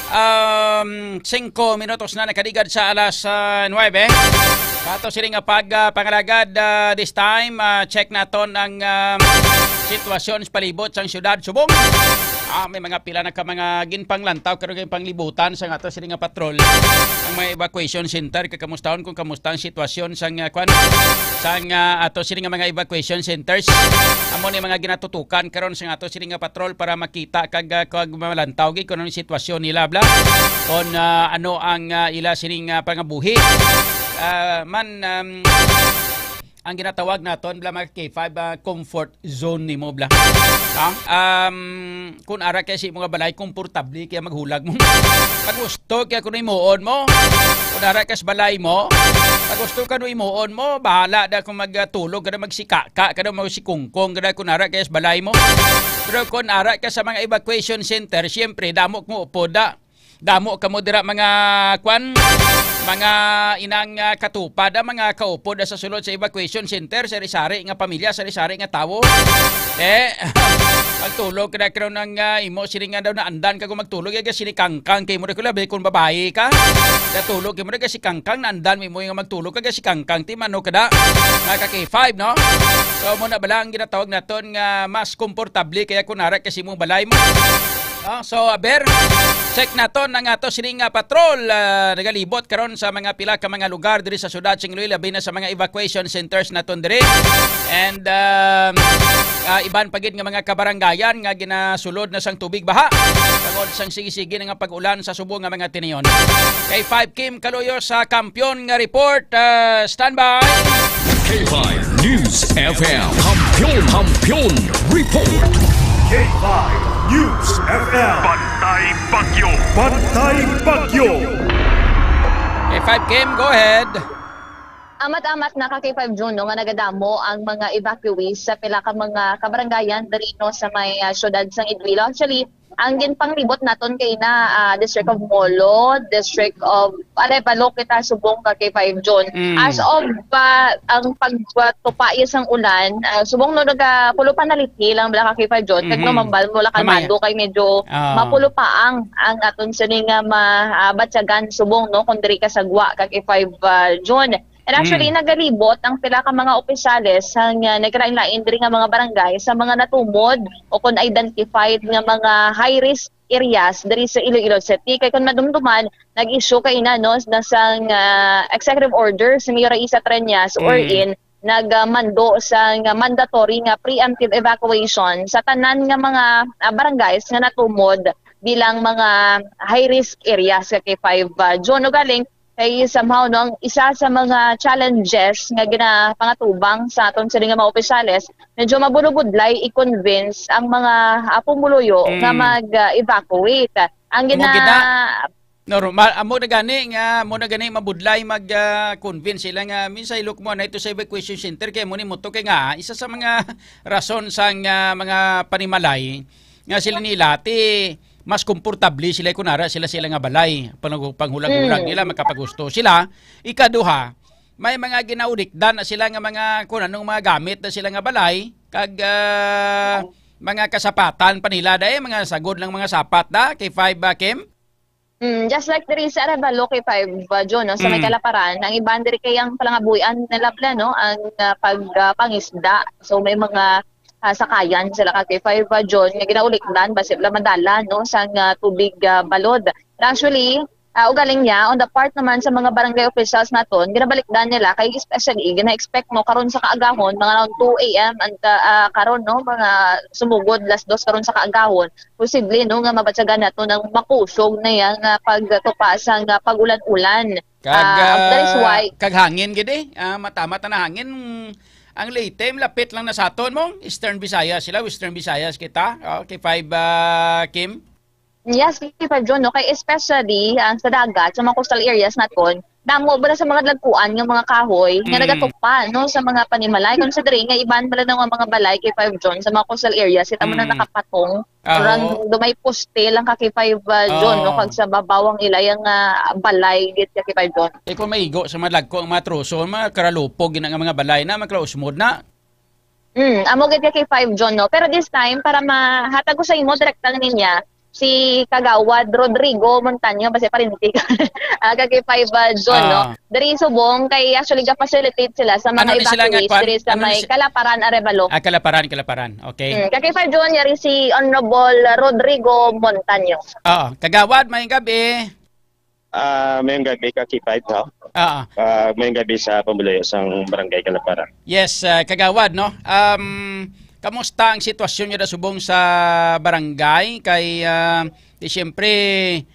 um, singko minutos na nakaligad sa alas, ah, nuwebe. Sa ato sini nga pag, ah, pangalagad, ah, this time, ah, check naton ang, ah, sitwasyon sa palibot sang siyudad Subong. Ah, may mga pila na ka mga ginpanglantaw karon kay panglibutan sa ato sini nga patrol. Ang mga evacuation center, kakamustahon kung kamusta ang sitwasyon sang, ah, kwan, sang, ah, ato sini nga mga evacuation centers. Amo ni mga ginatutukan karon sa ato sini nga patrol para makita kag, ah, kag malantaw gid kung ano ang sitwasyon nila, bla. Kung, ah, ano ang, ah, ila sining, ah, pangabuhi. Ah, man, um, ang ginatawag naton, bla, mga K five, ah, comfort zone nimo, bla. Ha? Um, kung ara kay si mga balay, komportable kaya maghulag mo. Pag gusto kaya kung imuon mo, kung ara kay sa balay mo, pag gusto ka no imuon mo, bahala da kung magtulog ka na, magsikaka ka na, magsikungkong ka na kung ara kay sa balay mo. Pero kung ara ka sa mga evacuation center, siyempre, damo mo po da. Damo kamo dira, mga kwan, mga inang, ah, katupad, ah, mga kaupod, ah, sa sulod sa evacuation center, sari-sari nga pamilya, sari-sari nga tawo. Eh, magtulog ka na karon ang, ah, imo sini nga daw naandan ka kung magtulog, ya sinikangkang kay mo ra ko labi kung babayi ka. Natulog kay mo ra sinikangkang, naandan mo imo nga magtulog ka sinikangkang, ti mano ka da. Mga ka K five, no? So, mo na bala ang ginatawag naton nga mas komportable kaya kung ara kasi mo balay mo. Ah, so, aber, check naton ang ato sining nga patrol, ah, nagalibot karon sa mga pila ka mga lugar diri sa siyudad sing Iloilo, labi na sa mga evacuation centers naton diri. And, um, ah, iban pa gid nga mga kabarangayan nga ginasulod na sang tubig baha tungod sang sige-sige na nga pag-ulan sa subong nga mga tinion. Kay five Kim Kaluyo sa Kampiyon nga report, ah, standby. K five News F M. Kampiyon, Kampiyon Report. K five News F M. Bantay Bagyo. Bantay Bagyo. K five Kim, go ahead. Amat-amat na ka K five June, no, nga nagadamo ang mga evacuees sa pila ka mga kabarangayan diri, no, sa may, ah, siyudad sang Iloilo. Actually, ang ginpanglibot naton kay na, ah, District of Molo, District of Arevalo, kita subong ka K five June. Mm. As of, ah, ang pagtupa iya sang ulan, ah, subong no naga pulo pa naliti lang bala ka K five June, kag Mhm. no mambal mo la Mamaya. kalmado kay medyo Ah. mapulo pa ang, ang aton sini nga ma-, ah, batyagan subong, no, kung diri ka sa Gwa ka K five, ah, June. And actually, Mm. nagalibot ang pila ka mga opisyales sang, ah, nagkalain-lain diri nga mga barangay sa mga natumod o kon identified nga mga high-risk areas diri sa Iloilo City. Kay kon madumduman, nag-issue kay na, no, na sang, ah, executive order si Mayor Raisa Treñas, Mm. wherein nagmando sang mandatory nga preemptive evacuation sa tanan nga mga, ah, barangays nga natumod bilang mga high-risk areas sa K five, ah, June. Ugaling, kay somehow, no, ang isa sa mga challenges nga ginapangatubang sa aton sini nga mga opisyales, medyo mabulubudlay i-convince ang mga, ah, pumuluyo Mm. nga mag-evacuate. Ang Mo gina- gida-, normal, amo na gani nga, mo na gani mabudlay mag, ah, convince sila nga, minsan, look mo na ito sa evacuation center, kay mo ni mo to, kay nga, isa sa mga rason sang, ah, mga panimalay nga sila nila, ti mas komportable sila kung ara sila, sila nga balay. Pang-, panghulag-hulag Mm. nila, makapagusto sila. Ikaduha, may mga ginaulikdan na sila nga mga, kung anong mga gamit na sila nga balay, kag, ah, mga kasapatan pa nila, dahil mga sagod lang mga sapat da, kay five, ah, Kim? Mm, just like diri sa Arevalo kay five, uh, June, no, sa may Mm. Kalaparan, ang iban diri kay ang palangabuhian nila pala, no, ang, uh, pag, uh, pangisda. So may mga, uh, sakayan sila ka kay five, uh, June nga ginaulikdan basi wala madala, no, sang, uh, tubig, uh, balod. Actually, uh, ugaling niya, on the part naman sa mga barangay officials naton, ginabalikdan nila kay especially gina-expect mo karon sa kaagahon, mga around two A M and, uh, uh, karon, no, mga sumugod las dos karon sa kaagahon, posible, no, nga mabatyagan nato ng makusog na yang, ah, pagtupa sang, ah, pag-ulan-ulan. Kag, Ah, that is ah, why. Kag hangin gid eh. Ah, matama ta na hangin. Ang Leyte, lapit lang na sa aton mo. Eastern Visayas sila, Western Visayas kita. Okay, five, ah, Kim? Yes, K five John, no? Kay especially ang sa dagat, sa mga coastal areas naton, damo ba na sa mga dagkuan nga mga kahoy nga Mm. nagatupa, no, sa mga panimalay. Considering nga iban pala ng mga balay, K five John, sa mga coastal areas, kita mo na Mm. nakapatong. Ah, Ran, oo. Dumay poste lang ka K five, ah, John, no? Oo. Kag sa babaw ang ila yang, ah, balay, gid ka K five John. Eh, kung maigo sa mga dagko ang mga troso, mga karalupog, gina nga mga balay na, magkalausmod na. Mm, amo gid ka K five John, no? Pero this time, para mahatag ko sa imo, direkta na niya, si Kagawad Rodrigo Montaño, basi parinti ka. Ah, ka K five, ah, John, no? Ah. Diri subong, kay actually ga-facilitate sila sa mga Ano ni sila nga evacuees kwan? diri sa Ano ni may si-, Kalaparan, Arevalo. Ah, Kalaparan, Kalaparan. Okay. Mm, ka K five John, yari si Honorable Rodrigo Montaño. Oo. Kagawad, mayong gabi. Ah, mayong gabi ka K five, no? Ah. Ah, mayong gabi sa pumuluyo sang Barangay Kalaparan. Yes, ah, Kagawad, no? Um, kamusta ang sitwasyon niyo da subong sa barangay? Kay, ah, di siyempre,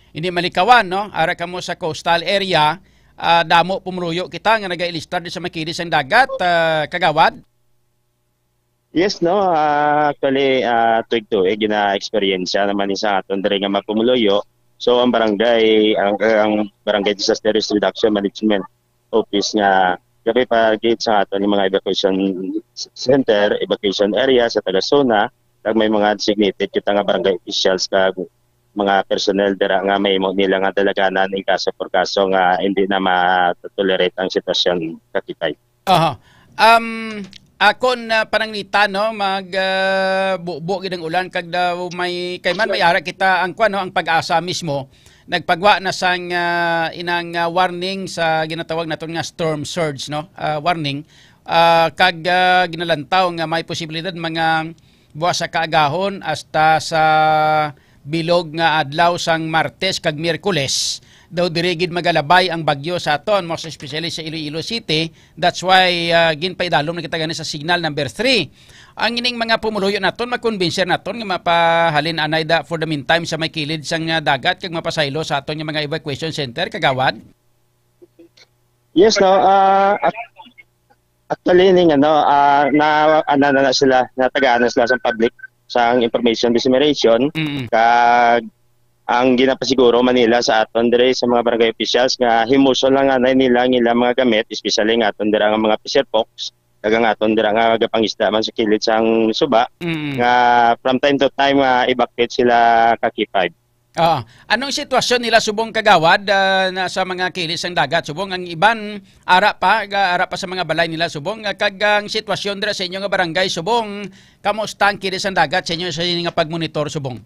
hindi malikawan, no? Ara kamo sa coastal area, ah, damo pumuluyo kita nga nagailistar di sa makili sang dagat, ah, Kagawad? Yes, no. Ah, actually, ah, tuig-tuig gina-eksperyensya naman ni sa aton diri nga mga pumuluyo. So, ang barangay, ang, ang Barangay Disaster Risk Reduction Management Office nga gabi pa gid sa aton yung mga evacuation center, evacuation area sa taga-zona, kag may mga designated kita nga barangay officials kag mga personnel dira nga mahimo nila nga dalaganan in kaso por kaso nga hindi na ma-tolerate ang sitwasyon, Kakipay. Aha. Um, akon, ah, pananglitan, no, mag, ah, bubo gid ang ulan kag daw may, kay man may ara kita ang kwan, no, ang PAGASA mismo nagpagwa na sang, ah, inang, ah, warning sa ginatawag naton nga storm surge, no, ah, warning. Ah, kag, ah, ginalantaw nga may posibilidad mga buwas sa kaagahon hasta sa bilog nga adlaw sang Martes kag Miyerkules daw diri gid magalabay ang bagyo sa aton, most especially sa Iloilo City. That's why, ah, ginpaidalom na kita gani sa signal number three. Ang ining mga pumuluyo naton, makonbinser naton nga mapahalin anay da for the meantime sa may kilid sang, ah, dagat kag mapasaylo sa aton nga mga evacuation center, Kagawad. Yes, no. Ah, ac-, actually, ning ano, ah, na, ano na, na sila, natagaan na sila sa public, sa information dissemination, Mm. Kag ang ginapasiguro man nila sa aton diri sa mga barangay officials nga himuson lang anay nila ang ilang mga gamit, especially nga aton dira nga mga fisher folks, kag ang aton dira nga gapangisda man sa kilid sang suba, Mm. nga from time to time, ah, evacuate sila, Kakipay. Ah, anong sitwasyon nila subong, Kagawad, ah, na sa mga kilis sang dagat subong? Ang iban ara pa, ga-, ara pa sa mga balay nila subong. Ah, kag ang sitwasyon dira sa inyo nga barangay subong, kamusta ang kilis sang dagat sa inyo sa inyo nga pagmonitor subong?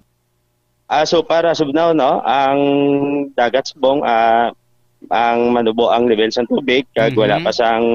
Ah, so para subnaw, no, ang dagat subong, ah, ang manubo ang level sang tubig, kag wala Mhm. pa sang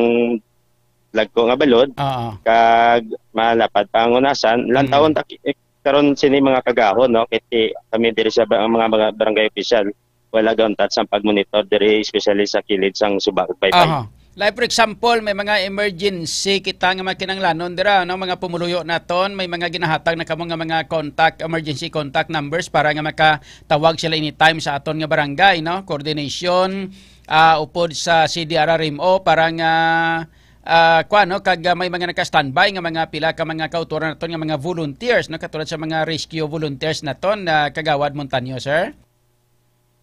lagko nga balod, Oo. kag malapad pa ang unasan. Lantawon Mm. ta ki-, karon sini mga kagahon, no? Kay ti-, kami diri sa ba-, ang mga, mga barangay official, wala gauntat sang pagmonitor diri, especially sa kilid sang suba ug baybay. Aha. Like, for example, may mga emergency kita nga mga kinahanglanon dira, no? Mga pumuluyo naton, may mga ginahatag na kamo nga mga contact, emergency contact numbers para nga makatawag sila anytime sa aton nga barangay, no? Coordination, ah, upod sa C D R R M O para nga, ah, kuwan, no? Kag, ah, may mga naka-standby nga mga pila ka mga kautoran naton nga mga volunteers, no? Katulad sa mga rescue volunteers naton, ah, Kagawad Montaño, sir?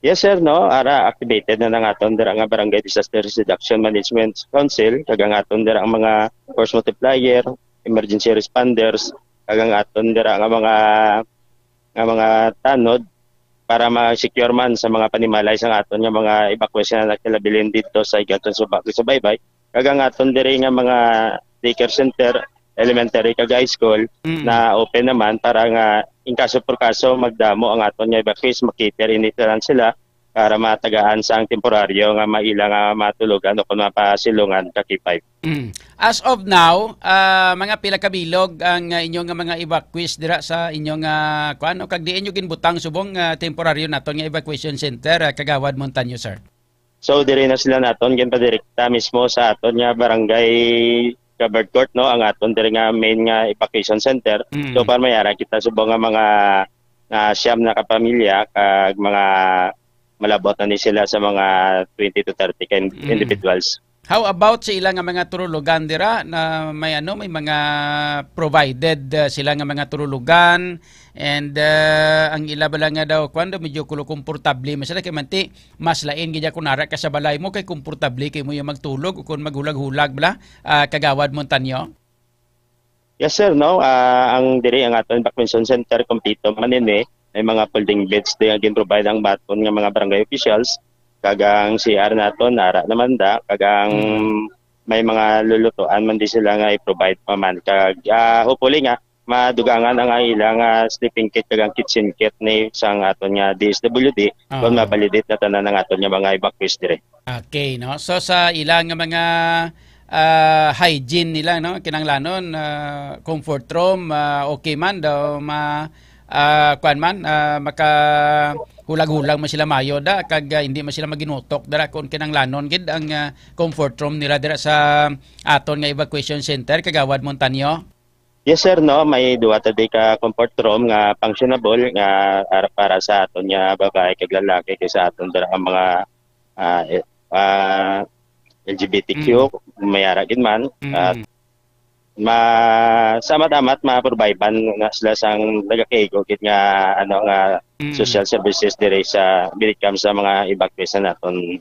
Yes, sir, no. Ara, activated na lang aton dira nga Barangay Disaster Risk Reduction Management Council, kag ang aton dira ang mga force multiplier, emergency responders, kag ang aton dira nga mga, nga mga tanod para ma-secure man sa mga panimalay sa aton nga mga evacuees nga nagkalabilin didto sa Higaton Suba, sa Baybay. Kag ang aton diri nga mga daycare center, elementary kag high school, Mm. na open naman para nga in kaso por kaso magdamo ang aton nga evacuees, makiter ini tanan sila para matagaan sang temporaryo nga maila nga matulugan o kung mapasilungan, Kakipay. Mm. As of now, ah, mga pila ka bilog ang, ah, inyo nga mga evacuees dira sa inyo nga, kuwan, o kag diin nyo ginbutang subong, ah, temporaryo naton nga evacuation center, ah, Kagawad Montaño, sir? So, diri na sila naton ginpadirekta mismo sa aton nga barangay covered court, no, ang aton diri nga main nga evacuation center. Mm. So, para may ara kita subong nga mga, ah, siyam na ka pamilya kag mga malabot na ni sila sa mga twenty to thirty ka in-, Mm. individuals. How about sa ila nga mga turulugan dira na may, ano, may mga provided, uh, sila nga mga turulugan and, uh, ang ila bala nga daw, kwan daw, medyo kulo komportable man sila kay manti mas lain gid kung nara ka sa balay mo kay komportable kay mo yung magtulog o kung maghulag-hulag bala, uh, Kagawad Montaño? Yes, sir, no? Ah, ang diri ang aton evacuation center, kompleto man ini. May mga folding beds din ang gin-provide ang baton nga mga barangay officials. Kag ang C R naton, ara naman da. Kag ang Mm. may mga lulutuan man di sila nga i-provide pa man. Kag, ah, hopefully nga, madugangan ang ilang, ah, sleeping kit kag ang kitchen kit ni sang aton nga D S W D kung Ah. ma-validate na tanan ang aton nga mga evacuees dire. Okay, no? So, sa ila nga mga, ah, hygiene nila, no? Kinahanglanon, ah, comfort room, ah, okay man daw, ma-, ah, kuwan man, ah, makahulag-hulag man sila mayo da, kag, ah, hindi man sila maginutok dira kung kinahanglanon gid ang, ah, comfort room nila dira sa aton nga evacuation center, Kagawad Montaño? Yes, sir, no? May duha ta di ka comfort room nga functionable nga ara-, para sa aton nga babae kag lalaki kay sa aton dira ang mga, ah, eh, ah, L G B T Q, Mm. may ara gid man. Mm. At ma-, sa amat-amat, ma-provide man na sila sang nagakaigo gid nga, ano, nga Mm. social services diri sa bilikam sa mga evacuees sa naton.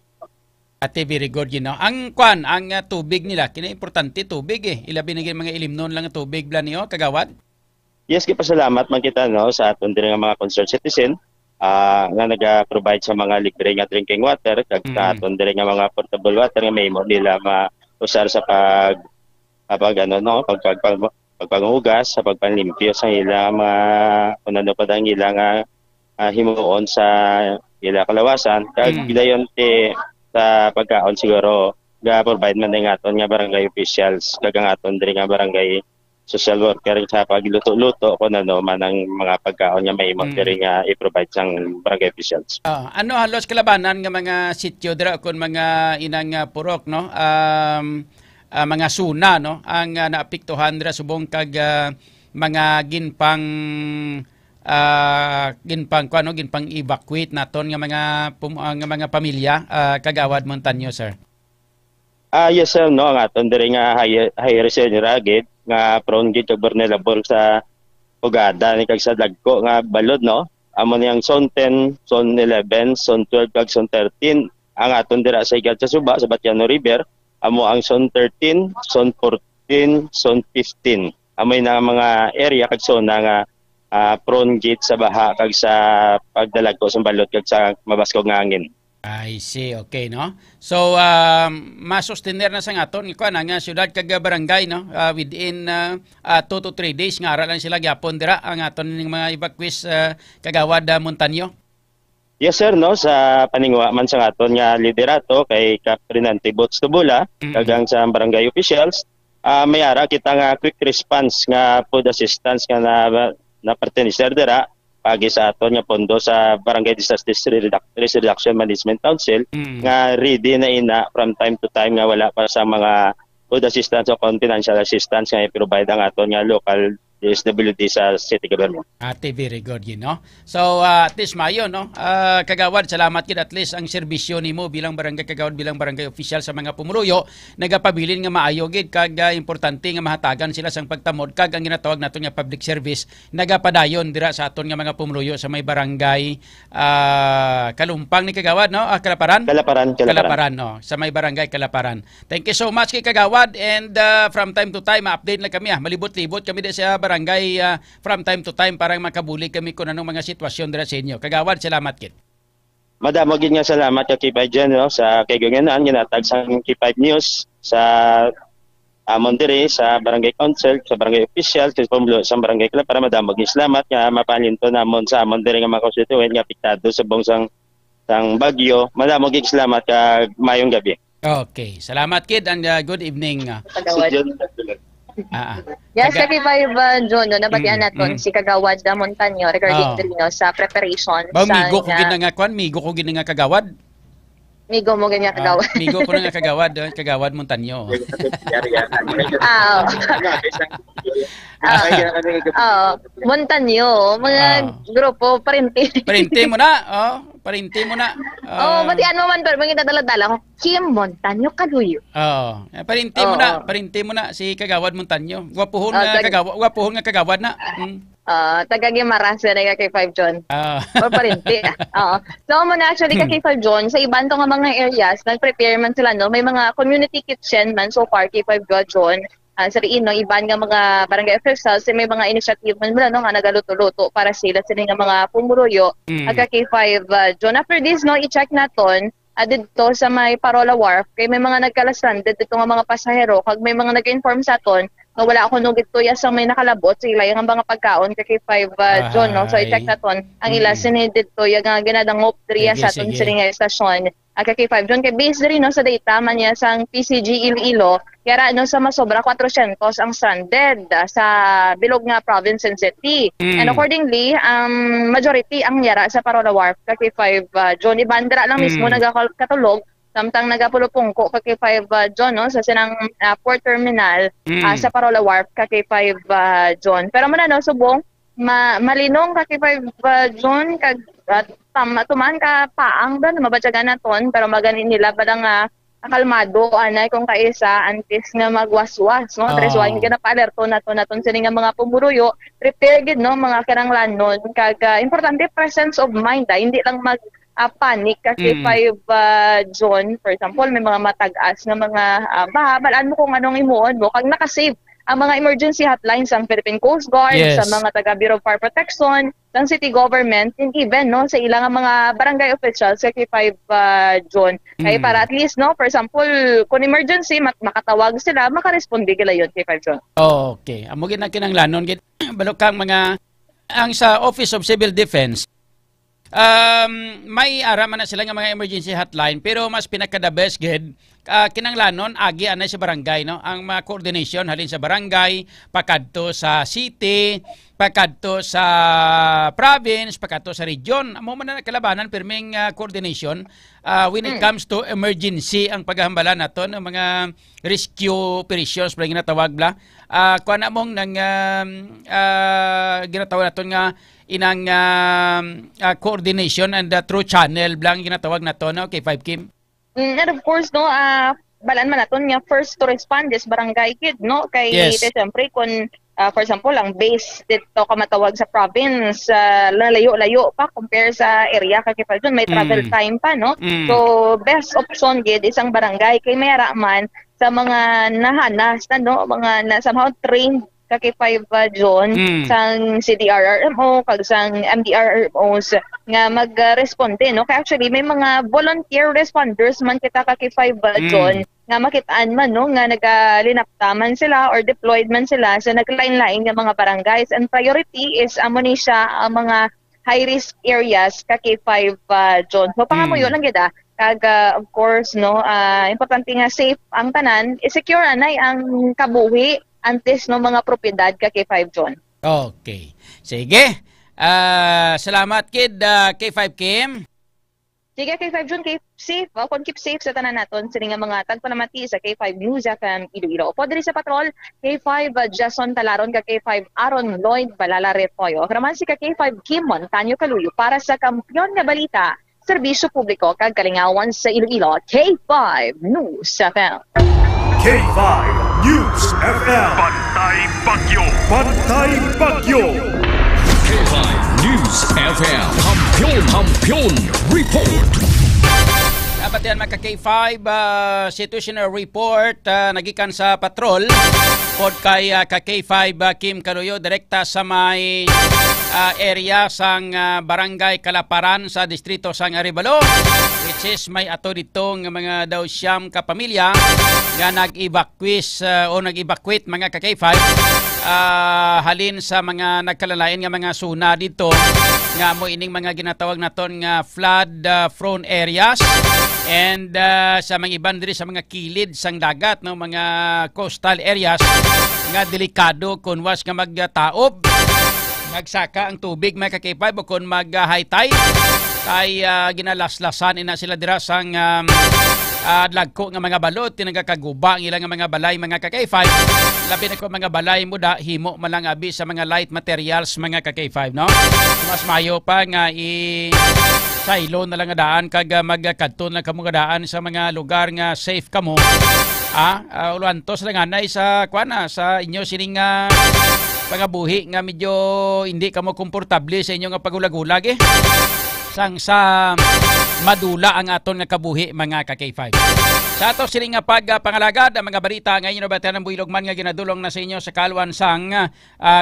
Ate, very good, you know. Ang kwan, ang, ah, tubig nila, kini importante tubig, eh. Ilabi na gid mga ilimnon lang nga tubig, bala niyo, Kagawad? Yes, gipasalamat man kita, no, sa aton diri nga mga concerned citizen, ah, nga naga-provide sa mga libre nga drinking water, kag sa Mm. aton diri nga mga portable water nga mahimo nila mausar sa pag, ah, pag, ano, no, pag, pag, pag, pagpanghugas, sa pagpanlimpyo sa ila mga, kung ano pa ang ila nga, ah, himuon sa ila kalawasan. Kag Mm. gidayon ti sa pagkaon siguro, ga-provide man ang aton nga barangay officials, kag ang aton diri nga barangay social worker sa pagluto-luto kung ano man ang mga pagkaon nga mahimo Mm. diri nga i-provide sang barangay officials. Ah, ano halos kalabanan nga mga sityo dira kon mga inang, ah, purok, no? Um, ah, mga suna, no? Ang, ah, naapektuhan dira subong kag, ah, mga ginpang, ah, ginpang, kuwan, no? Ginpang-evacuate naton nga mga pum-, ah, nga mga pamilya, ah, Kagawad Montaño, sir. Ah, yes, sir, no, ang aton diri nga high, high risk area gid nga prone gid kag vulnerable sa bugada ni kag sa dagko nga balod, no. Amo ni ang zone ten, zone eleven, zone twelve, kag zone thirteen. Ang aton dira sa Igad sa Suba, sa Batiano River, amo ang zone thirteen, zone fourteen, zone fifteen. Amo na ang mga area kag zona nga, ah, prone gid sa baha kag sa pagdalagko sa balod kag sa mabaskog nga hangin. I see. Okay, no? So, um, masustener na sa aton, kuwan, ang, ah, syudad kag, ah, barangay, no? Ah, within, ah, ah, two to three days, nga ara lang sila gyapon dira, ang aton ning mga evacuees, ah, Kagawad, ah, Montaño? Yes, sir, no? Sa paningwa man sa aton nga liderato kay Kap Renante Boots Tubula, Mm. kag ang sa barangay officials, ah, may ara kita nga quick response nga food assistance nga na, na pertenecer dira, pagi sa aton nga pondo sa Barangay Disaster Risk Reduc-, Risk Reduction Management Council, Mm. nga ready na ina from time to time nga wala pa sa mga food assistance o kon financial assistance nga i-provide ang aton nga local D S W D sa city government. Ate, very good, you know. So, ah, at least maayo, no? Ah, Kagawad, salamat gid, at least ang serbisyo nimo bilang barangay kagawad, bilang barangay official sa mga pumuluyo, nagapabilin nga maayo gid kag, ah, importante nga mahatagan sila sang pagtamod kag ang ginatawag naton nga public service nagapadayon dira sa aton nga mga pumuluyo sa may barangay, ah, Kalumpang ni Kagawad, no? Ah, Kalaparan? Kalaparan, Kalaparan. Kalaparan, no? Sa may barangay Kalaparan. Thank you so much kay Kagawad, and, ah, from time to time, ma-update lang kami, ah. Malibot-libot kami di sa barangay, ah, from time to time para makabulig kami kung anong mga sitwasyon dira sa inyo. Kagawad, salamat gid. Madamo gid nga salamat ka K five dyan, no, sa kay Gunganan, ginatag sang K five News, sa amon diri, sa barangay council, sa barangay official, sa pumulo sa barangay club, para madamo gid salamat nga mapalinto namon sa amon diri nga mga constituent nga apektado sa bungsang sang bagyo. Madamo gid salamat kag mayong gabi. Okay. Salamat, kid, and, uh, good evening, uh, Kagawad. Si John Tagulan. Ah, ah. Yes, Taga- Kagawad John, no, nabatian Mm, naton mm. si Kagawad, uh, Montaño regarding Ah. diri, no, sa preparation Ba, sa migo ko nga gid na nga kwan, migo ko gid na nga kagawad. Migo mo gid nga Ah, kagawad. migo ko na nga kagawad, uh, Kagawad Montaño. Yari, yari. Ah, oo. Ano, isang Ah. Ay, kaya kami nag- Oo. Montaño, mga Ah. grupo, parente. Parente mo na, oh. Parinti mo na. Oh, Ah, batian mo man, pero mga dala-dala ko. Kim Montaño Caluyo. Oh, eh, parinti mo na, Oo. Parinti mo na si Kagawad Montaño. Gwapuhon Oh, nga tag- kagawa-, gwapuhon nga kagawad na. Mm. Ah, taga Guimaras na ka K five John. Ah. Or parinti. Oo. So, mo na actually ka Mm. K five John, sa iban to nga mga areas, nag-prepare man sila, no? May mga community kitchen man so far, K five John. Ah, sa diin, no, iban nga mga barangay officials, may mga initiative man mula, no, nga nagaluto-luto para sila sini nga mga pumuruyo. Mm. Aga K five, ah, John. After this, no, i-check naton, ah, didto sa may Parola Wharf, kay may mga nagkala-stranded dito nga mga pasahero, kag may mga nag-inform sa aton nga wala ako no didto ya sa may nakalabot sa ila nga mga pagkaon kay K five, ah, John, no? So, i-check Ahay. Naton ang ila Mm. sini didto ya nga ginadangop diri Sige, sa aton sige. Sini nga estasyon. Aka K five John, kay based diri, no, sa data man niya sang P C G Iloilo, yara, no, sa masobra kwatrocientos ang stranded, ah, sa bilog nga province and city. Mm. And accordingly, um, majority ang yara sa Parola Wharf ka K five, ah, John. Iban dira lang mismo Mm. nagakatulog, samtang nagapulupungko ka K five, ah, John, no, sa sinang, ah, port terminal, Mm. ah, sa Parola Wharf ka K five, ah, John. Pero muna, no, subong, ma-, malinong ka K five, ah, John, kag, ah, tam-, tuman ka paang ba, mabatyagan naton, pero magani nila ba lang, ah, kalmado, anay, kung kaisa, antes nga magwaswas, no? Tres Oh. wine, gina-alerto naton, naton sini nga mga pumuruyo, prepare gid, no, mga kinahanglanon, kag, ah, importante, presence of mind, ah, hindi lang mag, ah, panic ka K five, Mm. ah, John. For example, may mga matag-as nga mga, ah, baha, balaan mo kung anong imuon mo, kag nakasave ang mga emergency hotline sang Philippine Coast Guard, sa Yes. mga taga Bureau of Fire Protection, sang city government, and even, no, sa ilang mga barangay officials sa K five, ah, John. Kay Mm. para at least, no, for example, kung emergency, mak-, makatawag sila, makaresponde gila yun, K five John. Okay. Amo gid ang kinahanglanon gid. Balo kang mga, ang sa Office of Civil Defense, um, may ara man na sila nga mga emergency hotline, pero mas pinaka the best gid, ah, kinahanglanon agi anay sa barangay, no? Ang mga coordination halin sa barangay, pakadto sa city, pakadto sa province, pakadto sa region. Amo man na kalabanan pirming, ah, coordination, ah, when it Mm. comes to emergency ang paghambalan nato, no? Mga rescue operations, bala ginatawag, bala. Ah, kuan na mong nang, um, ah, ginatawag naton nga inang, um, ah, coordination and, ah, through channel, bala ang ginatawag nato, no? K five Kim. Mm, and of course, no, ah, balaan man naton nga first to respond is barangay gid, no? Kay, Yes. kay siyempre, kung, ah, for example, ang base dito ka matawag sa province, ah, layo-layo pa compare sa area ka K five John, may travel Mm. time pa, no? Mm. So, best option gid isang barangay kay may ara man sa mga nahanas na, no? Mga na, somehow trained ka K five, ah, John, Mm. sang C D R R M O, kag sang M D R R M Os nga magresponde, no? Kay actually, may mga volunteer responders man kita ka K five, ah, Mm. John, nga makitaan man, no, nga nagalinapta man sila or deployed man sila sa naglain-lain nga mga barangays. And priority is amo ni siya ang mga high-risk areas ka K five, ah, John. So, pangamuyo Mm. lang gid, ah. Kag, ah, of course, no, ah, importante nga safe ang tanan, i-secure anay ang kabuhi antes, no, mga propiedad ka K five, John. Okay. Sige. Ah, salamat gid, ah, K five Kim. Sige, K five John, keep safe. O, kung keep safe sa tanan naton, sini nga mga tagpanamati sa K five News F M Iloilo. Upo diri sa patrol, K five, uh, Jason Talaron, ka K five Aaron Lloyd Balala Repoyo. Ako naman si ka K five Kim Montaño Kaluyo para sa Kampiyon nga Balita, Serbisyo Publiko, kag Kalingawan sa Iloilo, K five News F M. K five News F M. Pantay Bagyo. Pantay Bagyo. K five News F M. Kampiyon, Kampiyon Report. Dapat yan, mga ka K five, ah, situational report, ah, nagikan sa patrol. Pod kay, ah, ka K five, ah, Kim Kaluyo, direkta sa may, ah, area sang, ah, Barangay Kalaparan sa distrito sang Arevalo, which is may ato dito nga mga daw siyam ka pamilya nga nag-evacuate, ah, o nag-evacuate, mga ka K five, ah, halin sa mga nagkalalain nga mga suna dito nga mo ining mga ginatawag naton nga flood, ah, prone areas and, ah, sa mga iban diri sa mga kilid sang dagat, no, mga coastal areas nga delikado kun was nga magtaob, magsaka ang tubig, mga ka K five, o kun mag, ah, high tide, kay, ah, ginalaslasan ina sila dira sang, um, ah, dagko nga mga balod, tinagakaguba ang ilang mga balay, mga ka K five. Labi na ko mga balay mo da, himo man lang abi sa mga light materials, mga ka K five, no? Mas mayo pa nga i- saylo na lang nga daan kag, ah, magkadto na kamo nga daan sa mga lugar nga safe kamo. Ah, ah, ulo antos lang anay sa, kuan na, sa inyo sining, ah, pangabuhi nga medyo hindi kamo komportable sa inyo nga paghulag-hulag, eh. Sang sa madula ang aton nga kabuhi, mga ka K five. Sa ato sining nga pag, ah, pangalagad, ang mga balita nga inyo nabatian ang buylog man nga ginadulong na sa inyo sa kalwan sang, ah,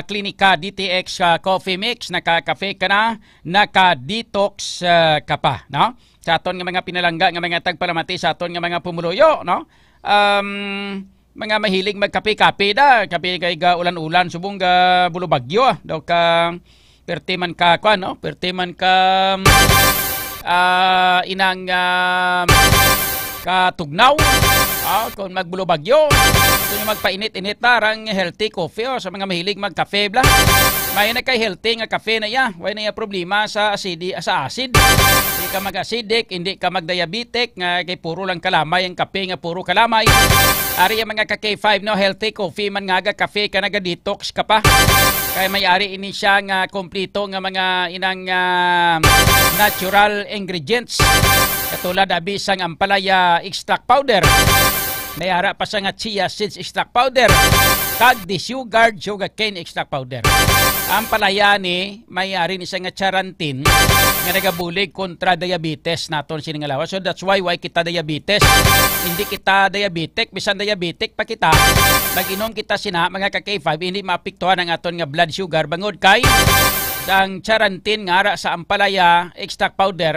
Klinika D T X, ah, Coffee Mix, naka-cafe ka na, naka-detox, ah, ka pa, no? Sa aton nga mga pinalangga nga mga tagpalamati sa aton nga mga pumuluyo, no? Um, mga mahilig magkape-kape da, kape kay ga ulan-ulan, subong ga bulubagyo, ah. Daw ka, perte man ka, kwan, no? Perte man ka, ah, inang, ah, katugnaw. Ah, kung magbulubagyo, gusto nyo magpainit-init na, rang healthy coffee, oh, sa mga mahilig magkape, bla. May na kay healthy nga kape na iya. Way na iya problema sa asidi-, sa acid. Hindi ka mag-acidic, hindi ka mag-diabetic, nga kay puro lang kalamay ang kape nga puro kalamay. Ari ang mga ka K five, no, healthy coffee man nga ga kape ka, naga-detox ka pa. Kay may ari ini siya nga kompleto nga mga inang, ah, natural ingredients. Katulad abi sang ampalaya extract powder. May ara pa siya nga chia seeds extract powder. Kag the sugar sugarcane extract powder. Ang palaya ni may ari ni siya nga charantin nga nagabulig kontra diabetes naton sini nga lawas. So that's why, why kita diabetes. Hindi kita diabetic, bisan diabetic pa kita. Mag-inom kita sina, mga ka K five, hindi maapektuhan ang aton nga blood sugar bangod kay sang charantin nga ara sa ampalaya extract powder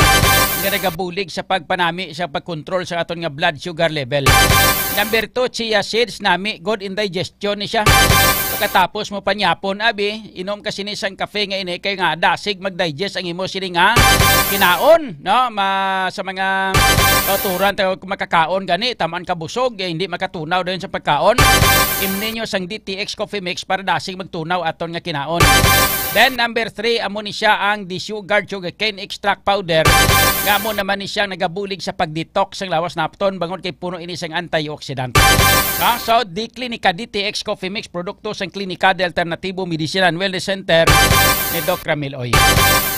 nga nagabulig sa pagpanami sa pagkontrol sa aton nga blood sugar level. Number two, chia seeds, nami, good in digestion ni siya. Pagkatapos mo panyapon, abi, inom ka sini sang kape nga ini kay nga dasig mag-digest ang imo sini nga kinaon, no? Ma-, sa mga kauturan, tayo makakaon gani, taman ka busog, eh, hindi makatunaw dayon sa pagkaon. Imni nyo sang D T X Coffee Mix para dasig magtunaw aton nga kinaon. Then number three, amo ni siya ang the sugar sugarcane extract powder. Nga amo naman ni siya nagabulig sa pag-detox sang lawas napton bangod kay puno ini sang antioxidant. Ha? So, the Klinika D T X Coffee Mix, produkto sang Klinika de Alternativo Medicina and Wellness Center ni Doc Ramil Oy.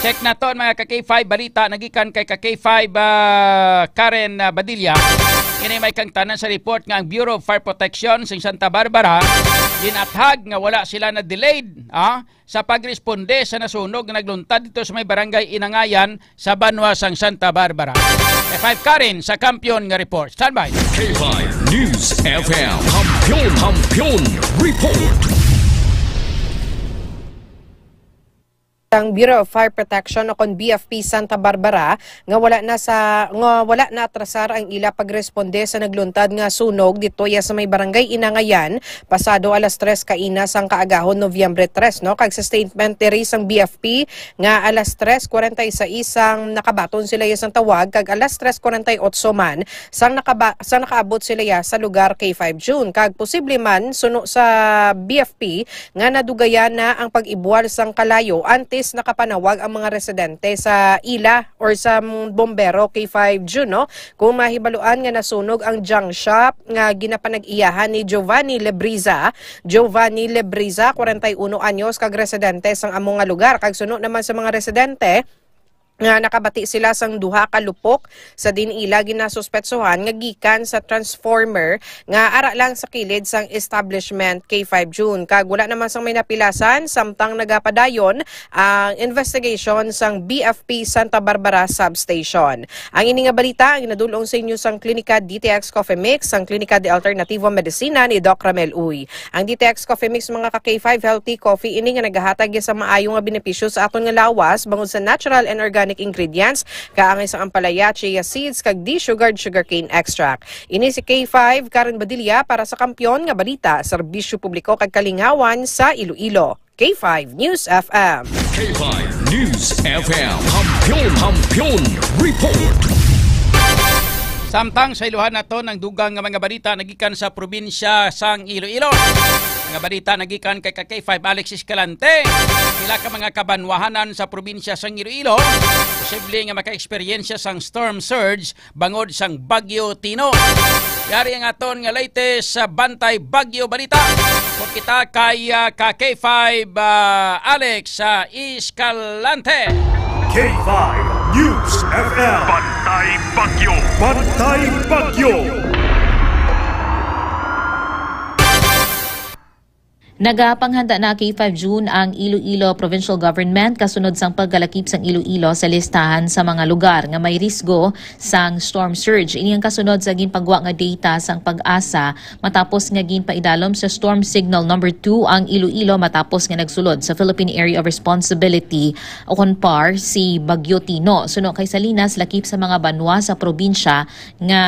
Check naton, mga ka K five, balita nagikan kay ka K five, ah, Karen, ah, Badilla. Ini may kangtanan sa report nga ang Bureau of Fire Protection sa Santa Barbara ginathag nga wala sila na delayed, ah, sa pagresponde sa nasunog nga nagluntad dito sa may barangay Inangayan sa banwa sang Santa Barbara. K five Karen sa Kampiyon nga report. Standby. K five News F M. Kampiyon, Kampiyon Report. Ang Bureau of Fire Protection o kon B F P Santa Barbara nga wala na sa, nga wala na atrasar ang ila pagresponde sa nagluntad nga sunog ditoya sa may barangay Inangayan pasado alas tres kaina sang kaagahon, Nobyembre tres, no? Kag sa statement diri sang B F P nga alas tres kwarenta y seis sang nakabaton sila ya sang tawag kag alas tres kwarenta y otso man sang nakaba-, sang nakaabot sila ya sa lugar, K five June. Kag posible man, suno sa B F P, nga nadugayan na ang pag-ibuwal sang kalayo antes nakapanawag ang mga residente sa ila or sa bombero, K five June, no? Kung mahibaluan nga nasunog ang junk shop nga ginapanag-iyahan ni Giovanni Lebriza. Giovanni Lebriza, kwarenta y uno anyos, kag residente sang amo nga lugar. Kag suno naman sa mga residente, nga nakabati sila sang duha ka lupok sa diin ila ginasuspetsohan nga gikan sa transformer nga ara lang sa kilid sang establishment, K five June. Kag wala naman sang may napilasan, samtang nagapadayon ang investigation sang B F P Santa Barbara Substation. Ang ini nga balita ang ginadul-ong sa inyo sang Klinika D T X Coffee Mix, sang Klinika de Alternativo Medicina ni Doc Ramel Uy. Ang D T X Coffee Mix, mga ka K five, healthy coffee ini nga nagahatag ya sa maayo nga benepisyo sa aton nga lawas bangod sa natural and organic ingredients, kaangay sang ampalaya, chia seeds, kag desugared sugarcane extract. Ini si K five, Karen Badilla para sa Kampiyon nga Balita, Serbisyo Publiko kag Kalingawan sa Iloilo. K five News F M. K five News F M. Kampiyon, Kampiyon Report. Samtang sa iluhan naton ang dugang nga mga balita nagikan sa probinsya sang Iloilo. Mga balita nagikan kay ka K five Alex Escalante. Pila ka mga kabanwahanan sa probinsya sang Iloilo posible nga maka-eksperyensya sang storm surge bangod sang Bagyo Tino. Yari ang aton nga latest sa Bantay Bagyo Balita. Kung kita kay, ah, ka K five, ah, Alex, ah, Escalante. K five News F M. Bantay Bagyo. Bantay Bagyo. Nagapanghanda na kay five June ang Iloilo Provincial Government kasunod sang pagkalakip sang Iloilo sa listahan sa mga lugar nga may risgo sang storm surge. Ini ang kasunod sa ginpagwa nga data sang PAGASA matapos nga ginpaidalom sa Storm Signal Number Two ang Iloilo matapos nga nagsulod sa Philippine Area of Responsibility o kon PAR si Bagyo Tino. Suno kay Salinas, lakip sa mga banwa sa probinsya nga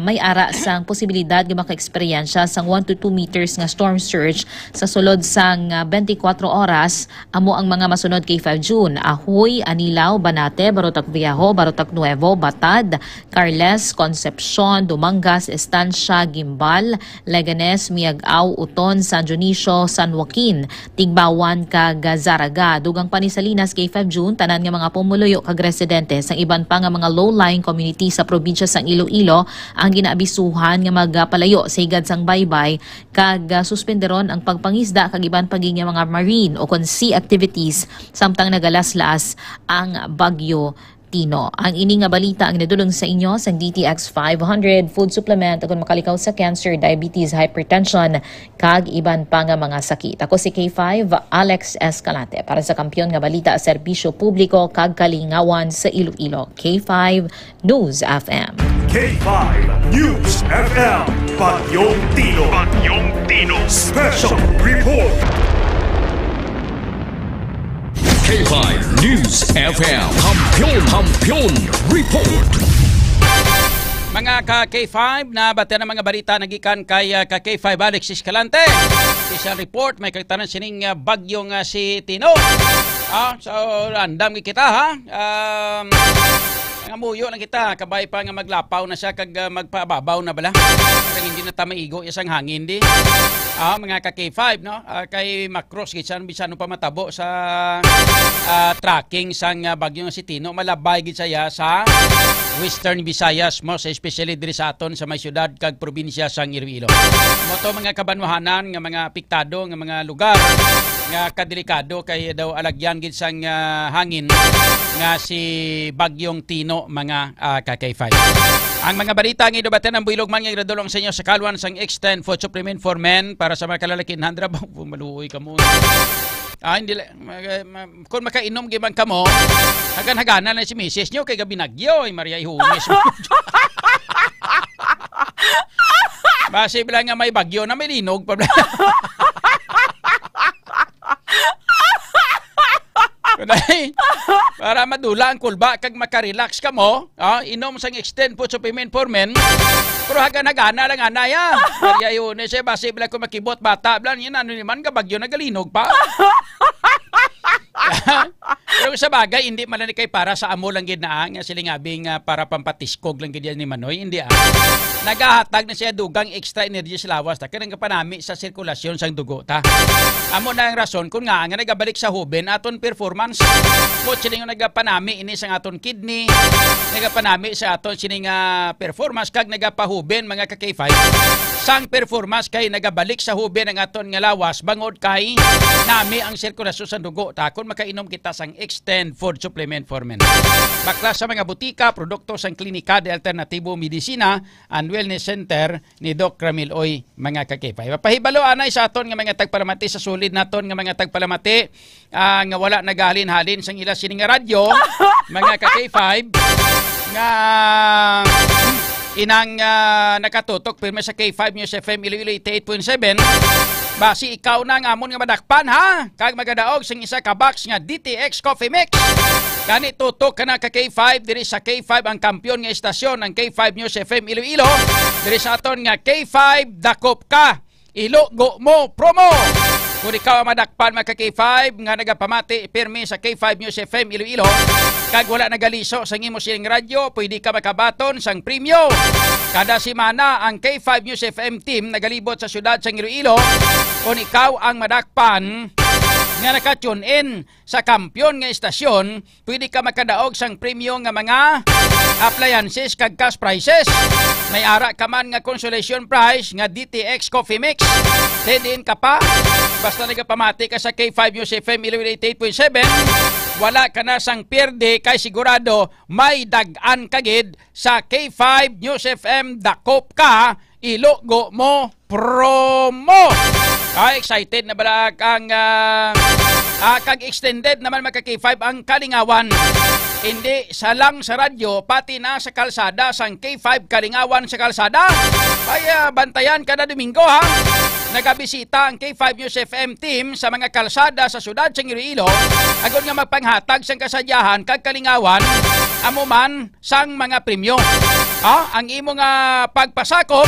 may ara sang posibilidad nga makaeksperyensya sang one to two meters nga storm surge sa sulod sang, ah, twenty-four oras, amo ang mga masunod kay five June: Ajuy, Anilao, Banate, Barotac Viejo, Barotac Nuevo, Batad, Carles, Concepcion, Dumangas, Estancia, Guimbal, Leganes, Miag-ao, Oton, San Dionisio, San Joaquin, Tigbauan, kag Zarraga. Dugang pa ni Salinas kay five June, tanan nga mga pumuluyo kag residente sang iban pa nga mga low-lying community sa probinsya sang Iloilo ang ginaabisuhan nga magapalayo sa higad sang baybay kag, ah, suspenderon ang pagpangisda kag iban pa gid nga mga marine o kon sea activities samtang nagalaslas ang Bagyo Tino. Ang ini nga balita ang nadulong sa inyo sang D T X five hundred Food Supplement, ug kon makalikaw sa cancer, diabetes, hypertension, kag iban pa nga mga sakit. Ako si K five, Alex Escalante, para sa Kampiyon nga Balita, Serbisyo Publiko kag Kalingawan sa Iloilo, K five News F M. K five News F M, Bagyong Tino. Bagyong Tino. Special Report. K five News F M. Kampiyon, Kampiyon Report. Mga ka K five, nabatian ang mga balita nagikan kay, ah, ka K five Alex Escalante. Special report, may kagtanan sining, ah, bagyo nga si Tino. Ah, so, andam gid kita, ha? Um, nangamuyo lang kita, kabay pa nga maglapaw na siya kag, ah, magpababaw na bala. Kag hindi na ta maigo isang hangin di. Ah, mga ka K five, no? Ah, kay Macross gid siya, bisan pa matabo sa, ah, tracking sang, ah, bagyo nga si Tino, malabay gid siya sa Western Visayas, most especially diri sa aton sa may syudad kag probinsya sang Iloilo. Mo to mga kabanwahanan nga mga apektado nga mga lugar nga kadelikado kay daw alagyan gid sang, ah, hangin nga si Bagyong Tino, mga, ah, ka K five. Ang mga balita nga idubatan ang buylog man nga gradulong sa inyo sa kalwan sang Extend Food Supplement for Men para sa mga kalalakin. Handra ba? Maluoy ka mo. Ah, hindi la-, mag-, ma-, kung makainom gid man kamo, hagan-hagana na si misis nyo kay gabi nagyo, ay Maria Ihunes. Basi bala nga may bagyo na may linog pa bala. Kunay, para madula ang kulba kag makarelax kamo, ah, inom sang Extend Food Supplement for Men. Pero hagan-hagana lang anay, ah. Kaya yun, eh, siya, basi bala ko makibot bata, bala, yun, ano naman, kabagyo, nagalinog pa. Pero sa bagay, hindi man lang kay para sa amo lang gid na, ah, nga siling abi nga para pampatiskog lang gid yan ni Manoy, hindi, ah. Nagahatag na siya dugang extra energy sa lawas, ta, kanang kapanami sa sirkulasyon sang dugo ta. Amo na ang rason kung nga nga nagabalik sa huben aton performance. Mo siling nga nagapanami ini sang aton kidney, nagapanami sa aton sini nga performance kag nagapahuben, mga ka K five. Sang performance kay nagabalik sa huben ang aton nga lawas bangod kay nami ang sirkulasyon sa dugo ta kon makainom kita sang Extend Food Supplement for Men. Bakla sa mga butika, produkto sang Klinika de Alternatibo Medicina and Wellness Center ni Doc Ramil Oy, mga ka K five. Pahibalo anay sa aton nga mga tagpalamati, sa sulid naton nga mga tagpalamati, ah, nga wala nagahalin-halin sang ila sini nga radyo, mga ka K five, nga inang, ah, nakatutok pirmi sa K five News F M Iloilo eighty-eight point seven. Basi ikaw na ang amon nga madakpan, ha? Kag magadaog sing isa ka box nga D T X Coffee Mix. Gani tutok ka na ka K five, diri sa K five ang kampiyon nga istasyon, ang K five News F M Iloilo. Diri sa aton nga K five, dakop ka. Ilogo mo promo. Kung ikaw ang madakpan, mga ka K five, nga nagapamati pirmi sa K five News F M Iloilo, kag wala nagaliso sa imo sining radyo, pwede ka makabaton sang premyo. Kada semana, ang K five News F M team nagalibot sa siyudad sang Iloilo. Kung ikaw ang madakpan nga naka-tune in sa kampiyon nga istasyon, pwede ka makadaog sang premyo nga mga appliances kag cash prizes. May ara ka man nga consolation prize nga D T X Coffee Mix. Then diin ka pa? Basta nagapamati ka sa K five News F M Iloilo eighty-eight point seven, wala ka na sang pierde kay sigurado may dag-an ka gid sa K five News F M. Dakop ka, ilugo mo, promo. Ah, excited na bala ang, ah, ah, kag extended naman, mga ka-K five, ang kalingawan. Hindi sa lang sa radyo, pati na sa kalsada sang K five Kalingawan sa kalsada. Ay, ah, bantayan kada Domingo, ha. Nagabisita ang K five News F M team sa mga kalsada sa siyudad sang Iloilo, agod nga magpanghatag sang kasadyahan kag kalingawan, amo man sang mga premyo. Ha? Ang imo nga pagpasakop,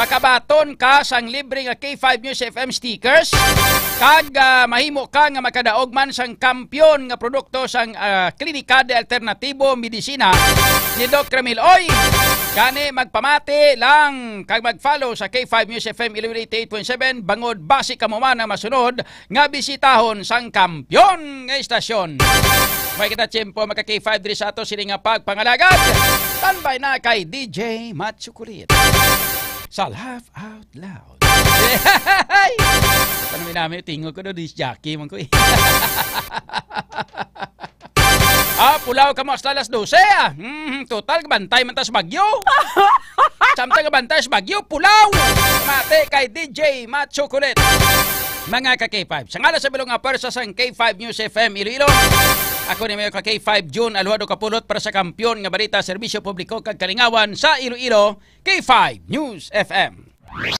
makabaton ka sang libre nga K five News F M stickers, kag, ah, mahimo ka nga makadaog man sang kampyon nga produkto sang, ah, Klinika de Alternatibo Medisina ni Doc Ramil Oy. Gani, magpamati lang kag mag-follow sa K five News F M Iloilo eighty-eight point seven, bangod basi kamo man ang masunod nga bisitahon sang kampyon nga istasyon. May kita tiyempo, mga ka-K five, diri sa ato sini nga pagpangalagad. Tambay na kay D J Matsukulit sa Laugh Out Loud. Hey! Paano mi nami, tingog ko do, disc jockey man ko eh. Ah, pulaw ka mo hasta alas dose, ah. Hmm, total, bantay man tas bagyo. Samtang bantay sa bagyo, pulaw. Mati kay D J Matsukulit. Mga ka-K five, sa ngalan sa bilog nga pwersa sang K five News F M Iloilo, ako ni Mayor ka K five June Aluado Kapulot para sa kampyon nga balita, serbisyo publiko kag kalingawan sa Iloilo, K five News F M.